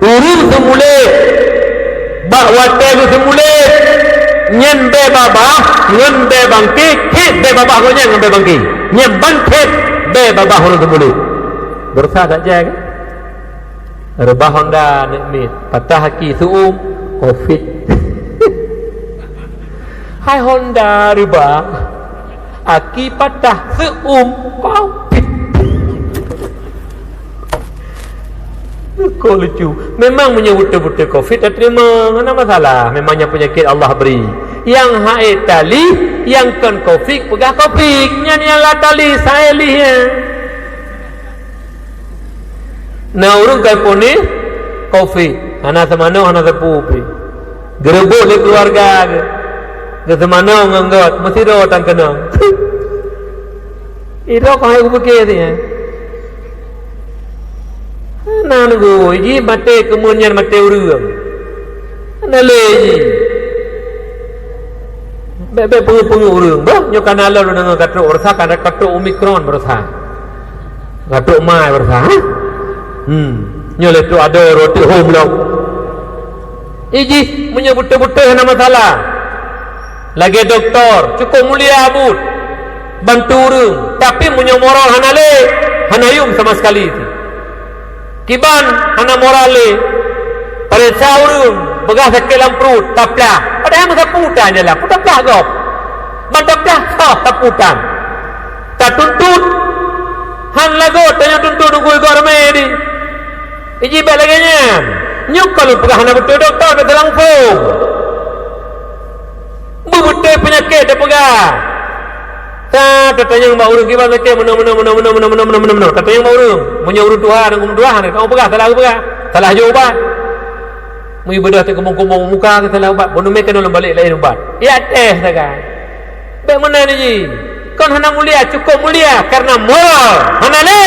Ureueng seumulet, bak watèe geuseumulet, nyan bèe babah ngon bèe bangké, khém bèe babah gobnyan ngon bèe bangké. Nyan ban khém bèe babah ureueng seumulet. Beureusaha that jai kan? Reubah Honda aneuk miet, patah aki seuuem, covid. Hai Honda reubah, aki patah seuuem, covid. Kok lucu. Memang meunyoe beutôi-beutôi covid tateurimong, hana masalah. Memang nyan peunyakét Allah bri. Nyang hana talih, nyang kon covid peugah covid, nyan nyang la talih, sae lih nyan. Na ureuëng ka punéh covid, hana seumanoe, hana seupôt pih. Geureubot lé keuluwarga geuh. Geuseumanoe ngon göt, meusidroe tan keunong. Idroe ka hai kupike siat nyan. Hana neugui, jih maté keumeun nyan maté ureuëng. Hana lé jih. Bék-bék peungeuh-peungeuh ureuëng. Bah, nyoe ka na lom deungoe ka trok, rasa ka, ka trok Omicron, rasa. Ka trok mai, rasa, ha? Hmm. Nyoe lé trok adoe roti hom lom. Ijih, meunyoe beutôi-beutôi hana masalah. Lagée dokto, cukup mulia buet. Bantu ureuëng. Tapi meunyoe moral hana lé, hana yum sama sekali. Kiban hana moral lé. Pareksa ureuëng, peugah sakét lam pruet, taplah. Padahai meusapeue tan jalan, peue taplah gob. Ban taplah soh sapeue tan. Tatuntut. Han lagot tanyoe tuntut nunggu igor mé di. Iji bék lagée nyan. Nyoe ka lôn peugah hana beutôi dokto, bék teulang phon. Beubeutôi peunyakét tapeugah. Sa tatanyong bak ureuëng kiban sakét meunoe, meunoe, meunoe. Tatanyong bak ureuëng. Meunyoe ureuëng tuha dan ureuëng tuha, hana teupeugah, salah geupeugah. Salah jok ubat. Meuibadah teukumbong-kumbong muka keu salah ubat. Boh numé keunoe lom balek laén ubat. Ya teh sagai. Bék meunan jih. Kon hana mulia, cukup mulia karena moral. Hana lé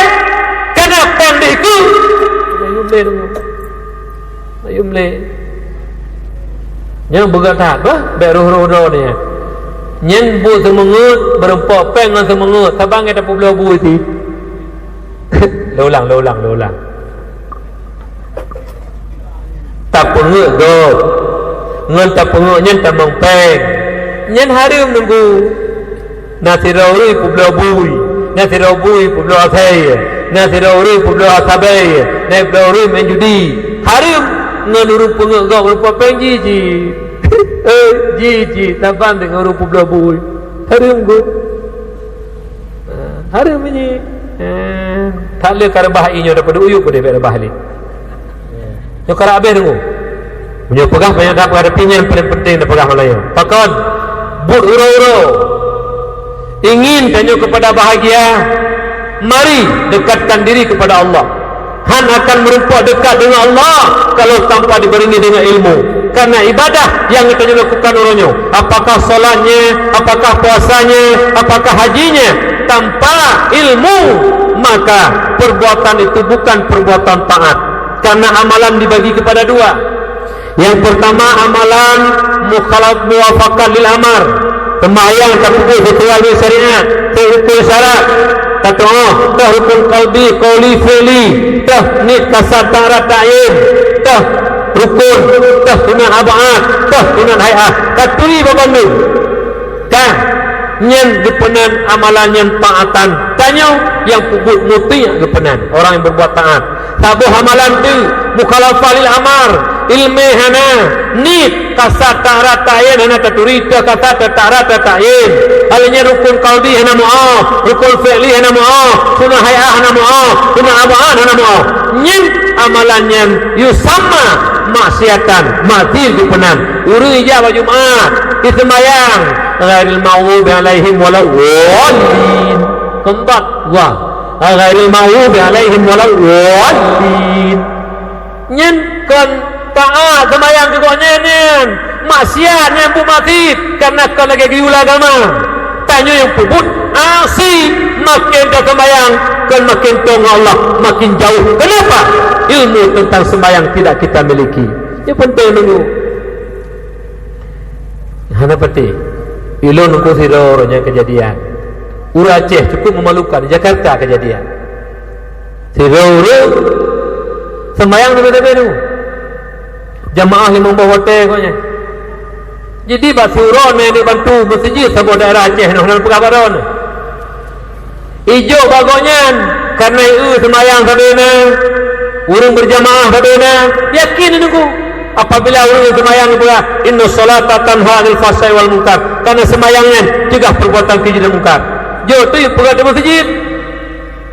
karena péng deh ku. Ayum lé deungoe. Ayum lé. Nyan beugata bah, bék roh-roh droe nyan. Nyan buet seumeungeut, beureumpok péng ngon seumeungeut, saban gata peubloe bui ti. Leulang, leulang, leulang. Tapeungeuet gob. Ngon tapeungeuet nyan tamong péng. Nyan hareuem nunggu. Na sidroe ureuëng peubloe bui, na sidroe bui peubloe asèe, na sidroe ureuëng peubloe asabèe, na sidroe ureuëng main judi. Hareuem ngon ureuëng peungeuet gob rupa péng jiji. Eh, jiji, saban deungon ureuëng peubloe bui. Hareuem gob. Hareuem jih. Eh, that lé ka reubah inyoe dapeuduek uyuek peudeh bék reubah lé. Nyoe karap habéh deungoe. Meunyoe peugah banyak that peugah, tapi nyan paling penting tapeugah malam nyoe. Pakon buet uroe-uroe ingin tanyoe kepada bahagia, mari dekatkan diri kepada Allah. Han akan meureumpok dekat dengan Allah kalau tanpa dibarengi dengan ilmu. Karena ibadah yang tanyoe lakukan uroe nyoe, apakah salatnya, apakah puasanya, apakah hajinya, tanpa ilmu, maka perbuatan itu bukan perbuatan taat. Karena amalan dibagi kepada dua. Yang pertama, amalan mukhalaf muwafaqat lil amar. Seumayang tapeubuet sesuai dengan syariat, sesuai rukun syarat. Tatu'oh, teuh rukun qalbi, qauli, fi'li, teuh niet, kasat, ta'arat, ta'yin, teuh rukun, teuh sunat ab'ad, teuh sunat hai'ah. Taturi babandum. Kan? Nyan geupeunan amalan nyan taatan. Tanyoe nyang peubuet muti geupeunan, orang yang berbuat taat. Saboh amalan tu mukhalafah lil amar, ilmé hana, niet, kasat, ta'arat, ta'yin hana taturi, teuh kasat, teuh ta'arat, teuh ta'yin. Hal nyan rukun qalbi hana mu'ah, rukun fi'li hana mu'ah, sunat hai'ah hana mu'ah, sunat ab'ad hana mu'ah. Nyan amalan nyan yusamma maksiatan, maksiat geupeunan. Ureuëng ijak bak Jumat, iseumayang, ghairil maghdubi alaihim waladdallin. Keumpat, wah. Ghairil maghdubi alaihim waladdallin. Nyan kon taat seumayang keu gobnyan nyan. Maksiat nyan buet maksiat karena kon lagée geuyue lam agama. Tanyoe nyang peubuet asi, makin taseumayang kon makin toe ngon Allah makin jauh. Kenapa? Ilmu tentang seumayang tidak kita miliki. Nyang penting nunggu. Hana pati. Ilôn uku sidroe nyan kejadian. Ureuëng Aceh cukup memalukan, di Jakarta kejadian. Sidroe ureuëng seumayang leubeh-leubeh tu. Jamaah limong boh watée gobnyan. Jadi bak siuroe na dibantu meuseujid saboh daerah Aceh nyoe hana peugah baroe. Ijok bak gobnyan, karena ieu seumayang sabe na, ureuëng berjamaah sabe na, yakin nunggu. Apabila ureuëng seumayang geupeugah, "Inna sholata tanha 'anil fahsya'i wal munkar," karena seumayang nyan cegah perbuatan keji dan mungkar. Jok tu peugah di meuseujid.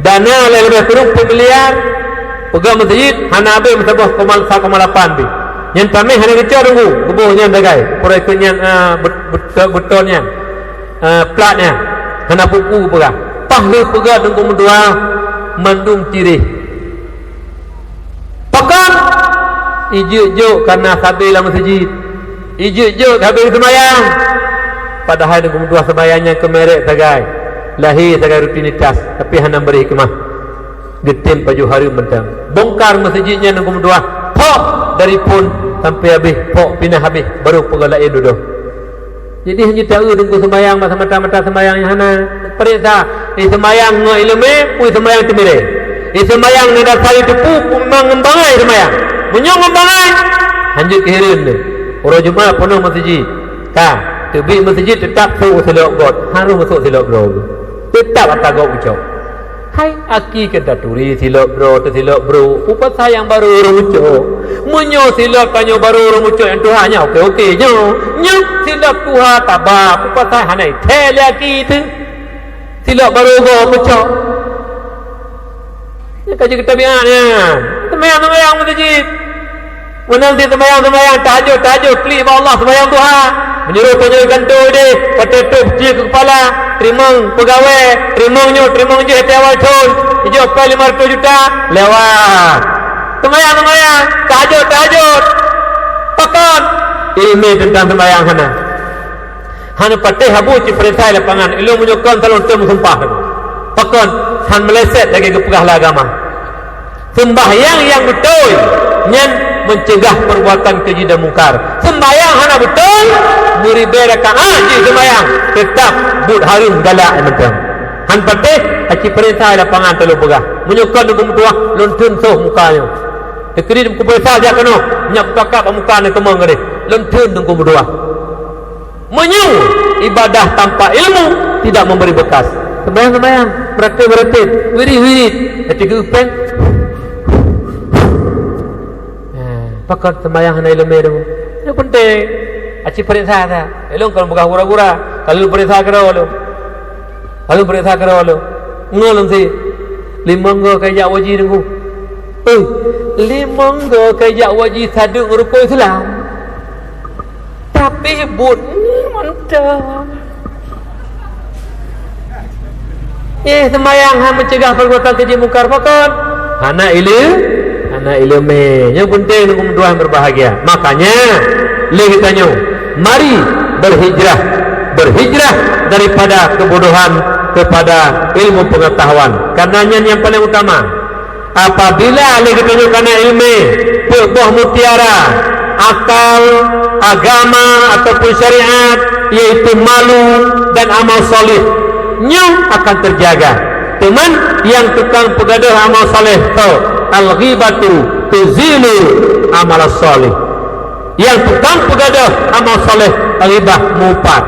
Dana lé leubeh kureueng peuet miliar, peugah meuseujid hana habéh meusaboh koma sa koma lapan pih. Nyan tameh hana geucok Teungku, geuboh nyan sagai. Pura ikot nyan, ah, bet-, bet-, beton nyan, ah, plat nyan. Hana pupu peugah. Paih lheueh peugah Teungku meutuah, mandum tireh. Pakon? Ijeuet jok kana sabe lam meuseujid. Ijeuet jok sabe seumayang. Padahai Teungku meutuah seumayang nyan keumerek sagai. Lahé sagai rutinitas, tapi hana bri hikmah. Geutem pajoh hareuem mantong. Bongkar meuseujid nyan Teungku meutuah. Phok dari phon sampai habéh, phok pinah habéh, baru peugah laén dudoe. Jadi hana taeu Teungku seumayang bak semata-mata seumayang nyang hana. Peuriksa, eh, seumayang ngon ileumé, peue seumayang teumiré. Eh, seumayang nyang dasari teupeu, peue memang ngon bangai seumayang. Meunyoe ngon bangai, hanjeuet keu hireuen deh. Uroe Jumat peunoh meuseujid. Ka, teubiet meuseujid teutap sôk silop gob, harôh meusôk silop droe. Teutap ata gob ucok. Hai, aki keu taturi silop droe teusilop brôk, peue pasai nyang barô ureueng ucok. Meunyoe silop tanyoe barô ureueng ucok nyang tuha nyan oke-oke nyoe. Nyoe silop tuha taba, peue pasai hana ithèe lé aki teuh. Silop barô gob ucok. Nyan ka jeuet keu tabiat nyan. Seumayang-seumayang meuseujid. Meunan cit seumayang-seumayang tahajud, tahajud klik bak Allah seumayang duha. Meunyoe tanyoe gantoe deh, watèe trôh cie keu keupala, teurimong peugawée, teurimong nyoe, teurimong jih, watèe awai thôn, ijok pèng lima ratus juta, lewat. Seumayang-seumayang, tahajud, tahajud. Pakon? Ileumé teuntang seumayang hana. Hana patéh haba cit peurintah lapangan, ilôn meunyoe kon salon tem meusumpah. Pakon? Han meuleset lagèe geupeugah lé agama. Seumbahyang nyang beutôi nyan meucegah perbuatan keji dan mungkar. Seumbahyang hana beutôi, meuribèe rakaat jih seumbahyang, teutap buet hareuem galak mantong. Han patéh, aci peurintah lapangan teulôn peugah. Meunyoe kon Teungku meutuah, lôn theun soh muka nyoe. Teukeudi Teungku peurintah jak keunoe, nyak peupakat bak muka nyoe keumong keudeh. Lôn theun Teungku meutuah. Meunyoe ibadah tanpa ilmu tidak memberi bekas. Sembahyang-sembahyang, beuratéb-beuratéb, wirid-wirid, tapi geupeng. Ha, pakon sembahyang hana ileumé tu? Itu penting. Aci peuriksa sa. Ilôn kon peugah gura-gura. Kalau peuriksa keudroe lôn. Kalau peuriksa keudroe lôn. Ngon lôn si. Limong go ka jak waji Teungku. Eh, limong go ka jak waji sadeuek rukon Islam. Tapi buet mantong. Eh, sembahyang han meucegah perbuatan keji mungkar pakon? Hana ile-, hana ileumé. Nyang penting Teungku meutuah berbahagia. Makanya, lé geutanyoe, mari berhijrah. Berhijrah daripada kebodohan kepada ilmu pengetahuan. Karena nyan yang paling utama. Apabila lé geutanyoe kana ileumé, peuet boh mutiara, akal, agama ataupun syariat, yaitu malu dan amal saleh, nyoe akan terjaga. Teuma nyang tukang peugadôh amal saleh, tho, al-ghibatu tuzilu amal saleh. Nyang tukang peugadôh amal saleh, ghibah mupat.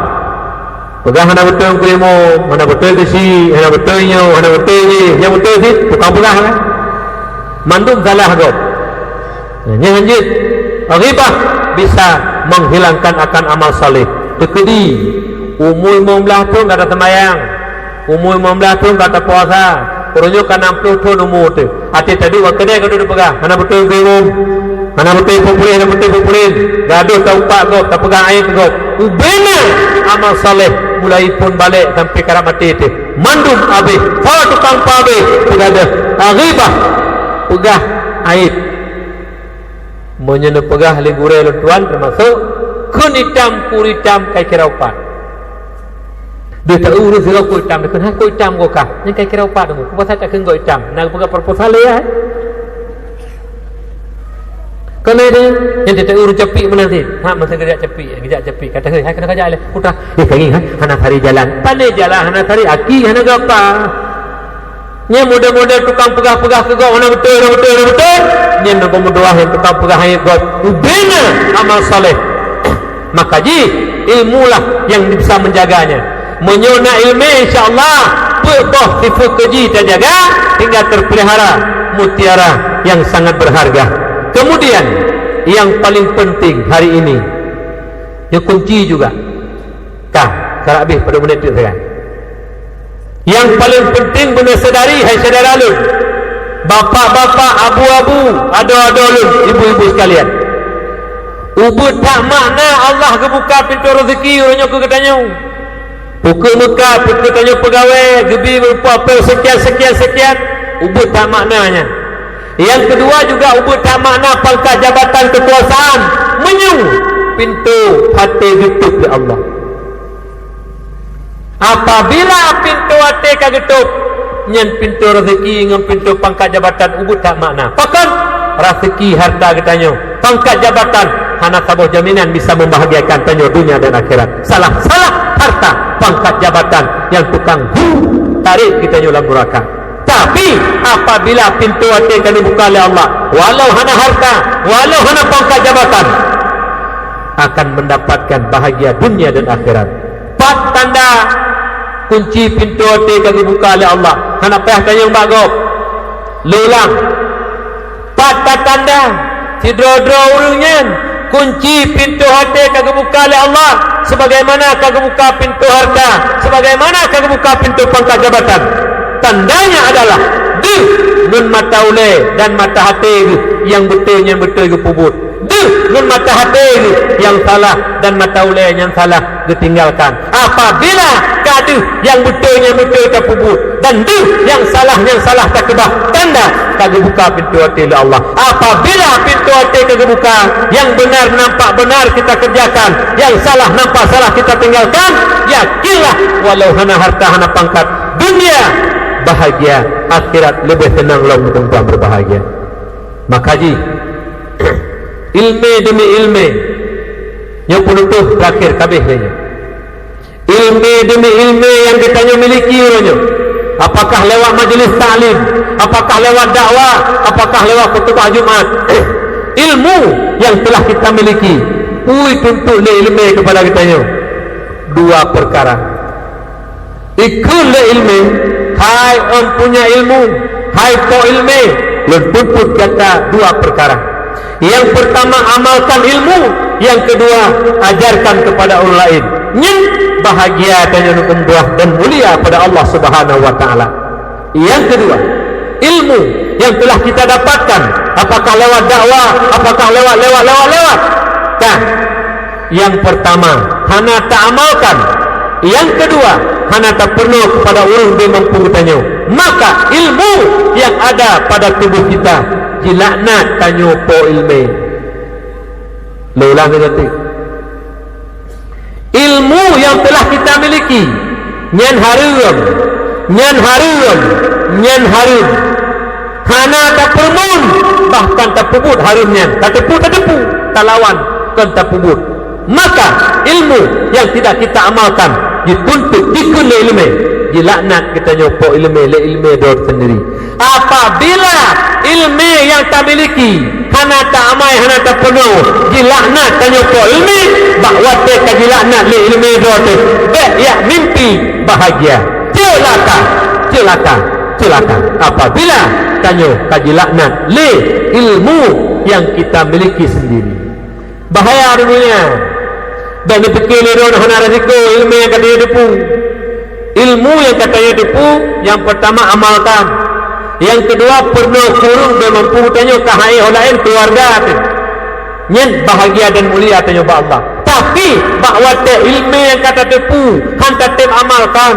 Peugah hana beutôi keu imum, hana beutôi keu si, hana beutôi nyoe, hana beutôi jih, nyang beutôi cit tukang peugah kan. Mandum salah gob. Nyan hanjeuet. Ghibah bisa menghilangkan akan amal saleh. Teukeudi, umu limong blaih thon ka taseumayang, umu limong blaih thon ka tapuasa, uroe nyoe ka nam ploh thon umu teuh. Até taduek bak keudè ka duek peugah, hana beutôi keu imum, hana beutôi peue puléh, hana beutôi peue puléh. Gadôh taupat gob, tapeugah aib gob. Ubena amal saleh mulai phon balek sampai karab maté teuh. Mandum abéh, ho tukang peuabéh, peugadôh, ghibah, peugah aib. Meunyoe neupeugah lé gurèe lôn tuan, teumasok kheun itam, kur itam, kai kira upat. Deuh ta ureueng sidroe kok itam, dikheun hai kok itam gob kah. Nyan kai kira upat deungon. Peue pasai takheun gob itam? Na geupeugah proposal lé ai. Keuneuk deh, nyan teuta ureueng capiek meunan cit. Ha, masa geujak capiek, geujak capiek. Kata, "Hei, hai keunoe kajak lé." Putra, "Eh, kageng, ha? Hana sari jalan." Pané jalan hana sari, aki hana gapa. Nyan model-model tukang peugah-peugah keu gob hana beutôi, hana beutôi, hana beutôi. Nyan Teungku meutuah nyang tukang peugah aib gob. Ubena amal saleh. Maka jih, ilmulah yang bisa menjaganya. Meunyoe na ileumé, insya Allah, peuet boh sifeuet keuji tajaga hingga terpelihara mutiara yang sangat berharga. Kemudian, yang paling penting hari ini, nyoe kunci juga. Ka, ka habéh peuet menit teuk sagai. Nyang paleng penting beuneusadari, hai syedara lôn, bapak-bapak, abu-abu, adoe-adoe lôn, ibu-ibu sekalian. Ubeuet that makna Allah geubuka pintoe rezeki uroe nyoe keu geutanyoe. Pukeuek meukat, pukeuek tanyoe peugawée, geubi beureupa apel sekian, sekian, sekian. Ubeuet that makna nyan. Nyang keudua juga ubeuet that makna pangkat jabatan keukuasaan. Meunyoe pintoe até geutôp lé Allah. Apabila pintoe até ka geutôp, nyan pintoe rezeki ngon pintoe pangkat jabatan ubeuet that makna. Pakon? Rezeki harta geutanyoe, pangkat jabatan hana saboh jaminan bisa membahagiakan tanyoe dunia dan akhirat. Salah-salah harta, pangkat jabatan nyang tukang hu, tarek geutanyoe lam nuraka. Tapi, apabila pintoe até ka neubuka lé Allah, walau hana harta, walau hana pangkat jabatan, akan mendapatkan bahagia dunia dan akhirat. Pat tanda kunci pintoe até ka geubuka lé Allah? Hana payah tanyong bak gob. Lé ulang. Pat tanda sidroe-droe ureuëng nyan kunci pintoe até ka geubuka lé Allah, sebagaimana ka geubuka pintoe harta, sebagaimana ka geubuka pintoe pangkat jabatan. Tandanya adalah deuh ngon mata ulée dan mata até geuh nyang beutôi nyan beutôi geupeubuet. Deuh ngon mata até geuh nyang salah dan mata ulée nyang salah geutinggalkan. Apabila ka deuh nyang beutôi nyan beutôi tapeubuet dan deuh nyang salah nyan salah takeubah, tanda ka geubuka pintoe até lé Allah. Apabila pintoe até ka geubuka, nyang beunar nampak beunar kita kerjakan, nyang salah nampak salah kita tinggalkan, yakinlah walau hana harta hana pangkat, dunia bahagia, akhirat leubeh seunang lom teumpat berbahagia. Maka jih, ilmé demi ilmé, nyoe peunutôh terakhir kabeh lé nyoe. Ilmé demi ilmé nyang geutanyoe miliki uroe nyoe, apakah lewat majelis taklim, apakah lewat dakwah, apakah lewat khutubah Jumat, ilmu yang telah kita miliki, peue tuntut lé ilmé keupada geutanyoe? Dua peukara. Ikheun lé ilmé, hai empunya ilmu, hai po ilmé, lôn peubuet gata dua peukara. Yang pertama, amalkan ilmu. Yang kedua, ajarkan kepada orang lain. Nyan bahagia tanyoe ngon buah dan mulia pada Allah Subhanahu wa Taala. Yang kedua, ilmu yang telah kita dapatkan, apakah lewat dakwah, apakah lewat, lewat, lewat, lewat, kan? Yang pertama, hana taamalkan. Yang kedua, hana tapeurunoe kepada ureuëng beu mampu geutanyoe. Maka ilmu yang ada pada tubuh kita jilaknat tanyoe po ilmé. Lé ulang lagi. Ilmu yang telah kita miliki, nyan hareuem, nyan hareuem, nyan hareuem. Hana tapeureumeun, bahkan tapeubuet hareuem nyan. Tateupeue, tateupeue, talawan, kon tapeubuet. Maka ilmu yang tidak kita amalkan, dituntut, dikheun lé ilmé, jilaknat geutanyoe po ilmé lé ilmé droe sendiri. Apabila ilmé nyang tamiliki hana taamai, hana tapeurunoe, jilaknat tanyoe po ilmé, bak watée ka jilaknat lé ilmé droe teuh, bék yak mimpi bahagia. Ceulaka, ceulaka, ceulaka apabila tanyoe ka jilaknat lé ilmu nyang kita miliki sendiri. Bahaya dunia. Bék neupike lé droe hana resiko ilmu nyang ka tanyoe teupeue. Ilmu nyang ka tanyoe teupeue, nyang pertama amalkan. Nyang keudua, peurunoe keu ureuëng beu mampu tanyoe ka hai ho laén keuluwarga teuh. Nyan bahagia dan mulia tanyoe bak Allah. Tapi, bak watée ilmu nyang ka tateupeue, han tatem amalkan.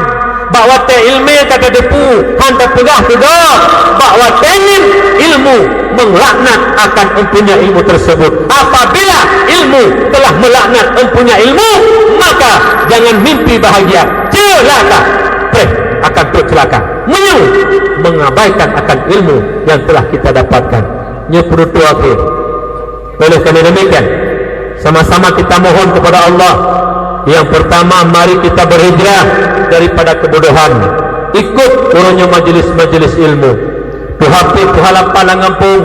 Bak watée ilmé ka tateupeue, han tapeugah keu gob, bak watée nyan ilmu meulaknat akan empunya ilmu tersebut. Apabila ilmu telah melaknat empunya ilmu, maka jangan mimpi bahagia. Ceulaka. Preh, akan trok ceulaka. Meunyoe mengabaikan akan ilmu yang telah kita dapatkan. Nyoe penutup akhir. Oleh karena demikian, sama-sama kita mohon kepada Allah. Yang pertama, mari kita berhijrah daripada kebodohan. Ikut uroe nyoe majelis-majelis ilmu. Tuha pih, tuha lapan lam gampông.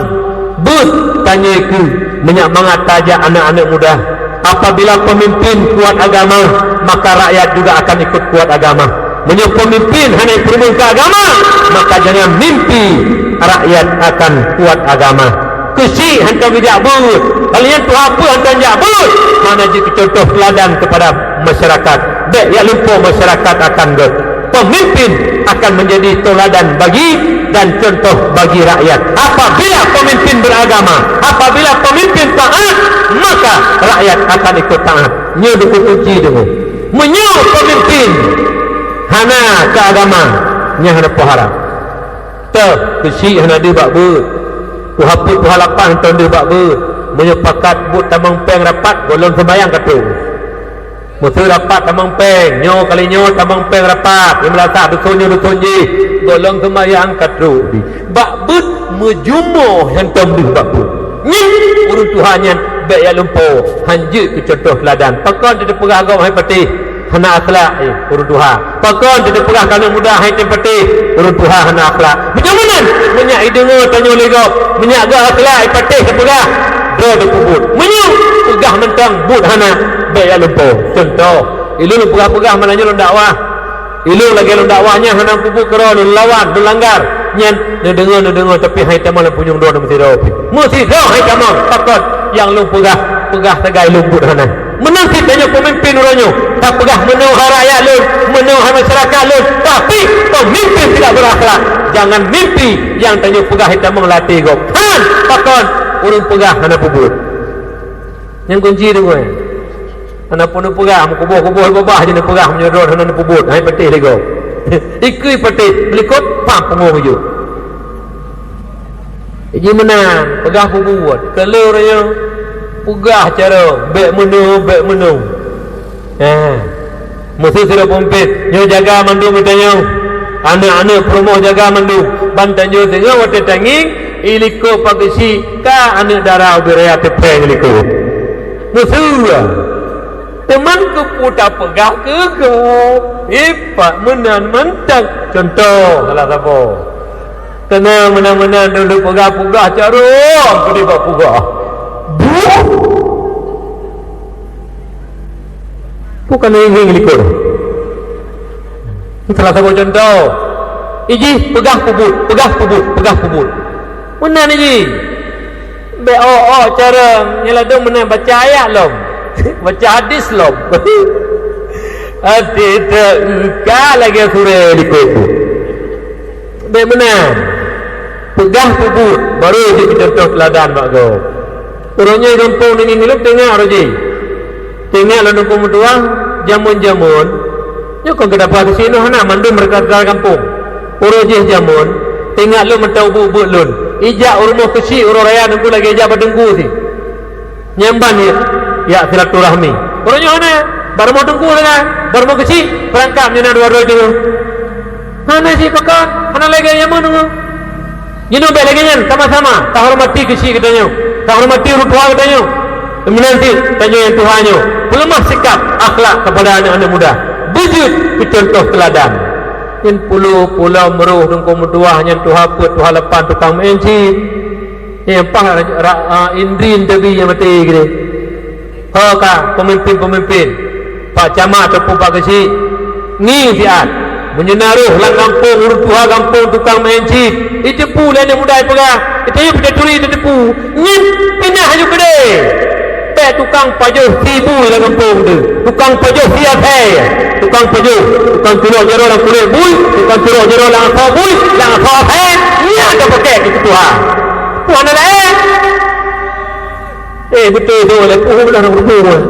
Beuh tanyoe keu meunyak mangat tajak aneuk-aneuk muda. Apabila pemimpin kuat agama, maka rakyat juga akan ikut kuat agama. Meunyoe pemimpin hana peurumoh keu agama, maka jangan mimpi rakyat akan kuat agama. Keuchik hantom jak beuet, kalian tuha pih hantom jak beuet, hana jeuet keu contoh teuladan kepada masyarakat. Bék jak lumpoe masyarakat akan gét. Pemimpin akan menjadi tauladan bagi dan contoh bagi rakyat. Apabila pemimpin beragama, apabila pemimpin taat, maka rakyat akan ikut taat. Nyoe dua kunci deungoe. Meunyoe pemimpin hana keu agama, nyan hana peue harab. Teuh, keuchik hana deuh bak beuet. Tuha peuet, tuha lapan hantom deuh bak beuet. Meunyoe pakat buet tamong péng rapat, gohlom seumayang ka trok. Meuseu rapat tamong péng, nyoe kali nyoe tamong péng rapat, nyang meulasah dusun nyoe dusun jih, gohlom seumayang ka trok di. Bak beuet meujumoh hantom deuh bak beuet. Nyan ureuëng tuha nyan bék jak lumpoe, hanjeuet keu contoh teuladan. Pakon teupeugah gob hai patéh, hana akhlak, eh, ureuëng tuha. Pakon teupeugah keuneuk muda hai tem patéh, ureuëng tuha hana akhlak. Meunyoe meunan, meunyak ideungoe tanyoe lé gob, meunyak geuh akhlak i patéh teupeugah, droe teupeubuet. Meunyoe peugah mantong buet hana, bék jak lumpoe. Contoh, ilôn peugah-peugah meunan nyoe lôn dakwah. Ilôn lagée lôn dakwah nyan hana peubuet keudroe lôn lawan, lôn langgar. Nyan neudeungoe, neudeungoe, tapi hai tamong lam punyueng droe meusidroe pih. Meusidroe hai tamong, pakon nyang lôn peugah, peugah sagai lôn buet hana. Meunan cit tanyoe peumimpin uroe nyoe, tapeugah meunoe hai rakyat lôn, meunoe hai masyarakat lôn, tapi peumimpin tidak berakhlak. Jangan mimpi nyang tanyoe peugah hai tamong lam até gob. Han, pakon ureuëng peugah hana peubuet. Nyang kunci deungoe. Hana peunoh peugah, meukuboh-kuboh babah je neupeugah meunyoe droe hana neupeubuet, hai patéh lé gob. Ikui patéh, meulikot pam pungo meujok. Ji meunan, peugah peubuet. Keu lôn nyoe, peugah cara, bék meunoe, bék meunoe. Ha. Meuseu sidroe peumimpin, nyoe jaga mandum geutanyoe. Aneuëk-aneuëk peurumoh jaga mandum. Ban tanyoe singoh watée tangieng, i likot Pak Geuchik ka aneuëk dara ubit raya teupeng likot. Meuseu. Teuma keupeue tapeugah keu gob? Ipak meunan mantong. Contoh salah saboh. Teuma meunan-meunan dulu peugah-peugah carông keudeh bak peugah. Buh! Bukan ngieng likot. Salah saboh contoh. Ijih peugah peubuet, peugah peubuet, peugah peubuet. Meunan ijih. Bék ôk-ôk carông, nyan ladôm meunan baca ayat lom. Baca hadis lom. Até teuka lagée surée likot buet. Bék meunan. Peugah peubuet, barô jeuet keu contoh teuladan bak gob. Uroe nyoe gampông nini nileueb teuingat uroe jih. Teuingat lôn Teungku meutuah, jameun-jameun, nyoe kon geudapat di sinoe hana mandum rata-rata gampông. Uroe jih jameun, teuingat lôn mantong ubeuek-ubeuek lôn. Ijak u rumoh keuchik uroe raya Teungku lagée ijak bak Teungku sit. Nyang ban ya, ya silaturahmi. Uroe nyoe hana, bak rumoh Teungku sagai, bak rumoh keuchik, peurangkap nyoe na dua droe teungoh. Hana sit pakon, hana lagée jameun teungoh. Jinoe bék lagée nyan, sama-sama tahoreumat keuchik geutanyoe, tahoreumat ureuëng tuha geutanyoe. Meunan cit tanyoe nyang tuha nyoe, peuleumah sikap akhlak kepada aneuk-aneuk muda. Beujeuet keu contoh teuladan. Nyan puluh, puluh meurôh Teungku meutuah nyan tuha peuet, tuha lapan tukang meu'en cit. Nyan paih ra-, ra-, a, indri tabi nyang maté keudeh. Ho ka peumimpén-peumimpén, Pak Camat ataupun Pak Geuchik, ngieng siat. Meunyoe na rôh lam gampông, ureuëng tuha gampông tukang meu'en cit, jiteupeue lé aneuk muda jipeugah, "Geutanyoe peucaya turi tateupeue." Nyan pinah laju keudeh. Bék tukang pajoh sie bui lam gampông teuh, tukang pajoh sie asèe, tukang pajoh, tukang culok jaroe lam kulét bui, tukang culok jaroe lam asoe bui, lam asoe asèe, nyan ka pakèk keu tuha. Tuha na laén. Eh, beutôi tu, lé puh belah rhueng-rhueng.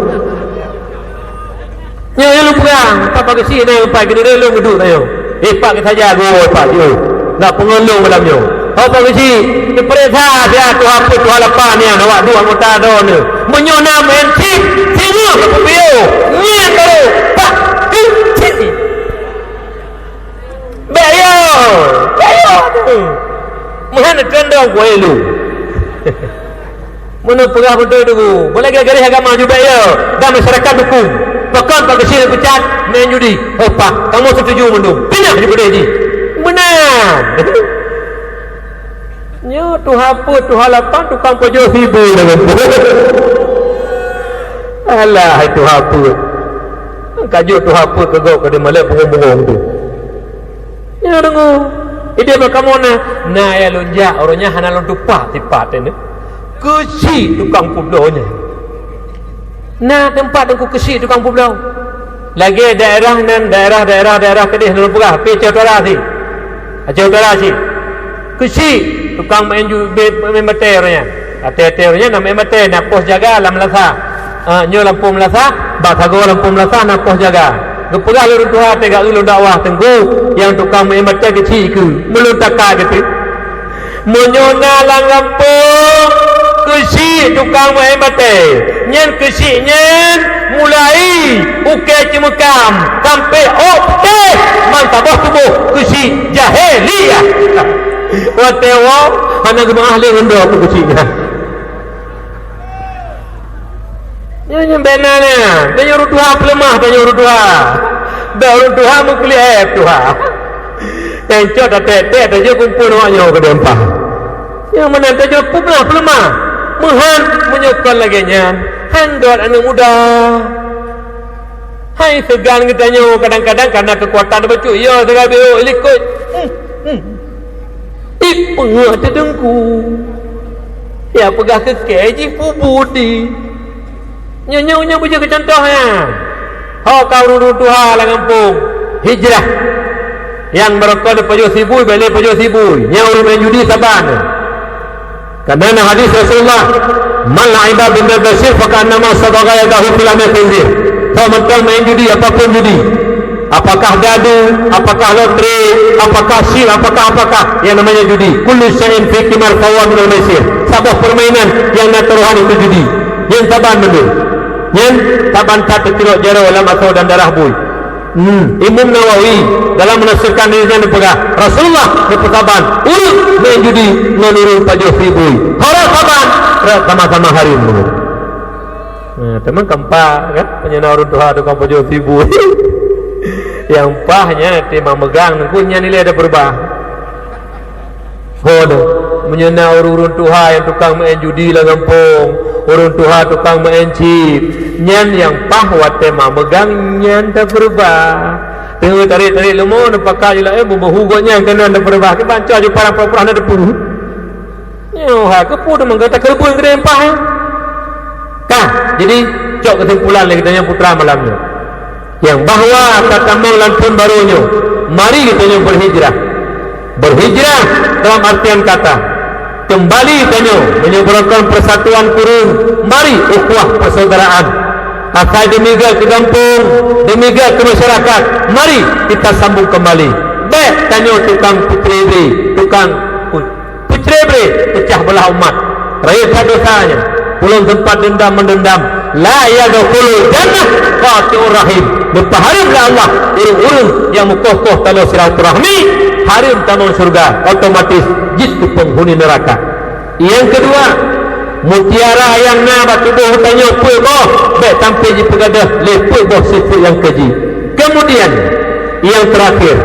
Nyoe, nyoe lôn peugah, Pak Geuchik nyoe, Pak Geuchik lôn geuduek nyoe. Eh, Pak Geuchik saja, goi, Pak, jeuet. Nak peungeut lôn malam nyoe. Oh, Pak Geuchik, dipeuriksa siat tuha peuet, tuha lapan nyan, awak duek anggota droeneuh. Meunyoe na meu'en cit, singoh keu peue piôh. Nyan baru, Pak Geuchik. Bék yo, bék yo tu. Meuhan keundong kuai lu. Meunan peugah beutôi tu, boleh garéh agama jubek ya, dan masyarakat dukung. Pakon Pak Geuchik peucat main judi. Oh, Pak, kamu setuju mandum. Pindah je boleh ji. Meunan. Nyoe tuha peuet, tuha lapan, tukang pajoh sie bui lam gampông. Alah, hai tuha peuet. Ka jeuet tuha peuet keu gob ka dimalek bungong-bungong tu. Nyoe deungoe. Idéh bak kamoe na, na ya lôn jak, uroe nyan hana lôn tupat sipat teuh. Keuchik tukang peubloe nyan. Na teumpat Teungku Keuchik tukang peubloe. Lagée daerah nan, daerah-daerah, daerah keudeh lôn peugah, pi Aceh Utara sit. Aceh Utara sit. Keuchik tukang meu'en ju-, be-, meu'en batée ureuëng nyan. Batée-batée ureuëng nyan na meu'en batée, na pos jaga lam meulasah. Ah, nyoe lampôh meulasah, bak sagoe lampôh meulasah na pos jaga. Geupeugah lé ureuëng tuha teuga lôn dakwah, "Teungku, nyang tukang meu'en batée keuchik keu, meulôn taka geuteuk." Meunyoe na lam gampông keuchik tukang meu'en batée, nyan keuchik nyan mulai ukée ceumeukam sampoe ôk putéh, ban saboh tuboh keuchik jahiliyah. Watée woe hana geumeu'ah lé ngon droe keuchik nyan. Nyoe, nyoe bèk na, na. Tanyoe ureuëng tuha peuleumah, tanyoe ureuëng tuha. Bèk ureuëng tuha meukeulieb tuha. Nyang cok tatek-tek, tanyoe kumpul awak nyoe keudeh empah. Nyang meunan tanyoe peuleumah, peuleumah. Meuhan meunyoe kon lagée nyan, han dot aneuëk muda. Hai seugan geutanyoe kadang-kadang kana keukuatan bacut, ya, sagai beu likot. Hmm, hmm. Ipeungeuet teudengku. Ya peugah keuke jih pubudi. Nyoe, nyoe, nyoe beujeuet keu contoh nyan. Ho ka ureuëng tuha lam gampông hijrah. Nyang beurokon pajoh sibui, bèk lé pajoh sibui. Nyang ureuëng main judi saban. Karena na hadis Rasulullah, "Man la'iba bin nadashir faka'annama sabagha yadahu fil lamil khinzir." Ho mantong main judi, apapun judi. Apakah dadu, apakah lotre, apakah chip, apakah, apakah yang namanya judi. Kullu syai'in fi qimar fahuwa minal maisir. Saboh permainan yang na taruhan itu judi. Nyan saban mandum. Nyan saban that teutirok jaroe lam asoe dan darah bui. Hmm, Imam Nawawi dalam menafsirkan hadis nyan geupeugah, Rasulullah geupeusaban, ureuëng main judi ngon ureuëng pajoh sibui. Hara saban, rot sama-sama hareum. Nah, teuma kan paih kan? Meunyoe na ureuëng tuha tukang pajoh sibui. Nyang paih nyan, teuma meugang ngon nyan ilée ada peurubah. Ho deh, meunyoe na ureuëng-ureuëng tuha nyang tukang meu'en judi lam gampông, ureuëng tuha tukang meu'en chip, nyan nyang paih watée ma meugang nyan tapeureubah. Teungoh tarék-tarék leumo, neupakat jih laén, beubahu gobnyan keunan tapeureubah, keu banco jih parang pura-pura hana teupeu. Nyoe hai keupeue teuma gata keureubeuen keudeh empah, eh? Ka, jadi, cok keusimpulan lé geutanyoe putra malam nyoe. Nyang bahwa tatamong lam thon barô nyoe, mari geutanyoe beuhijrah. Beuhijrah dalam artian kata, keumbali tanyoe meunyoe beurokon persatuan kureueng, mari ukhuwah persaudaraan. Asai deumiga keu gampông, deumiga keu masyarakat, mari kita sambung kembali. Bèk tanyoe tukang peucre-bre, tukang pu-, Peucre-bre, peucah beulah umat. Rayeuk that dosa nyan. Ulôn sempat dendam-meudendam. La yadkhulul jannah qati'ur rahim. Geupeuhareuem lé Allah ureuëng-ureuëng nyang meukoh-koh taloe silaturahmi, hareuem tamong syeuruga, otomatis jeuet keu peunghuni neuraka. Nyang keudua, mutiara nyang na bak tuboh tanyoe peuet boh, bèk sampoe jipeugadôh lé peuet boh sifeuet nyang keji. Kemudian, nyang teurakhir,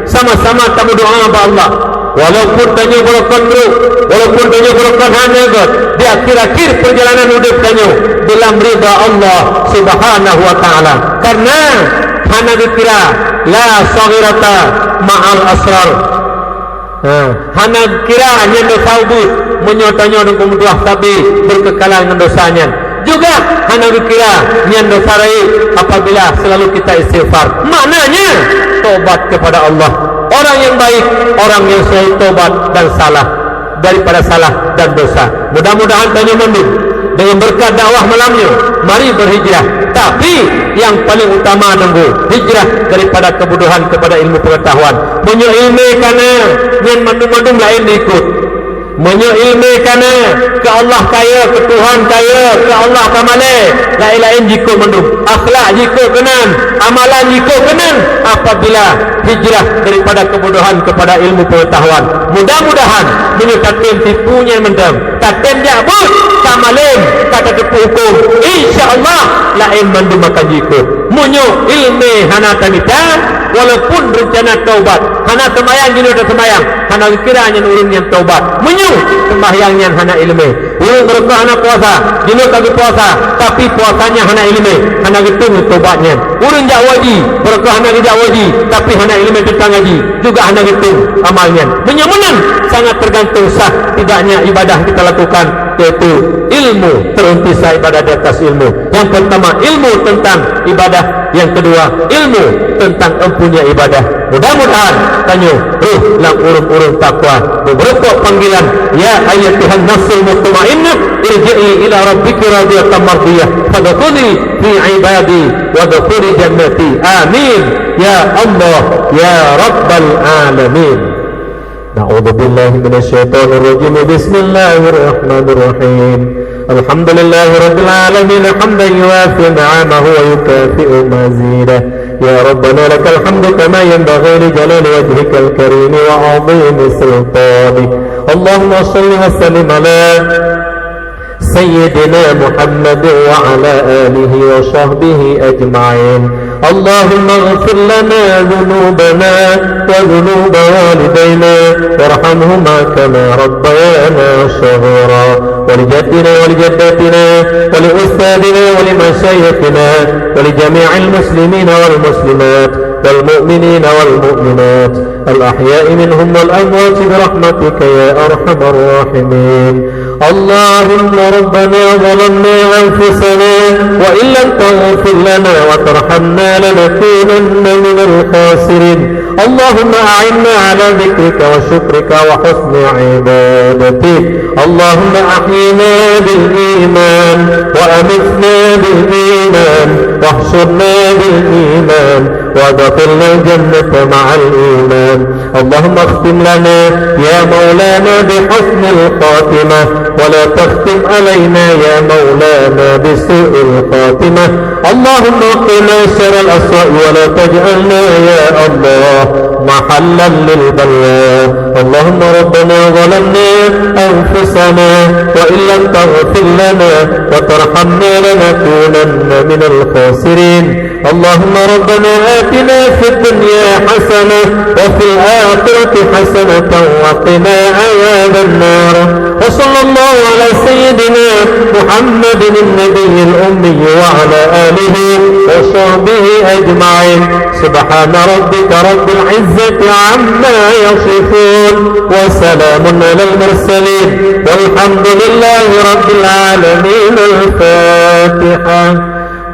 sama-sama tameudoa bak Allah. Walaupun tanyoe beurokon brôk, walaupun tanyoe beurokon hana göt, di akhir-akhir peurjalanan udeb tanyoe dalam ridha Allah Subhanahu wa Ta'ala. Karena hana geukira la saghirata ma'al asrar. Ha, hana kira nyan desya ubit, meunyoe tanyoe deungon meutuah sabe beukeukalan ngon desya nyan. Juga hana geukira nyan desya rayeuk apabila selalu kita istighfar. Maknanya, tobat kepada Allah. Orang yang baik, orang yang selalu tobat dan salah daripada salah dan dosa. Mudah-mudahan tanyoe mandum deungon beureukat dakwah malam nyoe, mari beuhijrah. Tapi, nyang paleng utama nunggu hijrah daripada kebodohan kepada ilmu pengetahuan. Meunyoe ileumé ka na, nyan mandum-mandum laén diikot. Meunyoe ileumé ka na, keu Allah ka yö, keu Tuhan ka yö, keu Allah ka malèe, laén-laén jiikot mandum. Akhlak jiikot keunan, amalan jiikot keunan apabila hijrah daripada kebodohan kepada ilmu pengetahuan. Mudah-mudahan meunyoe tatem tipu nyan mantong, tatem jak beuet, ka malém, ka tateupeu hukôm, insya Allah laén mandum akan jiikot. Meunyoe ileumé hana tamita, walaupun reuncana taubat, hana seumayang jinoe taseumayang, hana geukira nyan ureuëng nyang taubat. Meunyoe seumayang nyan hana ileumé, ureuëng beureukoh hana puasa, jinoe ka geupuasa, tapi puasanya hana ileumé, hana geutem taubat nyan. Ureuëng jak haji, beureukoh hana geujak haji, tapi hana ileumé teuntang haji, juga hana geutem amal nyan. Meunyoe meunan, sangat tergantung sah tidaknya ibadah kita lakukan. Yaitu ilmu, teruntisai ibadah di atas ilmu. Yang pertama ilmu tentang ibadah, yang kedua ilmu tentang empunya ibadah. Mudah-mudahan tanyoe rôh lam ureuëng-ureuëng takwa. Beureumpok panggilan, "Ya ayyatuhan nafsul mutmainnah, irji'i ila rabbiki radiyatan mardiyah, fadkhuli fi ibadi wadkhuli jannati." Amin ya Allah ya Rabbal alamin. أعوذ بالله من الشيطان الرجيم. بسم الله الرحمن الرحيم. الحمد لله رب العالمين، حمدا يوافي نعمه ويكافئ مزيده. يا ربنا لك الحمد كما ينبغي لجلال وجهك الكريم وعظيم سلطانك. اللهم صل وسلم على سيدنا محمد وعلى آله وصحبه أجمعين. اللهم اغفر لنا ذنوبنا وذنوب والدينا وارحمهما كما ربيانا صغيرا، ولجدنا ولجدتنا ولأستاذنا ولمشايخنا ولجميع المسلمين والمسلمات والمؤمنين والمؤمنات الأحياء منهم والأموات برحمتك يا أرحم الراحمين. اللهم ربنا ظلمنا أنفسنا وإن لم تغفر لنا وترحمنا لنكونن من الخاسرين. اللهم أعنا على ذكرك وشكرك وحسن عبادتك. اللهم أحينا بالإيمان وأمتنا بالإيمان واحشرنا بالإيمان وأدخلنا الجنة مع الإيمان. اللهم اختم لنا يا مولانا بحسن الخاتمة، ولا تختم علينا يا مولانا بسوء الخاتمة. اللهم قنا شر الأسواء ولا تجعلنا يا الله محلا للبلوى. اللهم ربنا ظلمنا أنفسنا وإن لم تغفر لنا وترحمنا لنكونن من الخاسرين. اللهم ربنا آتنا في الدنيا حسنة وفي الآخرة حسنة وقنا عذاب النار. وصلى الله على سيدنا محمد النبي الأمي وعلى آله وصحبه أجمعين. سبحان ربك رب العزة عما يصفون، وسلام على المرسلين، والحمد لله رب العالمين. الفاتحة.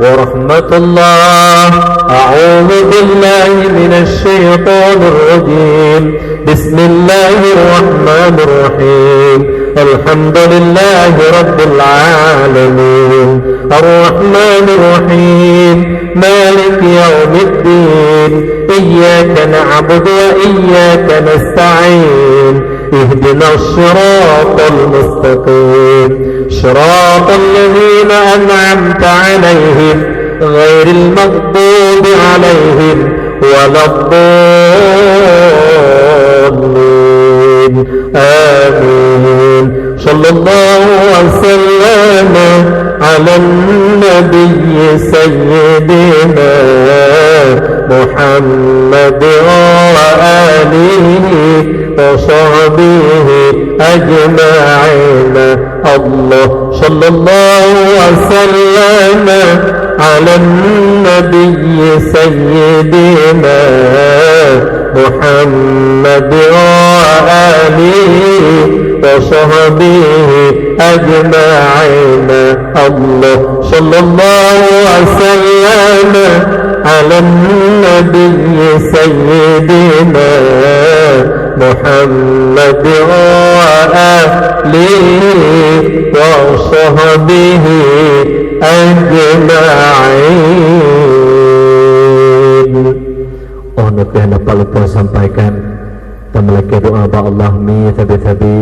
ورحمة الله. أعوذ بالله من الشيطان الرجيم. بسم الله الرحمن الرحيم. الحمد لله رب العالمين. الرحمن الرحيم. مالك يوم الدين. إياك نعبد وإياك نستعين. اهدنا الصراط المستقيم. صراط الذين أنعمت عليهم غير المغضوب عليهم ولا الضالين. آمين. صلى الله وسلم على النبي سيدنا محمد وآله وصحبه أجمعين. الله. صلى الله وسلم على النبي سيدنا محمد وآله وصحبه أجمعين. الله. صلى الله وسلم على النبي سيدنا محمد وآله وصحبه أجمعين. Oh, nyoe pih hana lupa sampaikan. Tameulakée doa bak Allah mi sabe-sabe.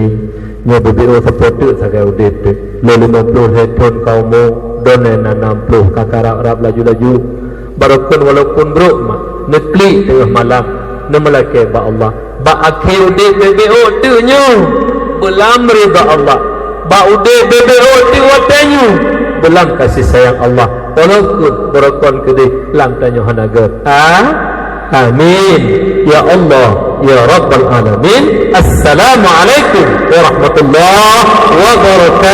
Nyoe beubiôh sapoe teuk sagai udeb teuk. Lheueh limong ploh lhée thon ka umu, droeneuh na nam ploh ka karab-rab laju-laju. Barokon walaupun brok mak, neuklik teungoh malam, neumeulakée bak Allah. Bak akhé udeb beubiôh teuk nyoe, beulam ridha Allah. Bak udeb beubiôh teuk watée nyoe, beulam kasih sayang Allah. Walaupun barokon keudeh lam tanyoe hana gét. Ah? Amin. Ya Allah, ya Rabbal Alamin. Assalamualaikum warahmatullahi wabarakatuh.